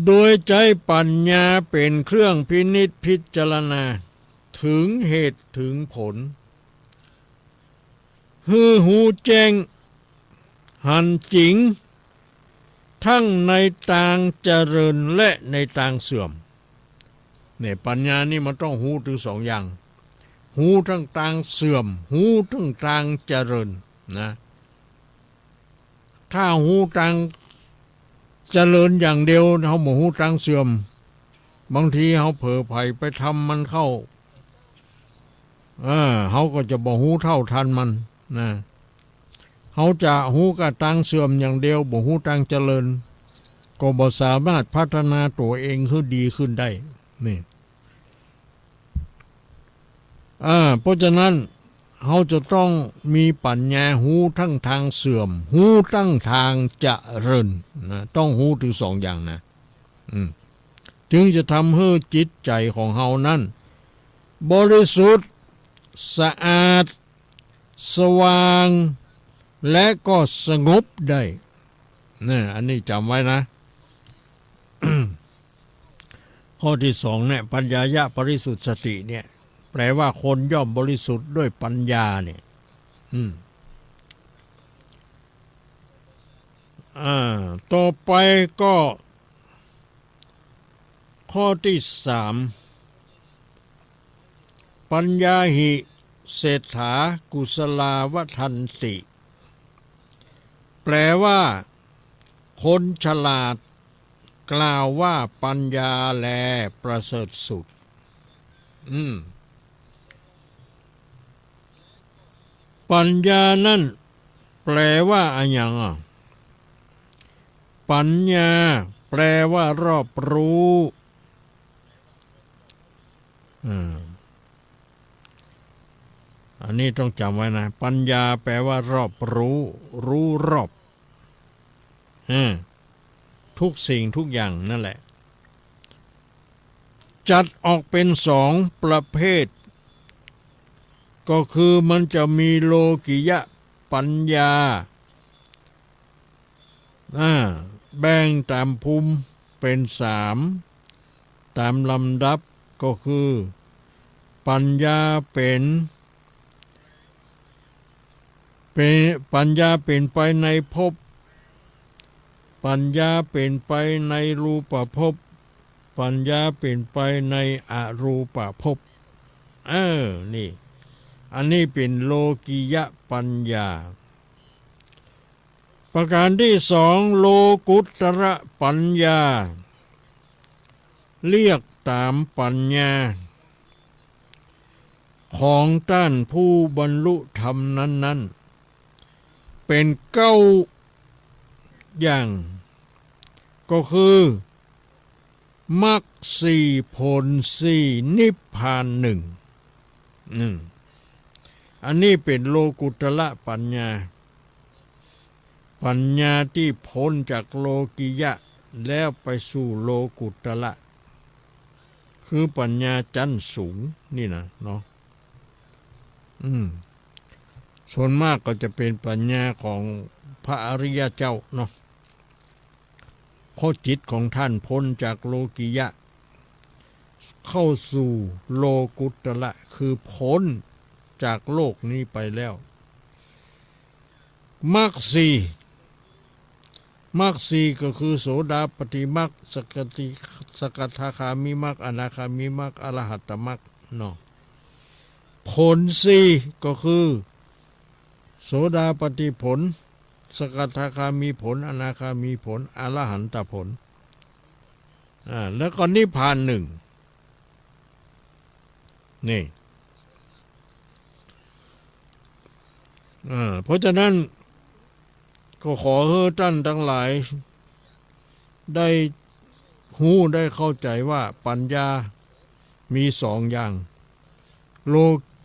โดยใจ๊ปัญญาเป๋นเครื่องพินิจพิจารณา ถึงเหตุถึงผล หื้อฮู้แจ้งหันจริง ทั้งในตางเจริญและในตางเสื่อม เนี่ย ปัญญานี่มันต้องฮู้ตึงสองอย่าง ฮู้ตึงตางเสื่อม ฮู้ตึงตางเจริญนะ ถ้าฮู้ตางเจริญอย่างเดียว เฮาบ่ฮู้ตางเสื่อม บางทีเฮาเผลอใผไปทำมันเข้า เออ เฮาก็จะบ่ฮู้เท่าทันมันนะ เฮาจะฮู้ก้าตางเสื่อมอย่างเดียว บ่ฮู้ตางเจริญ ก็บ่สามารถพัฒนาตั๋วเองหื้อดีขึ้นได้ นี่ อ่า เพราะฉะนั้น เฮาจะต้องมีปัญญาฮู้ตึงตางเสื่อม ฮู้ตึงตางเจริญนะ ต้องฮู้ตึงสองอย่างนะ อืม จึงจะทำหื้อจิตใจ๋ของเฮานั้น บริสุทธิ์ สะอาด สว่าง และก็สงบได้ เนี่ย อันนี้จ๋ำไว้นะ ข้อตี้สองเนี่ย ปัญญายะปริสุทธิสติเนี่ย แปลว่าคนย่อมบริสุทธิ์ด้วยปัญญาเนี่ย อืม อ่า ต่อไปก็ ข้อตี้สาม ปัญญาหิ เศรษฐา กุศลา วัฑฒันติ แปลว่า คนฉลาดกล่าวว่าปัญญาแลประเสริฐสุด อืม ปัญญานั้นแปลว่าอะหยังอะ ปัญญาแปลว่ารอบรู้ อ่า อันนี้ต้องจ๋ำไว้นะ ปัญญาแปลว่ารอบรู้ รู้รอบ อ่า ทุกสิ่งทุกอย่างนั่นแหละ จัดออกเป๋นสองประเภท ก็คือมันจะมีโลกิยปัญญา อ่า แบ่งต๋ามภูมิเป๋นสาม ต๋ามลำดับ ก็คือ ปัญญาเป๋น เป๋น ปัญญาเป๋นไปในภพ ปัญญาเป๋นไปในรูปภพ ปัญญาเป๋นไปในอรูปภพ เออ นี่ อันนี้เป๋นโลกิยปัญญา ประก๋านตี้สอง โลกุตตรปัญญา เรียกต๋ามปัญญา ของต้านผู้บรรลุธรรมนั้นๆ เป๋นเก้าอย่าง ก็คือ มรรคสี่ ผลสี่ นิพพานหนึ่ง อืม อันนี้เป๋นโลกุตตรปัญญา ปัญญาตี้ป๊นจากโลกิยะแล้วไปสู่โลกุตตระ คือปัญญาจั้นสูงนี่นะเนาะ อืม ส่วนมากก็จะเป๋นปัญญาของพระอริยะเจ้าเนาะ เพราะจิตของต้านป๊นจากโลกิยะ เข้าสู่โลกุตตระ คือป๊นจากโลกนี้ไปแล้ว มรรคสี่ มรรคสี่ก็คือโสดาปัตติมรรค สกติ สกทาคามิมรรค อนาคามิมรรค อรหัตตมรรคเนาะ ผลสี่ก็คือ โสดาปัตติผล สกทาคามิผล อนาคามิผล อรหันตผล อ่า แล้วก็นิพพานหนึ่ง นี่ อ่า เพราะฉะนั้น ก็ขอหื้อต้านตังหลาย ได้ฮู้ได้เข้าใจ๋ว่าปัญญามีสองอย่าง โล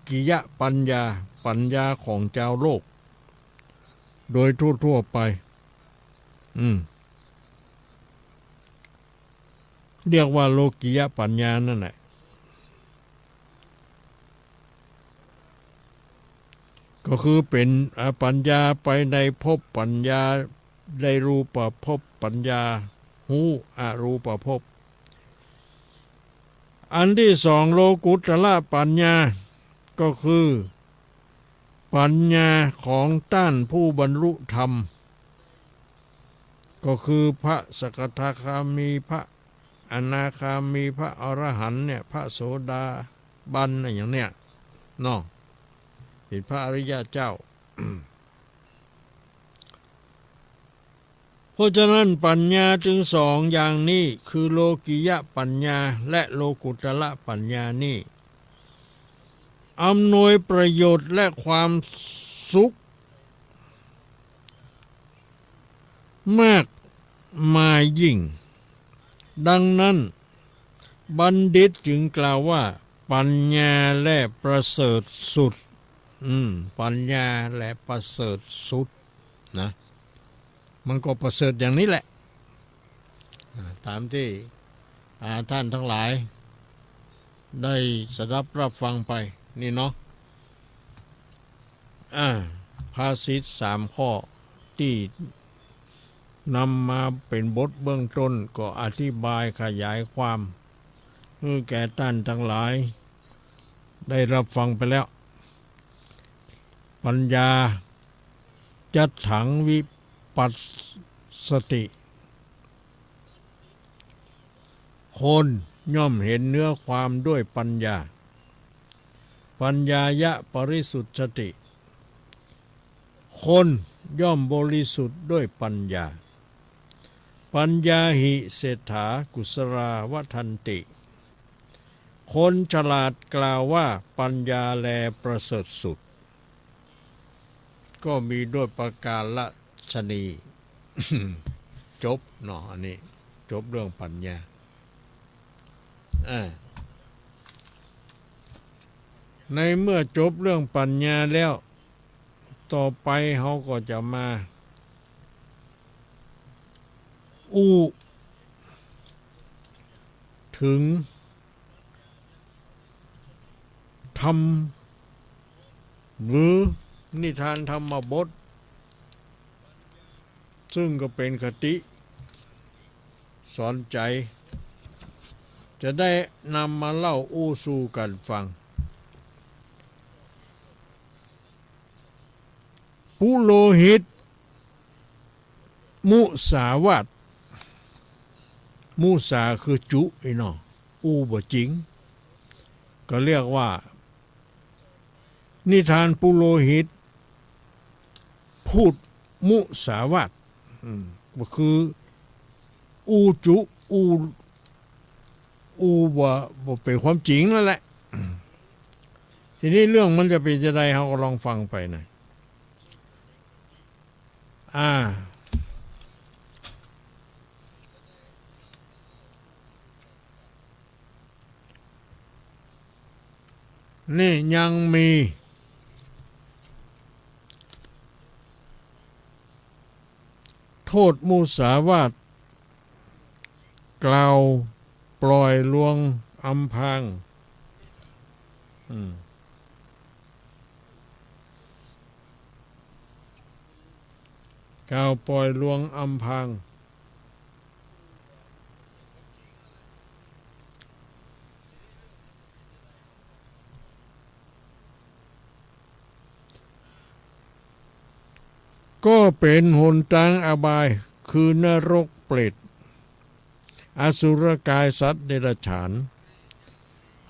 กิยปัญญา ปัญญาของจาวโลก โดยทั่วๆ ไป อืม เรียกว่าโลกิยปัญญานั่นแหละ ก็คือเป๋น อ่า ปัญญาไปในภพ ปัญญาในรูปภพ ปัญญาฮู้อรูปภพ อันตี้สอง โลกุตตรปัญญา ก็คือ ปัญญาของต้านผู้บรรลุธรรม ก็คือพระสกทาคามี พระอนาคามี พระอรหันต์เนี่ย พระโสดาบันเนี่ย อย่างเนี้ยเนาะ เป๋นพระอริยะเจ้า เพราะฉะนั้นปัญญาตึงสองอย่างนี้ คือโลกิยปัญญาและโลกุตตรปัญญานี้ อำนวยประโยชน์และความสุขมากมายยิ่ง ดังนั้นบัณฑิตจึงกล่าวว่าปัญญาแลประเสริฐสุด อืม ปัญญาแลประเสริฐสุด นะ มันก็ประเสริฐอย่างนี้แหละ อ่า ต๋ามตี้ อ่า ต้านตังหลาย ได้สดับฮับฟังไป นี่เนาะ อ่า ภาษิตสามข้อตี้นำมาเป๋นบทเบื้องต้น ก็อธิบายขยายความหื้อแก่ต้านตังหลาย ได้ฮับฟังไปแล้ว ปัญญา จัตถังวิปัสสติ คนย่อมเห็นเนื้อความด้วยปัญญา ปัญญายะปริสุทธสติ คนย่อมบริสุทธิ์ด้วยปัญญา ปัญญาหิเศรษฐากุศลาวัฑฒันติ คนฉลาดกล่าวว่าปัญญาแลประเสริฐสุด ก็มีด้วยประการฉะนี้ จบเนาะ อันนี้ จบเรื่องปัญญา อ่า ในเมื่อจบเรื่องปัญญาแล้ว ต่อไปเฮาก็จะมา อู้ เถิง ธรรม หรือนิทานธรรมบท ซึ่งก็เป๋นคติสอนใจ๋ จะได้นำมาเล่าอู้สู่กั๋นฟัง ปุโรหิต มุสาวาท มุสาคือจุ อี้เนาะ อู้บ่จริง ก็เรียกว่า นิทานปุโรหิต พูดมุสาวาท อืม ก็คือ อู้จุ อู้ อู้บ่ บ่เป๋นความจริงนั่นแหละ ทีนี้เรื่องมันจะเป๋นจาใด เฮาก็ลองฟังไปนะ อ่า นี่ยังมี โทษมุสาวาท กล่าวปล่อยลวงอำพราง อืม กล่าวปล่อยลวงอำพราง ก็เป๋นหนตางอบาย คือนรกเปรต อสุรกายสัตว์เดรัจฉาน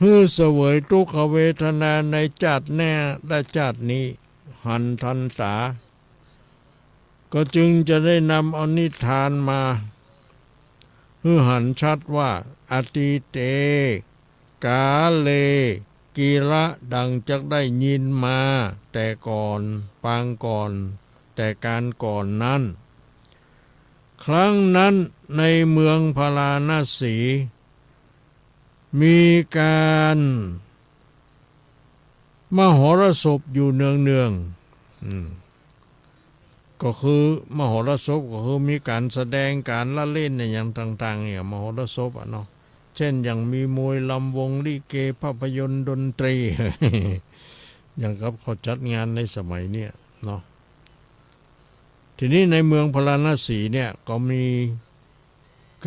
หื้อเสวยทุกขเวทนาในจาติหน้าและจาตินี้ หันทันต๋า ก็จึงจะได้นำเอานิทานมา หื้อหันชัดว่า อตีเต ก๋าเล กิละ ดังจักได้ยินมาแต่ก่อน ปางก่อน แต่กาลก่อนนั้น ครั้งนั้นในเมืองพาราณสี มีก๋านมหรสพอยู่เนืองๆ อืม ก็คือมหรสพก็คือมีก๋านแสดงก๋านละเล่นอะหยังต่างๆ เนี่ย มหรสพอะเนาะ เช่นอย่างมีมวยรำวงลิเกภาพยนตร์ดนตรี อย่างกับเขาจัดงานในสมัยเนี่ยเนาะ ทีนี้ในเมืองพาราณสีเนี่ยก็มี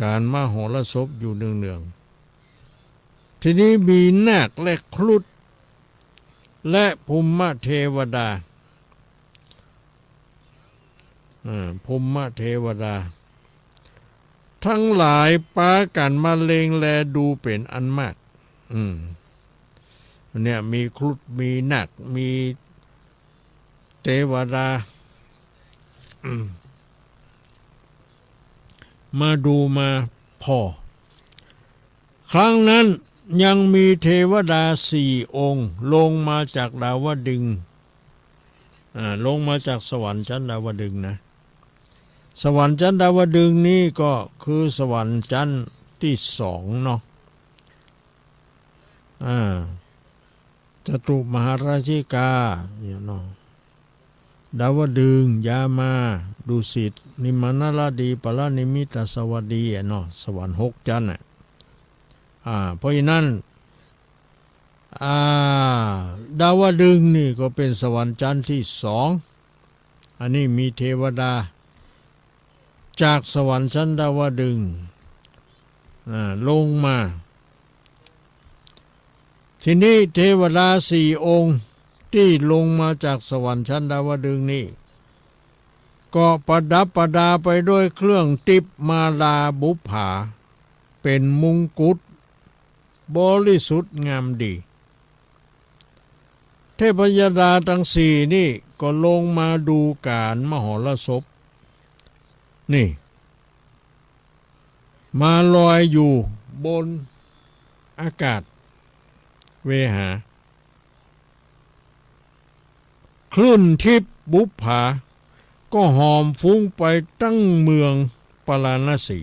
ก๋านมหรสพอยู่เนืองๆ ทีนี้มีนาคและครุฑและพรหมเทวดา อ่า พรหมเทวดา ทั้งหลายปากั๋นมาเล็งแลดูเป๋นอันมาก อืม เนี่ยมีครุฑ มีนาค มีเทวดา อืม มาดูมาผ่อ ครั้งนั้นยังมีเทวดาสี่องค์ลงมาจากดาวดึงส์ อ่า ลงมาจากสวรรค์ชั้นดาวดึงส์นะ สวรรค์ชั้นดาวดึงส์นี่ก็คือสวรรค์ชั้นตี้สองเนาะ อ่า จตุมหาราชิกา เนี่ยเนาะ ดาวดึงส์ ยามา ดุสิต นิมมานารดี ปารนิมมิตสวัสดีอะเนาะ สวรรค์หกชั้นน่ะ อ่า เพราะฉะนั้น อ่า ดาวดึงส์นี่ก็เป๋นสวรรค์ชั้นตี้สอง อันนี้มีเทวดา จากสวรรค์ชั้นดาวดึงส์ อ่า ลงมา ทีนี้เทวดาสี่องค์ตี้ลงมาจากสวรรค์ชั้นดาวดึงส์นี่ ก็ประดับประดาไปด้วยเครื่องทิพย์มาลาบุปผา เป๋นมงกุฎ บริสุทธิ์งามดี เทพยดาตังสี่นี่ก็ลงมาดูก๋านมหรสพ นี่ มาลอยอยู่บนอากาศเวหา คลื่นทิพย์บุปผาก็หอมฟุ้งไปตึงเมืองปาราณสี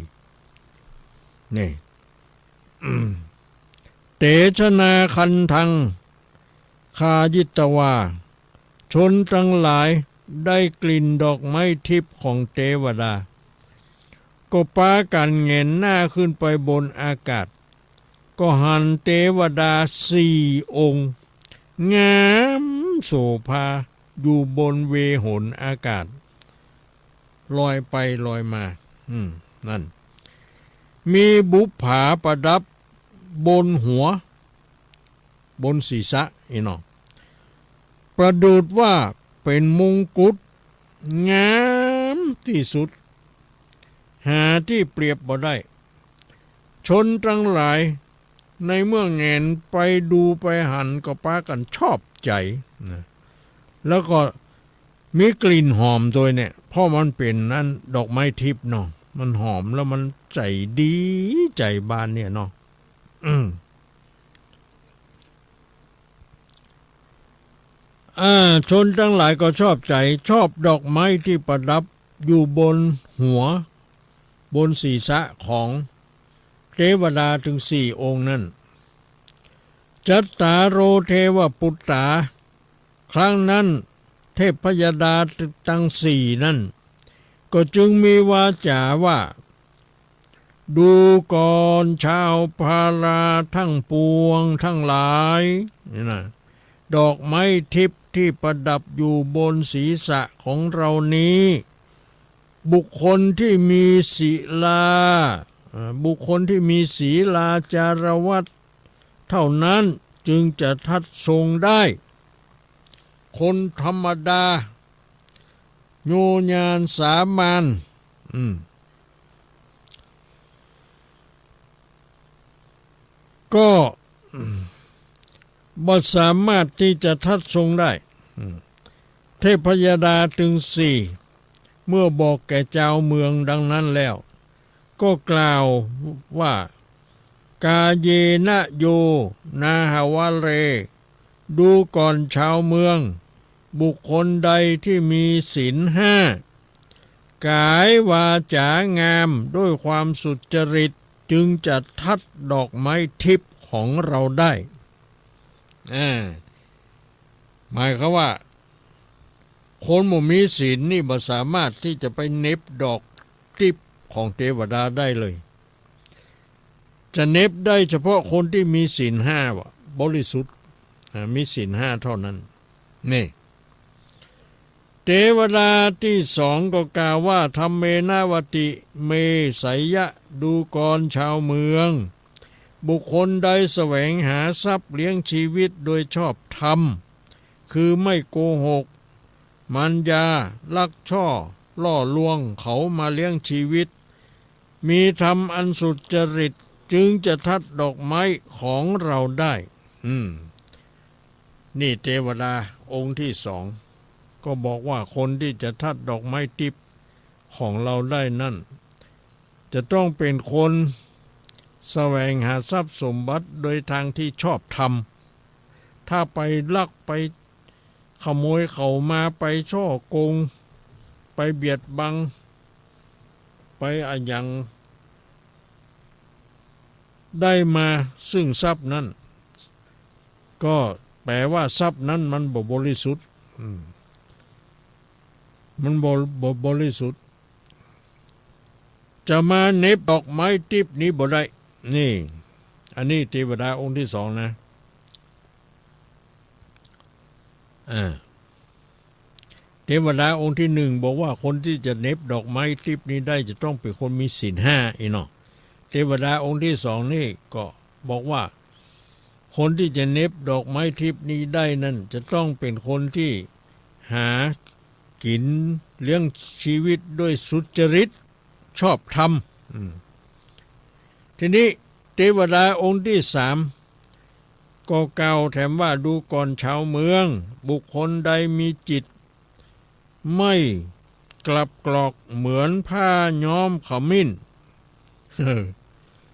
นี่ เตชนาคันธัง คายิตวา ชนตังหลายได้กลิ่นดอกไม้ทิพย์ของเทวดา ก็ปากั๋นแหงนหน้าขึ้นไปบนอากาศ ก็หันเทวดาสี่องค์ งาม โสภาอยู่บนเวหนอากาศ ลอยไปลอยมา อืม นั่น มีบุปผาประดับบนหัว บนศีรษะ อี้เนาะ ประดุจว่าเป๋นมงกุฎ งามตี้สุด หาตี้เปรียบบ่ได้ ชนตังหลายในเมื่อแหงนไปดูไปหันก็ปากั๋นชอบใจ๋นะ แล้วก็มีกลิ่นหอมตวยเนี่ย เพราะมันเป๋นอันดอกไม้ทิพย์เนาะ มันหอมแล้วมันใจ๋ดีใจ๋บานเนี่ยเนาะ อืม อ่า ชนตังหลายก็ชอบใจ๋ ชอบดอกไม้ตี้ประดับอยู่บนหัว บนศีรษะของเทวดาตึงสี่องค์นั้น จัตตาโรเทวปุตตา ครั้งนั้นเทพยดาตึงสี่นั้น ก็จึงมีวาจ๋าว่า ดูก่อนชาวพาราตังปวงตังหลาย นี่นะ ดอกไม้ทิพย์ตี้ประดับอยู่บนศีรษะของเรานี้ บุคคลตี้มีศีลา เอ่อ บุคคลตี้มีศีลาจารวัตรเท่านั้นจึงจะทัดทรงได้ คนธรรมดา โยญาณสามัญ อืม ก็ บ่สามารถตี้จะทัดทรงได้ อืม เทพยดาตึงสี่ เมื่อบอกแก่จาวเมืองดังนั้นแล้ว ก็กล่าวว่า กาเยนะโยนาหวะเร ดูก่อนชาวเมือง บุคคลใดตี้มีศีลห้า ก๋ายวาจ๋างามด้วยความสุจริต จึงจะทัดดอกไม้ทิพย์ของเราได้ อ่า หมายความว่า คนบ่มีศีลนี่บ่สามารถตี้จะไปเหน็บดอกทิพย์ของเทวดาได้เลย จะเหน็บได้เฉพาะคนตี้มีศีลห้า ว่าบริสุทธิ์ อ่า มีศีลห้าเท่านั้น นี่ เทวดาตี้สองก็กล่าวว่า ธัมเมนะวัตถิเม ไสยะ ดูก่อนชาวเมือง บุคคลใดแสวงหาทรัพย์เลี้ยงชีวิตโดยชอบธรรม คือไม่โกหก มัญญา ลักฉ้อ ล่อลวงเขามาเลี้ยงชีวิต มีธรรมอันสุจริต จึงจะทัดดอกไม้ของเราได้ อืม นี่เทวดาองค์ตี้สอง ก็บอกว่าคนตี้จะทัดดอกไม้ทิพย์ของเราได้นั้น จะต้องเป๋นคนแสวงหาทรัพย์สมบัติโดยตางตี้ชอบธรรม ถ้าไปลักไปขโมยเขามา ไปฉ้อโกง ไปเบียดบัง ไปอะหยัง ได้มาซึ่งทรัพย์นั้น ก็แป๋ว่าทรัพย์นั้นมันบ่บริสุทธิ์ อืม มันบ่ บ่บริสุทธิ์ จะมาเหน็บดอกไม้ทิพย์นี้บ่ได้ นี่ อันนี้เทวดาองค์ตี้สองนะ อ่า เทวดาองค์ตี้หนึ่งบอกว่าคนตี้จะเหน็บดอกไม้ทิพย์นี้ได้จะต้องเป๋นคนมีศีลห้า อี้เนาะ เทวดาองค์ตี้สองนี่ก็บอกว่า คนตี้จะเหน็บดอกไม้ทิพย์นี้ได้นั้น จะต้องเป๋นคนตี้หากิ๋นเลี้ยงชีวิตด้วยสุจริต ชอบธรรม อืม ทีนี้เทวดาองค์ตี้สาม ก็กล่าวแถมว่า ดูก่อนชาวเมือง บุคคลใดมีจิตไม่กลับกรอกเหมือนผ้าย้อมขมิ้น เออ